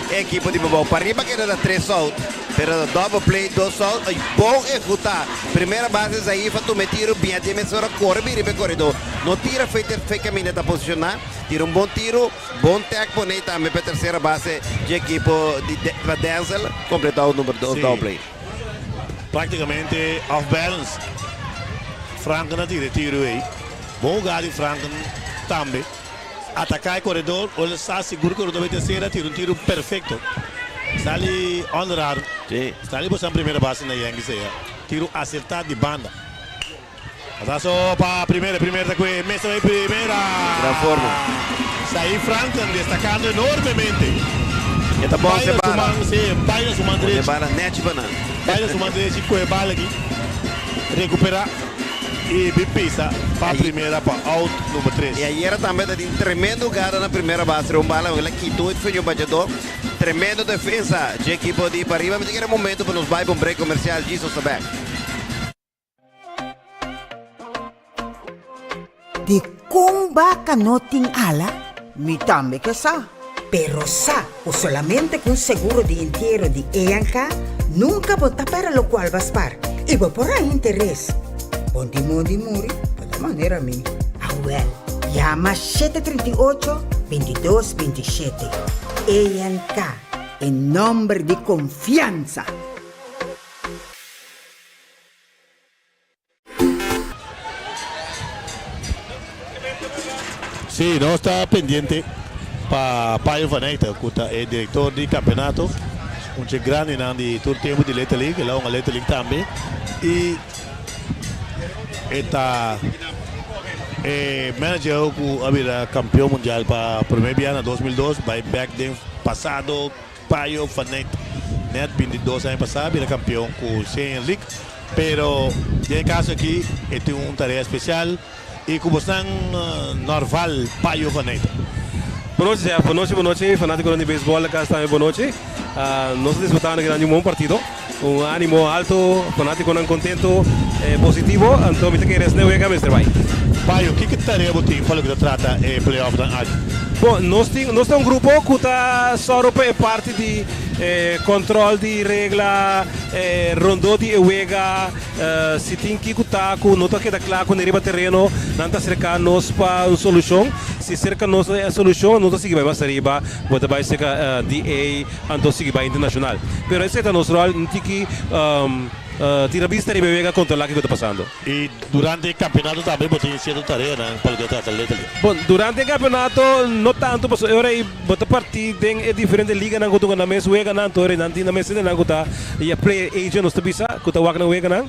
e ekipo di Pabou. Pariba keda ta tres out. Pero ta double play dos out y bon ehecuta. Primera base Zaif a tuma e tiro bien den mesora core bin riba e coredor. No tira fe ter fe caminda ta posiciona. Tira un bon tiro, bon tag pone y tambe pa e tercera base dje ekipo di pa Denzel completa out number dos double play. Practicamente off balance Franken a tira e tiro ey. Bon huga di Franken tambe. Ataca e coredor, ora sa sigur cu e coredor bay tercera, tira un tiro perfecto. Sali onderarm. Si. Sali boso primera base na Yankees ei. Tiro asertá di banda. Pasaso pa primera, primera ta kue, mester bai primera. Gran forma. Saí Franklin destacando enormemente. E ta bon se bala. Sí, baila su man E derecho. bala nechi pa nan. Baila su man derecho kue bala aki. Recupera y bin pisa pa primera pa out number 3. I ayera tambe ta tin tremendo gara na primera base. Un bala el a kitó e feño bachadó. Tremendo defensa dje ekipo di Pariba. Mi ta kere momento pa nos bai pa un break comercial. Jesus ta back. Di kon baka no tin ala? Mi tambe ke sa. Pero sa ku solamente ku un seguro di entiero di ENK nunka bo ta pèrdè lokual bo a spar i bo por haña interes. Bon di mondi muri bo ta manera mi. Awèl, yama 738, 22 27. ENK, e nòmber di konfiansa! Sí, nos ta pendiente pa Payo van Eyck, ku ta e direktor di kampeonato, un dje grandinan di tur tempu di Little League, el a hunga Little League tambe i e ta e manager ku a bira kampeon mundial pa prome bia na 2002, bai bek den pasado. Payo van Eyck net 22 aña pasá bira kampeon ku Senior League, pero den e kaso aki e tin un tarea spesial i ku bosnan Norval Payo van Eyck. Bonochi Jeff, bonochi bonochi fanatikonan di beisbòl na kas tambe bonochi. Nos ta disfrutando akinan di un bon partido, un animo alto, fanatikonan kontento, positivo, anto mi ta kere esne wega mester bai. Payo, kiko tarea bo tin pa loke ta trata e playoffnan aki? Bon, nos tin, nos ta un grupo ku ta sòru pa e parti di kòntròl di regla, rondó di e wega, si tin kiko ta ku no ta keda kla kuné riba tereno, nan ta serká nos pa un solushon. Si serka nos no e solushon, nos ta sigui bai mas ariba, bo ta bai serka DA, anto sigui bai internashonal. Pero esei ta nos ròl, no tin ki tira bista riba e wega kontrolá kiko ta pasando. I durante e kampeonato tambe bo tin sierto tareanan pa loke ta trata Little League? Bon, durante e kampeonato no tanto pasobra e ora ei bo ta partí den e diferente liganan ku ta hunga nan mes weganan, anto ora ei nan tin nan mes hendenan ku ta ya player agent nos ta bisa ku ta wak nan weganan.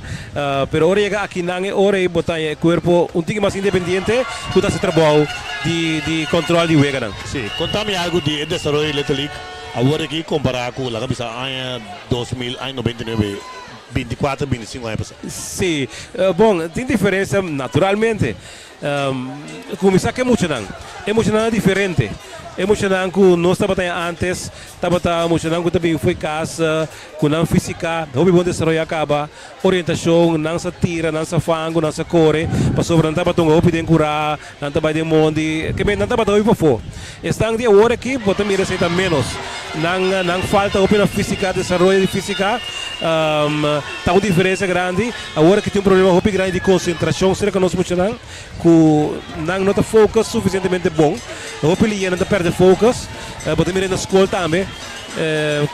Pero ora yega akinan e ora ei bo ta haña e kuerpo un tiki mas independiente ku ta hasi trabou di di kòntròl di weganan. Sí, konta mi algu di e desaroyo di Little League awor aki kompará ku laga bisa aña 2000, aña 99. 24, 25 aña pasá. Sí, bon, tin diferencia naturalmente. Cuminsa cu e muchanan. E muchanan a diferente. E muchanan cu nos tabata haña antes tabata muchanan cu ta bin fo'i cas cu nan fisica hopi bon desaroya caba, orientacion, nan sa tira, nan sa fango, nan sa core, pasobra nan tabata hunga hopi den cura, Nan ta bai den mondi, ke men nan tabata hopi pafó. Esnan di awor aki bo ta mira esei ta ménos. Nan nan falta hopi na físika, desaroyo di físika ta un diferensia grandi. Awor aki tin un problema hopi grandi di konsentrashon serka nos muchanan ku nan no ta focus sufisientemente bon. Hopi liña nan ta pèrdè focus. Bo ta mira na skol tambe.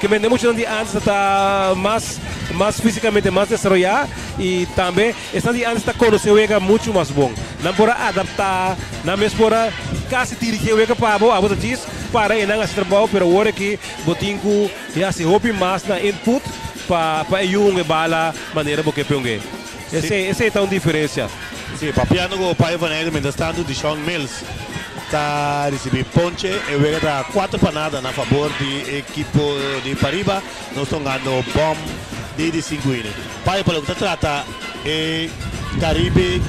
Ke men e muchanan di antes ta mas mas físikamente mas desaroyá i tambe Esnan di antes ta konosé wega muchu mas bon. Nan por a adaptá, nan mes por a kasi dirigí e wega pa bo. Abo ta djis para e nan hasi trabou, pero awor aki bo tin ku hasi hopi mas na input pa pa e yu hunga e bala manera bo ke p'e hung'é. Esei esei ta un diferensia. Sí, papiando ku Payo van Eyden mientras tanto Deshaun Mills ta risibí ponche. E wega ta kuater pa nada na fabor di ekipo di Pariba. Nos ta hungando bòm di di sinku inning. Payo pa loke ta trata e Caribe,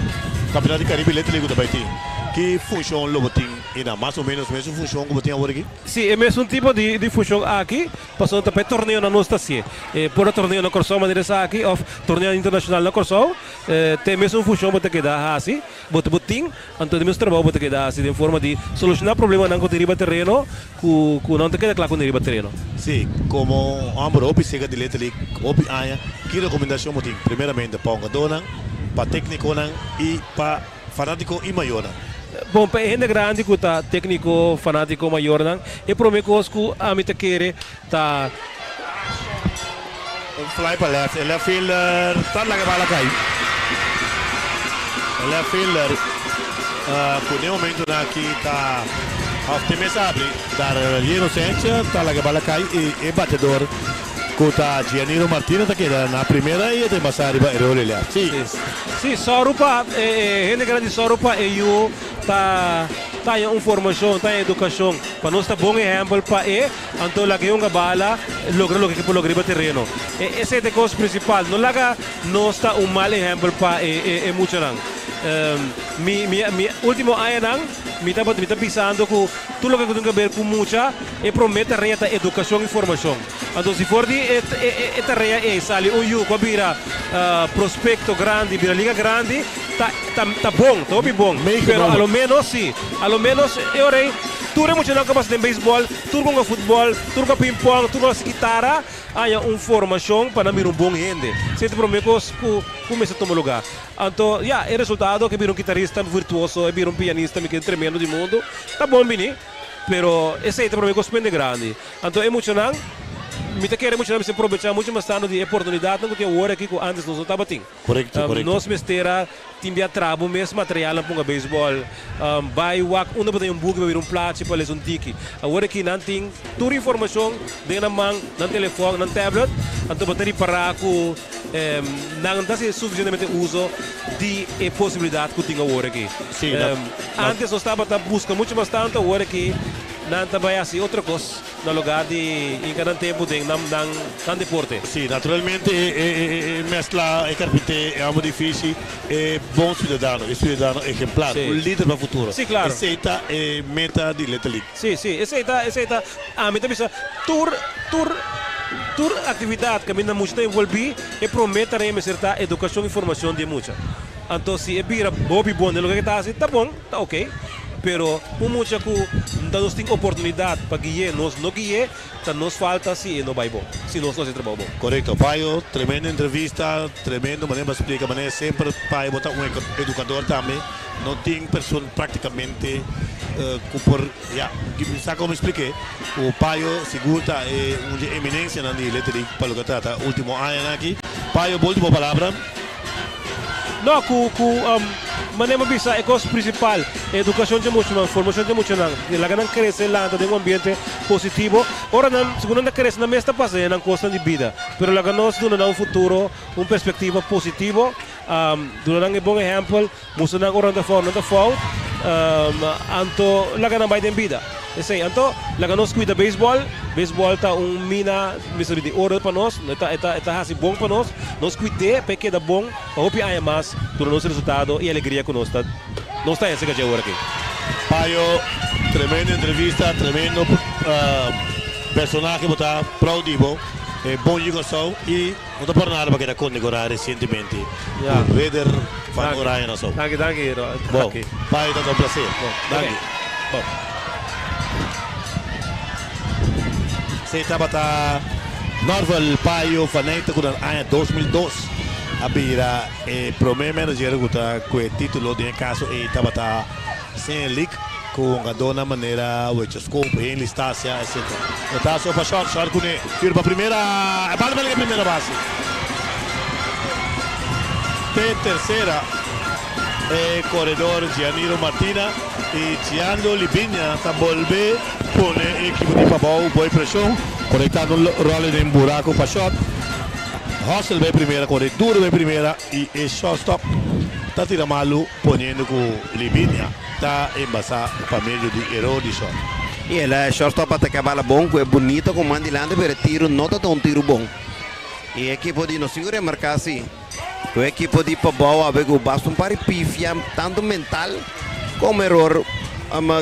Campeonato di Caribe Little League ku ta bai tin, ki funshon lo bo tin einan? Mas o menos mesun funshon ku bo tin awor aki? Sí, e mesun tipo di di funshon aki, pasobra ta pa e torneonan nos ta hasié. E por ta torneo na Kòrsou manera esaki òf torneonan internashonal na Kòrsou, ta e mesun funshon bo ta keda hasi, bo ta bo tin. Anto di mes trabou bo ta keda hasi den forma di solushoná problemanan ku tin riba tereno ku ku nan ta keda kla ku riba tereno. Sí, komo un hòmber hopi seka di Little League hopi aña, ki rekomendashon bo tin primeramente pa hungadónan, pa téknikonan i pa fanátiko i mayornan? Bon, pa e hende grandi ku ta tékniko, fanátiko, mayornan, e promé kos ku ami ta kere ta. Un fly pa left, e left fielder ta laga e bala kai. E left fielder ku den momentonan aki ta. Of te mes abri, Darrell Inocentia ta laga bala kai y e batedor cu ta Gianiro Martina ta keda na primera y e ta embasa riba e rol left. Si. Si, sòru pa e hende grandi sòru pa e yu ta ta haña un formashon, ta haña edukashon, pa nos ta bon ehèmpel pa e, anto laga e hunga bala logra loke ke por logra riba tereno. E esei ta e kos prinsipal, no laga nos ta un mal ehèmpel pa e e muchanan. Mi mi mi último añanan mi tabata mi ta bisando ku tur loke ku tin kaber ku mucha e promé tarea ta edukashon i formashon. Anto si for di e e tarea ei sali un yu ku a bira prospekto grandi, bira liga grandi, ta ta ta bon, ta hopi bon. Pero a lo ménos si, a lo ménos e ora ei tur e muchanan ku a pasa den beisbòl, tur ku hunga futbòl, tur ku a pinpòn, tur ku a hasi kitara, haña un formashon pa nan bira un bon hende. Esei ta e promé kos ku ku mester tuma lugá. Anto, ya, e resultado ku e bira un kitarista virtuoso, e bira un pianista mi kende tremendo di mundu, ta bon bini, pero esei ta promé kos pende grandi. Anto e muchanan, mi ta kere e muchanan mester probechá muchu mas tantu di e oportunidatnan ku tin awor aki ku ántes nos no tabatin. Korekto, korekto. Nos mester a tin bia trabo mes materialnan pa hunga beisbòl, bai wak unda bo ta un buki pa bira un plachi pa lesa un tiki. Awor aki nan tin tur informashon den nan man, nan telefòn, nan tablet, anto bo ta ripará ku Nan ta haci suficientemente uso di e posibilidad cu tin awor aki. Sí, na, na. Antes nos tabata busca mucho mas tanto, awor aki nan ta bay haci otro cos na lugar di hinca nan tempo den nan, nan, nan deporte. Sí, naturalmente e, e, e, e mezcla e carpinté, e homber difici, e bon ciudadano, e ciudadano ejemplar, Sí. un lider pa futuro. Sí, claro. Esey ta e meta di Little League. Sí, sí, esey ta, esey ta, ami ta bisa tur, tur, tur actividad caminda mucha ta envolvi, e prome tarea mester ta educacion y formacion di e mucha. Anto si e bira hopi bon den loke ke ta haci, ta bon, ta ok, pero un mucha cu ta nos tin oportunidad pa gui'e, nos no gui'e, ta nos falta si e no bay bon, si nos no haci e trabao bon. Corecto Payo, tremendo entrevista, tremendo manera pa splica, manera semper Payo bo ta un educador tambe, no tin persona practicamente cu por, ya, mi sa como explique, cu Payo sigur ta e un dje eminencianan di Little League pa loke ta trata ultimo añanan aki. Payo, bo ultimo palabra. No, cu, cu, manera mi a bisa e cos principal, educacion dje muchanan, formacion dje muchanan, laga nan crece, lanta den un ambiente positivo, ora nan, segun nan ta crece nan mes ta pasa den nan cosnan di bida, pero laga nos duna nan un futuro, un perspectiva positivo, duna nan e bon ehempel. Mustra nan ora nan ta fout, nan ta fout, anto laga nan bai den bida. Esei. Anto laga nos cuida beisbol. Beisbol ta un mina, mi sabi, di oro pa nos. E ta, e ta, e ta haci bon pa nos. Nos cuid'é pa e keda bon pa hopi aña mas duna nos resultado y alegria cu nos ta, nos ta hese caché awor aki. Payo, tremendo entrevista, tremendo personahe bo ta, proud di bo, e bon yu Kòrsou y. No ta por nada pa keda kondekorá resientemente ku Ridder van Oranje Nassau. Danki, danki, Bo, pai ta ta un plaser. Danki. Bo. Esei tabata Norval Payo van Nijten ku na aña 2002 a bira e promé manager ku ta ku e título. Den e kaso ei tabata Senior League ku hungadónan manera Wecho Scoop, Henley Stasia, etc. E ta so pa short, short kuné, tiro pa primera, e bal ta peligra primera base. Te tercera e koredor Gianiro Martina i Giando Libinia ta bolbe pone e ekipo di Pabou boi preshon, konektando un ròle den buraku pa short. Hustle bai primera, kore duro bai primera i e shortstop ta tira malu. Poniendo cu Libinia ta embasa pa medio di eror di short. Y el a shortstop a ataca bala bon cu e bunita cu man dilanti pero e tiro no ta ta un tiro bon. Y e ekipo di nos tin cu remarca si cu e ekipo di Pabao a cu basta un par di pifia tanto mental como eror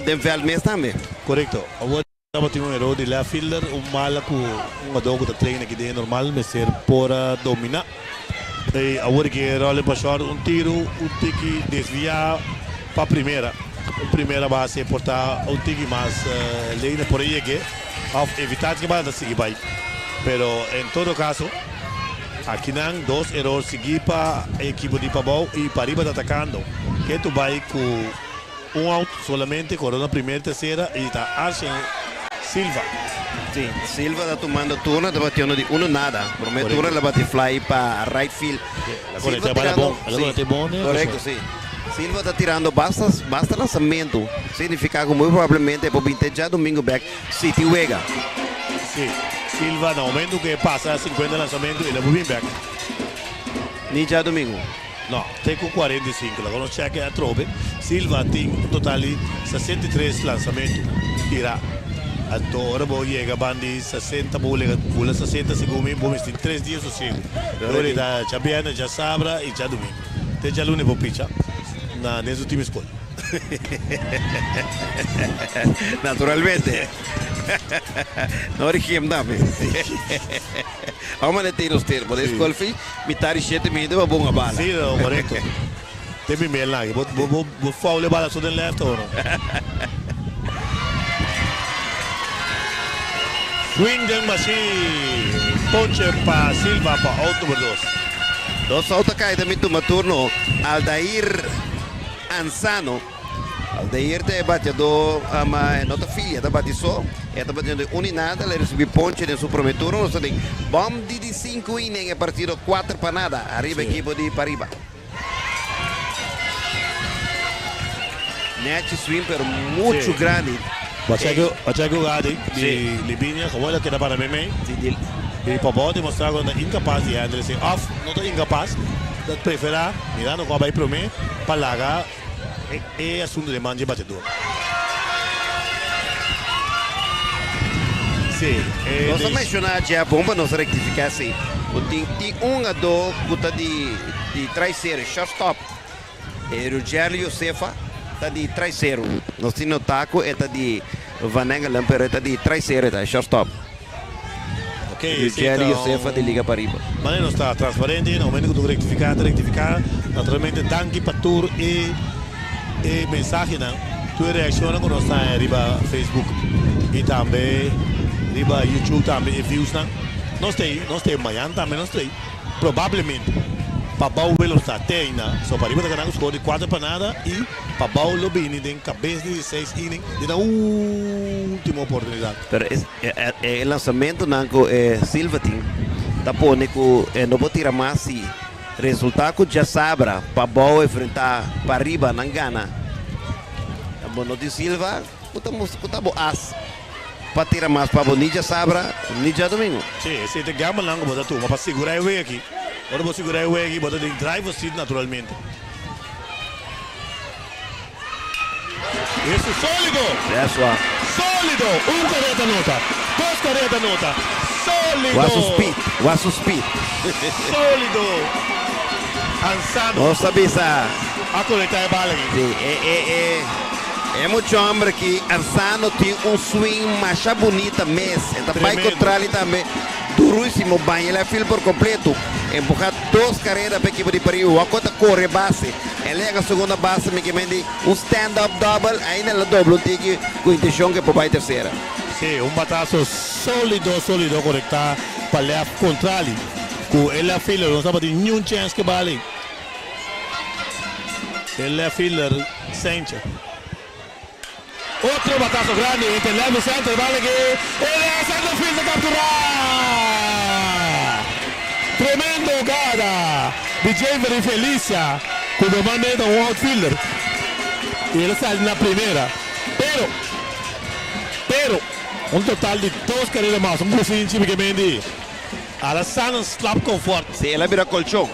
den veld mes tambe. Corecto. Awor tabatin un eror di left fielder, un mala cu un jugador cu ta train aki den normal mester por a domina. Y awor ke Rolly pa short un tiro, un tiki desvia pa primera. Un primera base por ta un tiki mas lene por a yeg'e of evita ke bala ta sigui bay. Pero en todo caso akinan dos eror sigui pa e ekipo di Pabao y Pariba ta atacando. Ketu bay cu Un out solamente coró na primer tercera y ta Arsen Silva. Sí, Silva ta tumando turno, ta batiendo di uno nada. Prome turno el a bati fly pa right field. Silva tirando, sí, Correcto, sí. Silva ta tirando basta basta lanzamento, significa cu muy probablemente e por bin te djadomingo bek si tin wega. Si, Silva na momento cu e pasa 50 lanzamento el a por bin bek. Ni djadomingo? No, te cu 45. Laga nos check atrobe. Silva tin un total di 63 lanzamento tira. Anto ora bo yega ban di 60 bo lega bula 60 segun mi bo mester tin tres dia sosiego. Ora e ta djabièrnè, djasabra y djadomingo. Te djaluna e por picha na den su team skol. Naturalmente. No rigim tambe. Amo manda tira usted. Bo den skol fi mitar di shete minute pa bon a bala. Si, no, korekto. Te mi mel nan. Bo bo bo bo foul e bala so den left o no? Swing den bashi. Ponche pa Silva pa out number dos. Dos out a kai ta mi tuma turno Aldair Ansano. Aldair ta e bateadó ma e no ta filia, e ta bati so. E ta batiendo di un i nada, el a risibi ponche den su prome turno. Nos ta den bòm di di sinku inning e partido kuater pa nada ariba ekipo di Pariba. Nechi swing pero muchu grandi. Bo a chek jugada di Libinia como el a keda para meimei y Pabao a demostra cu nan ta incapas di handle esey of no ta incapas ta prefera mirando cu a bay prome pa laga e asunto den man dje batedor. Sí, Nos a menciona dje bon pa nos rectifica esey cu tin tin un hungador cu ta di di traisero, shortstop. E Ruggero Josefa ta di traisero. Nos tin nota cu e ta di Van Engelen, pero e ta di traisero, e ta shortstop. Ruggero Josefa di Liga Pariba. Manera nos ta transparente, na momento cu tur rectifica, ta rectifica. Naturalmente danki pa tur e e mensahenan, tur e reaccionnan cu nos ta haña riba Facebook y tambe riba YouTube tambe e viewsnan. Nos ta ey, nos ta ey mañan tambe nos ta ey. Probablemente Pabao Willemstad te ainda, so pariba ta gana ku skor di kuater pa nada i Pabao lo bini den kabes di seis inning den nan ultimo oportunidat. Pero e lansamentunan ku e Silva tin ta pone ku e no por tira mas si resulta ku djasabra Pabao enfrenta pariba nan gana. Bo no tin Silva ku ta mustra ku ta bo as. Pa tira mas pa bo ni djasabra ni djadomingo. Sí, esei ta e gamblenan ku bo ta tuma pa sigurá e wega aki. Ora bo sigurá e wega aki, bo ta den driver's seat naturalmente. Eso sólido! Eso. Sólido! Un karera ta nota, dos karera ta nota. Sólido! Wak su speed, wak su speed. Sólido! Ansano. Nos ta bisa. A konektá e bala aki. Sí, e, e, e. E mucha homber aki Arzano tin un swing masha bunita mes. E ta bai contrali tambe durísimo. Baña left field por completo. Empuja dos carrera pa equipo di Pariba. Wak ta core base. El a yega segunda base mi ke men di un stand up double. Ainda el a dobla un tiki cu intencion cu e por bai tercera. Sí, un batazo solido, solido conecta pa left contrali. Cu e left fielder no tabatin niun chance ke bali. E left fielder Sanchez. Otro batazo grandi entre left y center. Bala ki e left center field ta captura! Tremendo hugada di Javery Felicia cu normalmente ta un outfielder y el a sali na primera. Pero, pero un total di dos carrera mas. Un cusinchi mi ke mende. Alassane slap confort. Si el a bira colchon.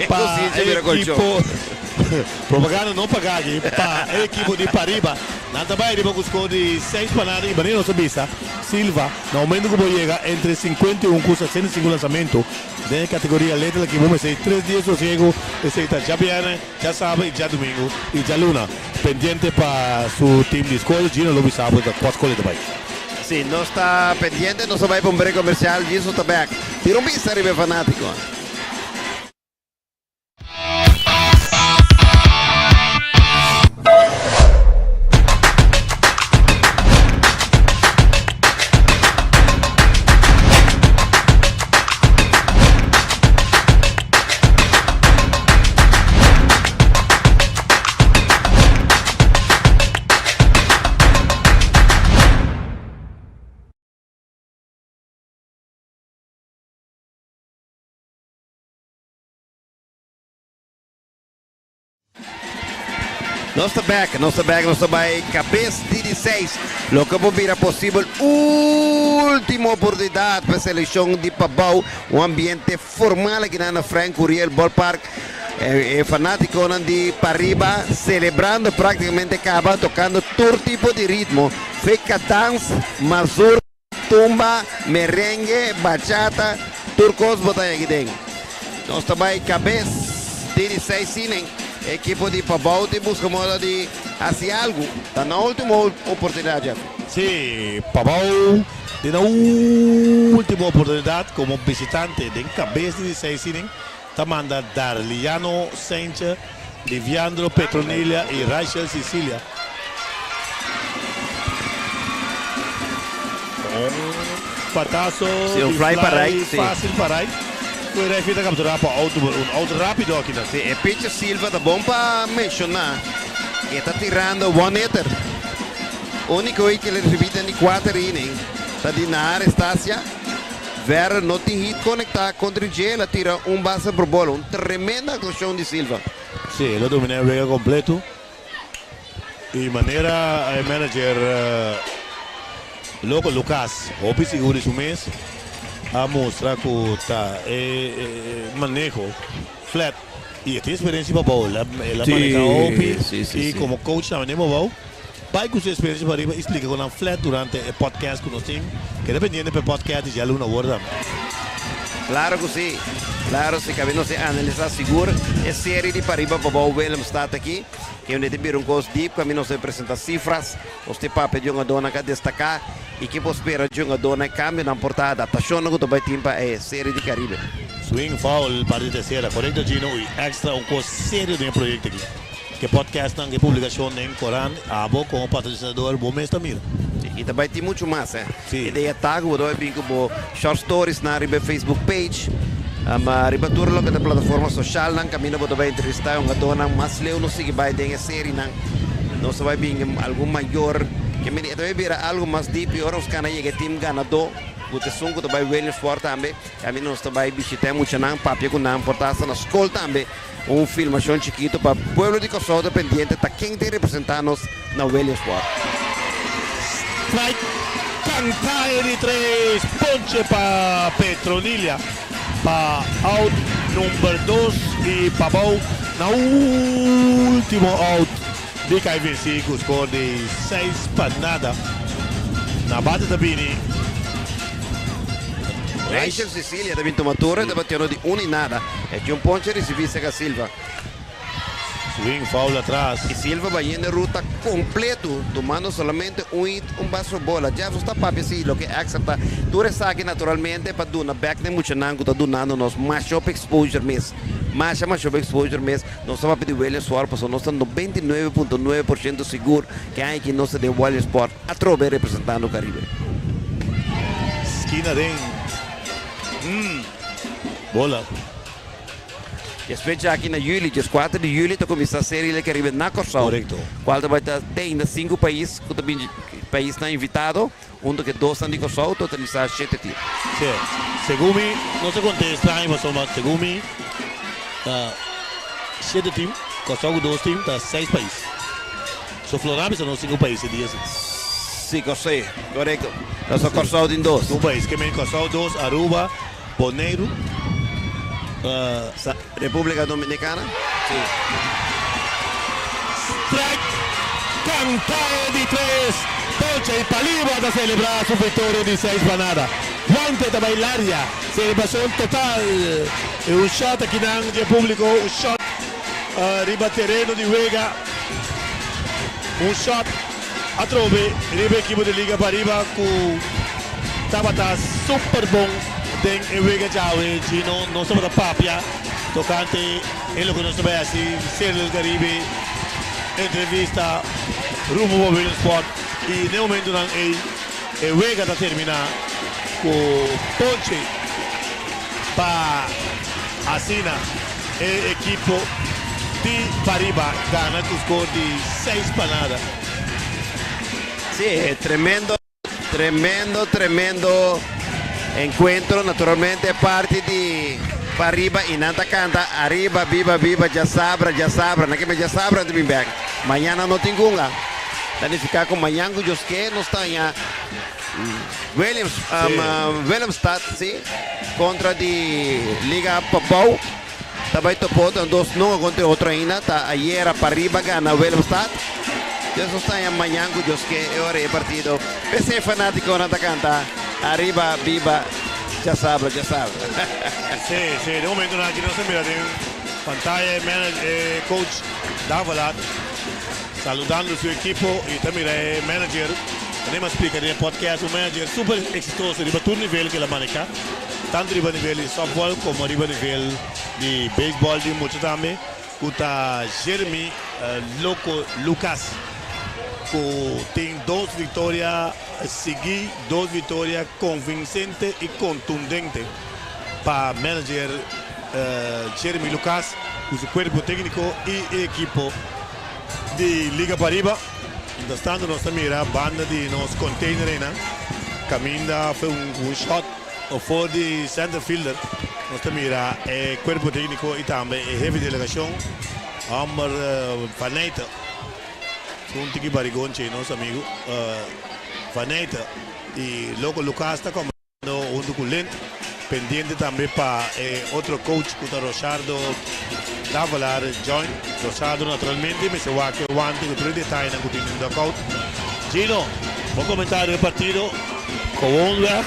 Pa e ekipo Propaganda no paga aki pa e ekipo di pariba. Nan ta bai riba cu score di seis pa nada y manera nos a bisa Silva na momento cu bo yega entre 51 cu 65 lansamento den e categoria letra aki bo mester tres dia sosiego esey ta djabierne, djasabra y djadomingo y djaluna. Pendiente pa su team di skol, Gino lo bisa bo ta cua skol e ta bai. Si, nos ta pendiente, nos ta bai pa un break comercial, Jesus ta back. Tira un bista riba e fanatico. Nos ta bek, nos ta bek, nos ta bai kabes di di seis. Loke por bira posibel ultimo oportunidat pa e selekshon di Pabou. Un ambiente formal akinan na Frank Curiel Ballpark. E fanátikonan di pariba selebrando práktikamente kaba, tokando tur tipo di ritmo, feka dans, mazur, tumba, merengue, bachata, tur kos bo ta haña aki den. Nos ta bai kabes di di seis inning. E ekipo di Pabou tin buska moda di hasi algu. Ta nan ultimo oportunidat, Jeffrey. Sí, Pabou tin nan ultimo oportunidat komo bisitante den kabes di di seis inning. Ta manda Darliano Saintje, Liviandro Petronilia y Rachel Cicilia. Un patazo Sí, un di fly pa fly right, sí. fácil pa right. Cu e referee ta captura pa out number un. Out rapido aki nan. Sí, e pitcher Silva ta bon pa menciona. E ta tirando one hitter. Unico hit cu el a ricibi den di cuater inning ta di Nahar Estacia. Verder no tin hit konektá kontra dje, el a tira un base por bola. Un tremendo aktuashon di Silva. Sí, el a dominá e wega kompleto i manera e manager Loco Lucas hopi sigur di su mes a mustra ku ta e maneho flat i e tin eksperensia pa bou. El a maneha hopi i komo coach tambe den bou. Bai ku su eksperensia pa riba i splika ku nan flat durante e podcast ku nos tin. Keda pendiente pa e podcast di djaluna awor tambe. Klaro ku si. Klaro si kabi nos a analisá sigur e serie di pariba pa bou Willemstad aki. Kende ta bira un kos diep kaminda nos ta presentá sifras, nos ta papia di hungadónan ku a destaká i ke por spera di hungadónan, e kambionan por ta, adaptashonnan ku ta bai tin pa e serie di Karibe. Swing foul parti tercera, korekto Gino, i extra un kos serio den e proyekto aki. Ke podcastnan, ke publikashon den korant, abo komo patrosinador bo mes ta mira. I ta bai tin muchu mas eh. Sí. E dea ta ku bo ta bai bin ku bo short storiesnan riba e Facebook page, riba tur loke ta plataforma soshalnan kaminda bo ta bai entrevistá e hungadónan mas leu nos sigui bai den e serienan. Nos ta bai bin algun mayor ke mira e ta bai bira algu mas dip i ora nos kana yega e team ganadó ku ta esun ku ta bai Williamsport tambe, kaminda nos ta bai bishitá e muchanan, papia ku nan, por ta hasta na skol tambe. Un filmashon chikito pa pueblo di Kòrsou ta pendiente ta ken tin representá nos na Williamsport. Strike kanta e di tres ponche pa Petronilia pa out number dos i Pabou na ultimo out di kai vensi ku skor di seis pa nada. Na bate ta bini. Rachel Cecilia ta bin tuma tur e ta batiendo di un i nada. E tin un ponche ricibi cerca Silva. Swing foul atras. I Silva bayendo e ruta completo tumando solamente un hit un base por bola. Jefferson ta papia si loke extra ta tur esaki naturalmente pa duna bek na e muchanan cu ta dunando nos masha hopi exposure mes. Masha masha hopi exposure mes. Nos ta papia di Williamsport pasobra nos ta 99.9% sigur ke aña aki nos ta den Williamsport atrobe representando Caribe. Skina den. Bola. Despues djaki na juli, dieskuater di juli ta kuminsá Serie del Caribe na Kòrsou. Korekto. Kual ta bai ta te ainda sinku pais ku ta bin paisnan invitado, huntu ku e dosnan di Kòrsou, totalisá shete tim. Sí. Segun mi, no ta konta e straño pasobra segun mi ta shete tim, Kòrsou ku dos tim ta seis pais. So Florida bisa nos sinku pais e dia si. Sí, Kòrsou, korekto. Pasobra Kòrsou tin dos. Un pais, ke men Kòrsou dos, Aruba. Boneiru. Repúblika Dominikana. Sí. Strike kanta e di tres. Ponche i Paliba ta selebrá su viktoria di seis pa nada. Guante ta bai laria. Selebrashon total. E un shot akinan di e públiko. Un shot riba tereno di wega. Un shot atrobe riba ekipo di Liga Pariba ku tabata super bon den e wega djawe. Gino, nos tabata papia tokante e loke nos ta bai hasi Serie del Caribe, entrevista rumbo pa Williamsport i den e momentonan ei e wega ta termina ku ponche pa asina e ekipo di Pariba gana ku skor di seis pa nada. Sí, tremendo, tremendo, tremendo encuentro. Naturalmente parti di. Pariba i nan ta kanta Ariba biba biba djasabra djasabra nan ke men djasabra nan ta bin bek mañan nan no tin kunga ta nifiká ku mañan ku Dios ke nos ta haña Williams Willemstad si kontra di Liga Pabou ta bai topo otro dos nunga kontra e otro ainda ta ayera Pariba gana Willemstad Dios nos ta haña mañan ku Dios ke e ora e partido p'esei fanatikonan ta kanta Ariba biba Djasabra, djasabra. Sí, sí, den momentonan aki nos ta mira den pantaya e manager, e coach Davalat saludando su ekipo y ta mira e manager, manera mi a splica den e podcast, un manager super exitoso riba tur nivel cu el a maneha, tanto riba nivel di softball como riba nivel di baseball di mucha tambe, cu ta Jeremy Loco Lucas cu tin dos victoria. Sigui dos victoria convincente y contundente pa manager Jeremy Lucas cu su cuerpo tecnico y e ekipo di Liga Pariba. Mientras tanto nos ta mira banda di nos container eynan caminda fue un shot for di center fielder. Nos ta mira e cuerpo tecnico y tambe e hefe di delegacion homber Van Nijten. Un tiki barigonchi nos amigo Vaneta y Loco Lucas ta comando hunto cu Lint. Pendiente tambe pa e otro coach cu ta Roshardo Davalar join. Roshardo naturalmente mester wak e wante cu tur e detayenan cu tin den dugout. Gino, bo comentario e partido gewoonweg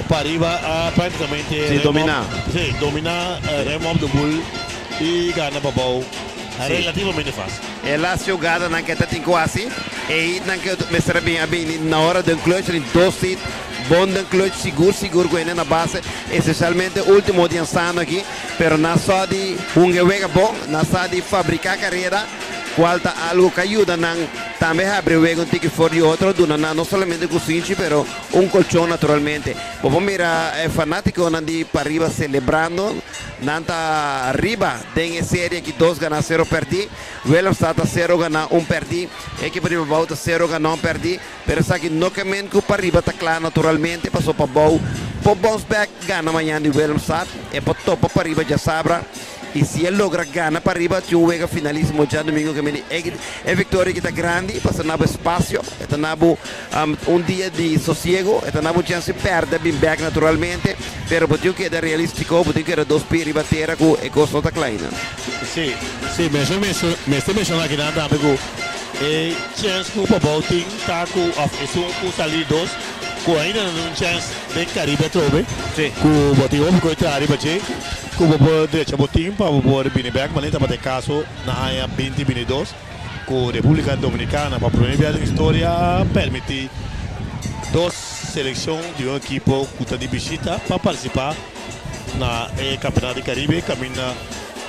pariba a practicamente Sí, domina. Sí, domina rem op de boel y gana pabou. Relativamente fácil. E las jugadanan ke ta tin ku hasi, e hitnan ke mester a bin a bini na ora den clutch, tin dos hit bon den clutch sigur sigur ku hende na base, esesialmente ultimo di ansano aki, pero nan sa di hunga e wega bon, nan sa di fabriká karera, kual ta algu ku a yuda nan tambe habri e wega un tiki for di otro, duna nan no solamente kusinchi pero un kolchon naturalmente. Bo por mira e fanátikonan di pariba selebrando. Nan ta riba den e serie aki dos ganá sero pèrdí. Willemstad ta sero ganá un pèrdí. E ekipo di Pabou ta sero ganá un pèrdí. Pero esaki no ke men ku pariba ta kla naturalmente paso Pabou por bounce back gana mañan di Willemstad. E por topa pariba djasabra i si e logra gana pariba tin un wega finalisimo djadumingu ke men di e viktoria aki ta grandi pasobra na bo espasio e ta na bo Un dia di sosiego, e ta na bo chèns di pèrdè bin bèk naturalmente, pero bo tin ku keda realístiko, bo tin ku keda dos pia riba tera ku e kos no ta klein. Sí, sí, mester menshoná akinan tambe ku e chèns ku Pabou tin ta ku òf esun ku sali di dos ku ainda no tin un chèns den Karibe atrobe, ku bo tin hopi ku e traha riba dje ku bo por drecha bo tin pa bo por bini bèk, manera tabata e kaso na aña binti binti dos. Ku Repúblika Dominikana pa promé bia den historia a permití dos selekshon di un ekipo ku ta di bishita pa partisipá na e Kampeonato di Karibe kaminda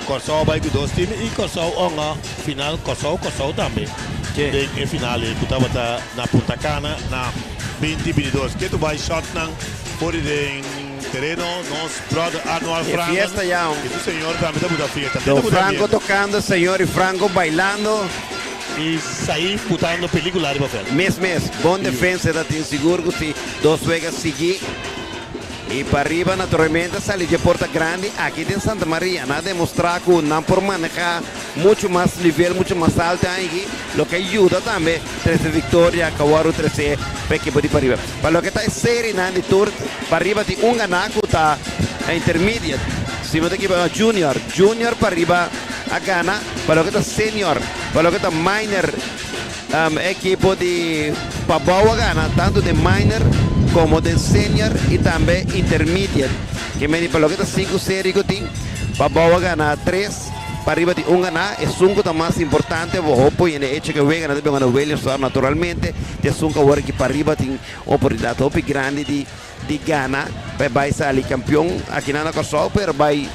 Kòrsou a bai ku dos tim i Kòrsou a final Kòrsou Kòrsou tambe den e final ei ku tabata na Punta Cana na binti bintidos. Ke tu bai shòtnan for di den tereno nos brother Arnold E Franken fiesta ya. i su señor tambe ta buta fiesta. Don Franco tocando, señor y Franco bailando. I Saif butando pelicula riba veld. Mes mes, bon defensa ta tin sigur cu si dos wega sigui. Y pariba naturalmente a sali dje porta grandi aki den Santa Maria. Nan a demostra cu nan por maneha mucho mas nivel, mucho mas alto aigi, loke a yuda tambe trece victoria cu a wordo trece pa ekipo di pariba. Pa loke ta e serienan di tur, pariba tin un gana cu ta intermediate, si no ta ekiboca, junior, junior pariba a gana, pa loke ta senior, pa loke ta minor, e ekipo di Pabou a gana tanto den minor como den senior y tambe intermediate. Ke meni pa loke ta sinku serie ku tin, Pabou a gana tres, pariba tin un gana. Esun ku ta mas importante bo hopi y e hecho ke wega nan ta bin gana Williamsdorp naturalmente ta esun ku awor aki pariba tin oportunidat hopi grandi di di gana pa e bai sali kampion akinan na Kòrsou pero bai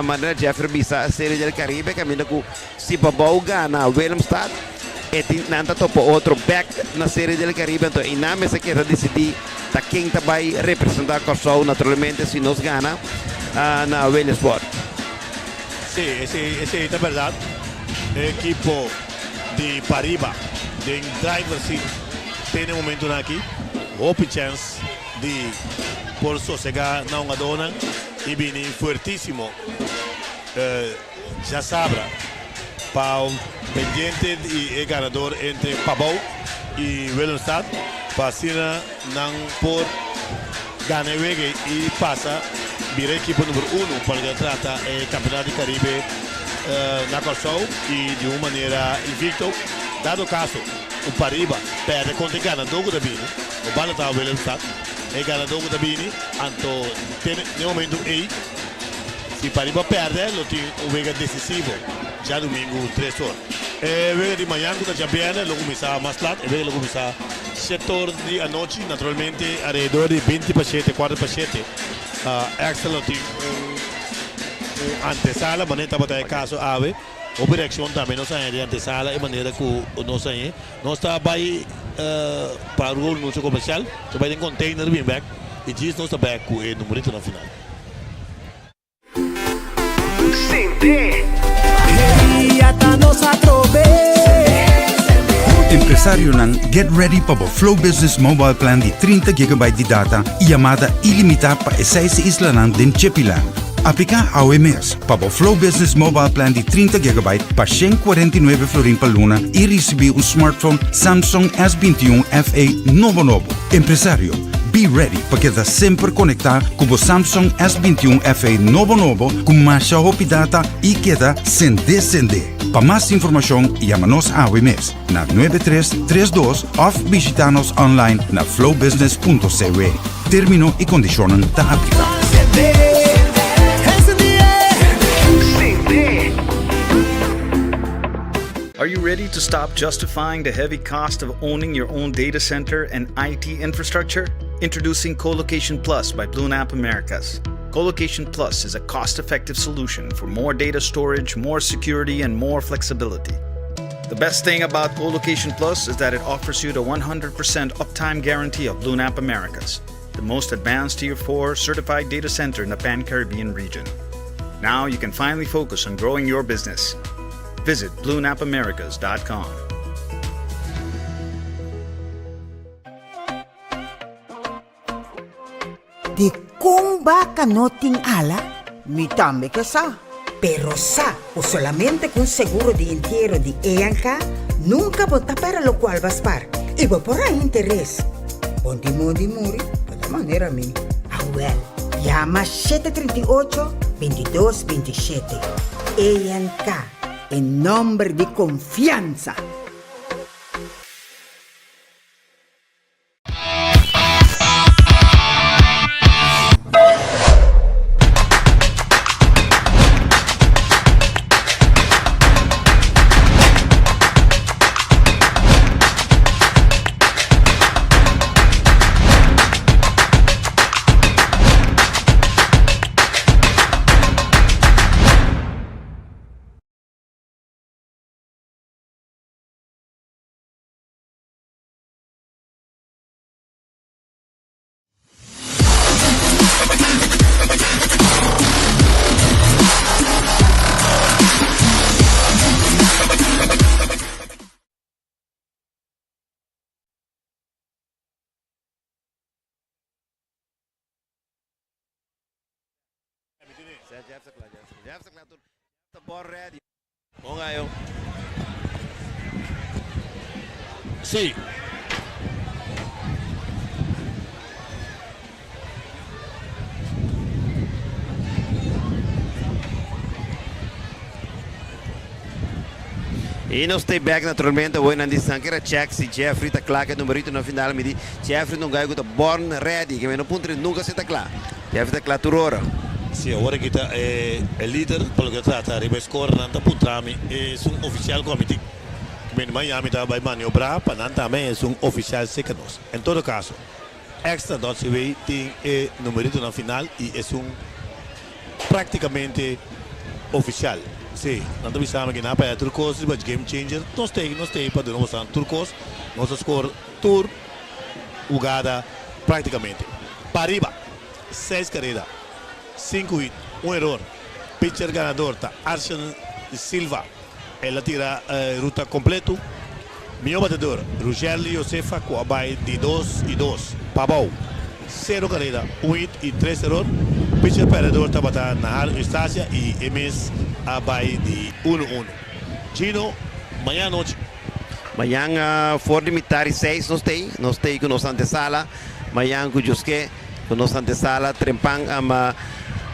manera Jeffrey bisa Serie del Caribe kaminda ku Si Pabou gana Willemstad, e tin nan ta topa otro bek na Serie del Caribe, anto einan mester keda disidí ta ken ta bai representá Kòrsou naturalmente si nos gana na Williamsport. Sí, esei esei ta bèrdat. E ekipo di pariba den driver seat te na e momentunan aki hopi chèns di por sosegá na hungadónan. i bini fuertísimo djasabra pa pendiente di e ganador entre Pabou i Willemstad pa asina nan por gana e wega i pasa bira ekipo number uno pa loke ta trata e Kampeonato di Karibe na Kòrsou i di un manera invicto dado kaso ku Pariba pèrdè kontra e ganadó ku ta bini no banda ta Willemstad e ganadó ku ta bini anto te n'e momento ei si Pariba pèrdè lo tin un wega desisivo djadumingu tres or. E wega di mañan ku ta djabièrnè lo kuminsá mas lat e wega lo kuminsá Shete or di anochi, naturalmente alrededor di binti pa shete, kuarto pa shete, Extra lo tin un un antesala, manera tabata e kaso awe. Hopi reakshon tambe nos haña den antesala, e manera ku nos hañ'é. Nos ta bai pa un anunsio komersial, nos ta bai den container bin bèk i djis nos ta bèk ku e numeritonan final. Empresarionan, get ready pa bo Flow Business Mobile Plan di 30 gigabyte di data y yamada ilimita pa e seis islanan den Chepiland. Aplica awe mes pa bo Flow Business Mobile Plan di 30 gigabyte pa 149 florin pa luna y ricibi un smartphone Samsung S21 FE nobo nobo. Empresario, Be ready pa keda semper konektá ku bo Samsung S 21 FE nobo nobo ku masha hopi data i keda sendé sendé. Pa mas informashon yama nos awe mes na 9332 òf bishitá nos online na flowbusiness.cw. Término i kondishonnan ta apliká. Are you ready to stop justifying the heavy cost of owning your own data center and IT infrastructure? Introducing Colocation Plus by BlueNap Americas. Colocation Plus is a cost effective solution for more data storage, more security, and more flexibility. The best thing about Colocation Plus is that it offers you the 100% uptime guarantee of BlueNap Americas, the most advanced Tier 4 certified data center in the Pan Caribbean region. Now you can finally focus on growing your business. Visit bluenapamericas.com. Di kon baka no tin ala? Mi tambe ke sa. Pero sa ku solamente ku un seguro di entiero di ENK nunka bo ta pera lokual bo a spar i bo por haña interes. Bon di mondi muri bo ta manera mi. Awel, yama 738 22 27. ENK, e nomber di konfiansa! Bon ayo. Sí. Y nos ta back naturalmente awor nan di san kera check si Jeffrey ta kla ke numerito na final mi di Jeffrey ta un guy ku ta born ready ke mi no puntra nunka si e ta kla Jeffrey ta kla tur ora. Si awor aki ta e lider pa loke ta trata riba e score nan ta puntra mi esun oficial ku ami tin ku mi Miami ta bai maniobra pa nan tambe esun oficial seka nos en todo caso Extra dot cw tin e numerito na final y esun Práktikamente ofisial. Sí, nan ta bisa mi ku nan a paya tur kos riba Game Changer. Nos ta ei, nos ta ei pa duna boso tur kos. Nos a skor tur hugada práktikamente. Pariba, seis kareda, sinku hit, un eror. Pitcher ganador ta Arsen Silva. El a tira ruta kompletu. Mihó batedor, Rugerly Josefa ku a bai di dos i dos. Pabou, sero kareda, un hit i tres eror. Pitcher pèrdèdor tabata Nahal Eustacia i e mes a bai di unu unu. Gino, mañan anochi. Mañan for di mitar i seis nos t'ei. Nos t'ei ku nos antesala. Mañan ku Dios ke, ku nos antesala trempan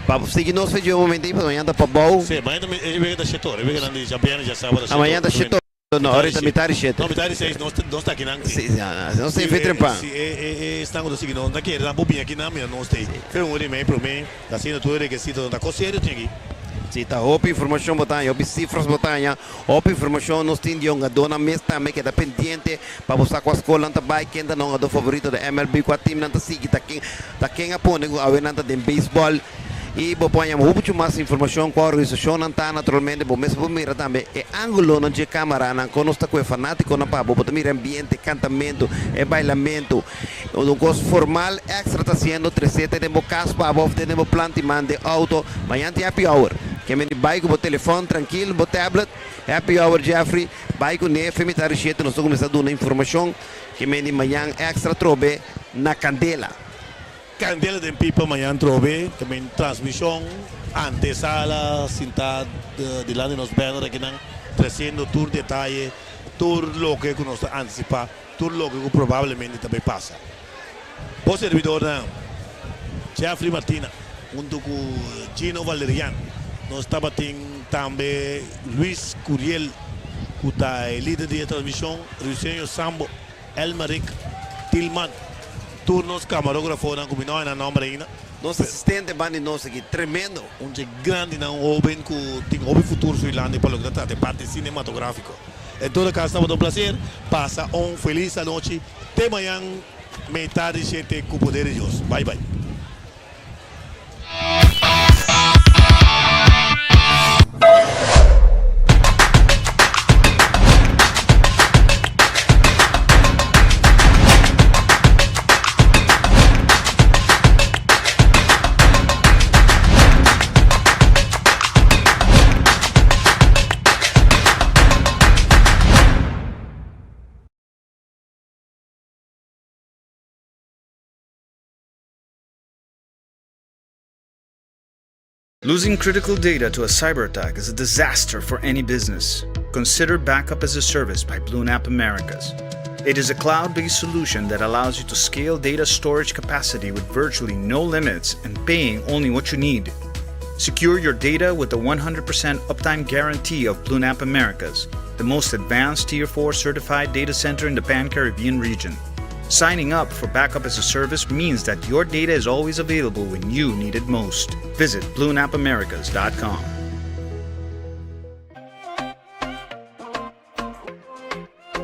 pa sigui nos fe dje momento ei, pasobra mañan ta pabou. Sí, mañan ta e wega ta shete ora, e weganan di djabièrnè djasabado ta shete ora. Mañan ta shete ora, no, ora ta mitar di shete. No, mitar di seis nos nos ta akinan si. Sí, nos ta ei fe trempan. Si e esnan ku ta sigui nos no ta kere tampoco bini akinan, mira nos ta ei fe un ora i mei promé. Ta haciendo tur e requisitonan. Ta cos serio tin aki. Si, ta hopi informacion bo ta haña, hopi cifras bo ta haña, hopi informacion nos tin di hungadónan mes tambe keda pendiente pa bo sa cua scolnan ta bay, ken ta nan hungadó favorito den MLB, cua teamnan ta sigui, ta ken ta ken a pone cu awe nan ta den baseball y bo por haña mucho mas informacion cua organisacionnan ta naturalmente bo mes por mira tambe e angulonan dje camaranan con nos ta cu e fanaticonan pa bo, bo ta mira e ambiente, e cantamento, e bailamento. Un kos formal extra ta siendo tresete den bo kas pa abo of den bo plan ti man den auto. Mañan tin happy hour. Ke meni bai ku bo telefon trankil, bo tablet, happy hour Jeffrey, bai ku nefe mi ta rishete nos ta kuminsá duna informashon ke meni mañan extra trobe na kandela. Kandela den pipa mañan trobe ta men transmishon antesala sintá dilanti nos banner akinan tresiendo tur detaye tur loke ku nos ta antisipá. Tur loke ku probablemente ta bay pasa. Bo servidornan Jeffrey Martina hunto ku Gino Valerian. Nos tabatin tambe Luis Curiel ku ta e lider di e transmishon, Ruiseño Sambo, Elmerick Tilman. Tur nos kamarografonan ku mi no hay nan nomber ainda. Nos asistente banda di nos aki, tremendo. Un dje grandinan hoben ku tin hopi futuro su Irlanda pa loke ta trata e parti cinematográfico. En todo caso tabata un placer, pasa un feliz anochi, te mañan meitar di shete cu poder di Dios. Bye bye. Losing critical data to a cyber attack is a disaster for any business. Consider Backup as a Service by BlueNap Americas. It is a cloud-based solution that allows you to scale data storage capacity with virtually no limits and paying only what you need. Secure your data with the 100% uptime guarantee of BlueNap Americas, the most advanced Tier 4 certified data center in the Pan-Caribbean region. Signing up for Backup as a Service means that your data is always available when you need it most. Visit BlueNapAmericas.com.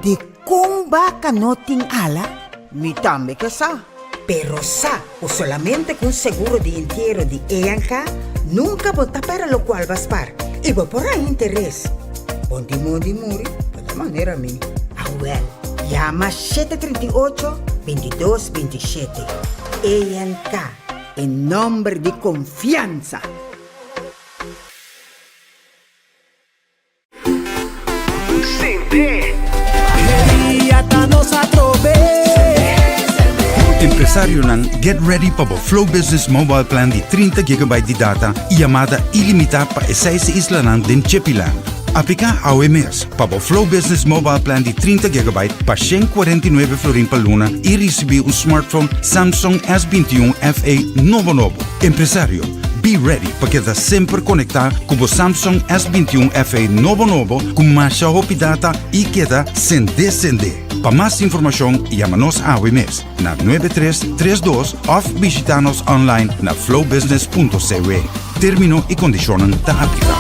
Di kon baka no tin ala? Mi tambe ke sa. Pero sa ku solamente ku un seguro di entiero di ENK nunka bo ta pèrdè lokual bo a spar i bo por haña interes. Bon di mondi muri bo ta manera mi. Awèl, yama 738, 22, 27. ENK, e nòmber di konfiansa! Empresarionan, get ready pa bo Flow Business Mobile Plan di 30 gigabyte di data y yamada ilimita pa e seis islanan den Chepiland. Aplica awe mes pa bo Flow Business Mobile Plan di 30 gigabyte pa 149 florin pa luna y ricibi un smartphone Samsung S21 FE nobo nobo. Empresario, Be ready pa keda semper konektá ku bo Samsung S 21 FE nobo nobo ku masha hopi data i keda sendé sendé. Pa mas informashon yama nos awe mes na 9332 òf bishitá nos online na flowbusiness.cw. Término i kondishonnan ta apliká.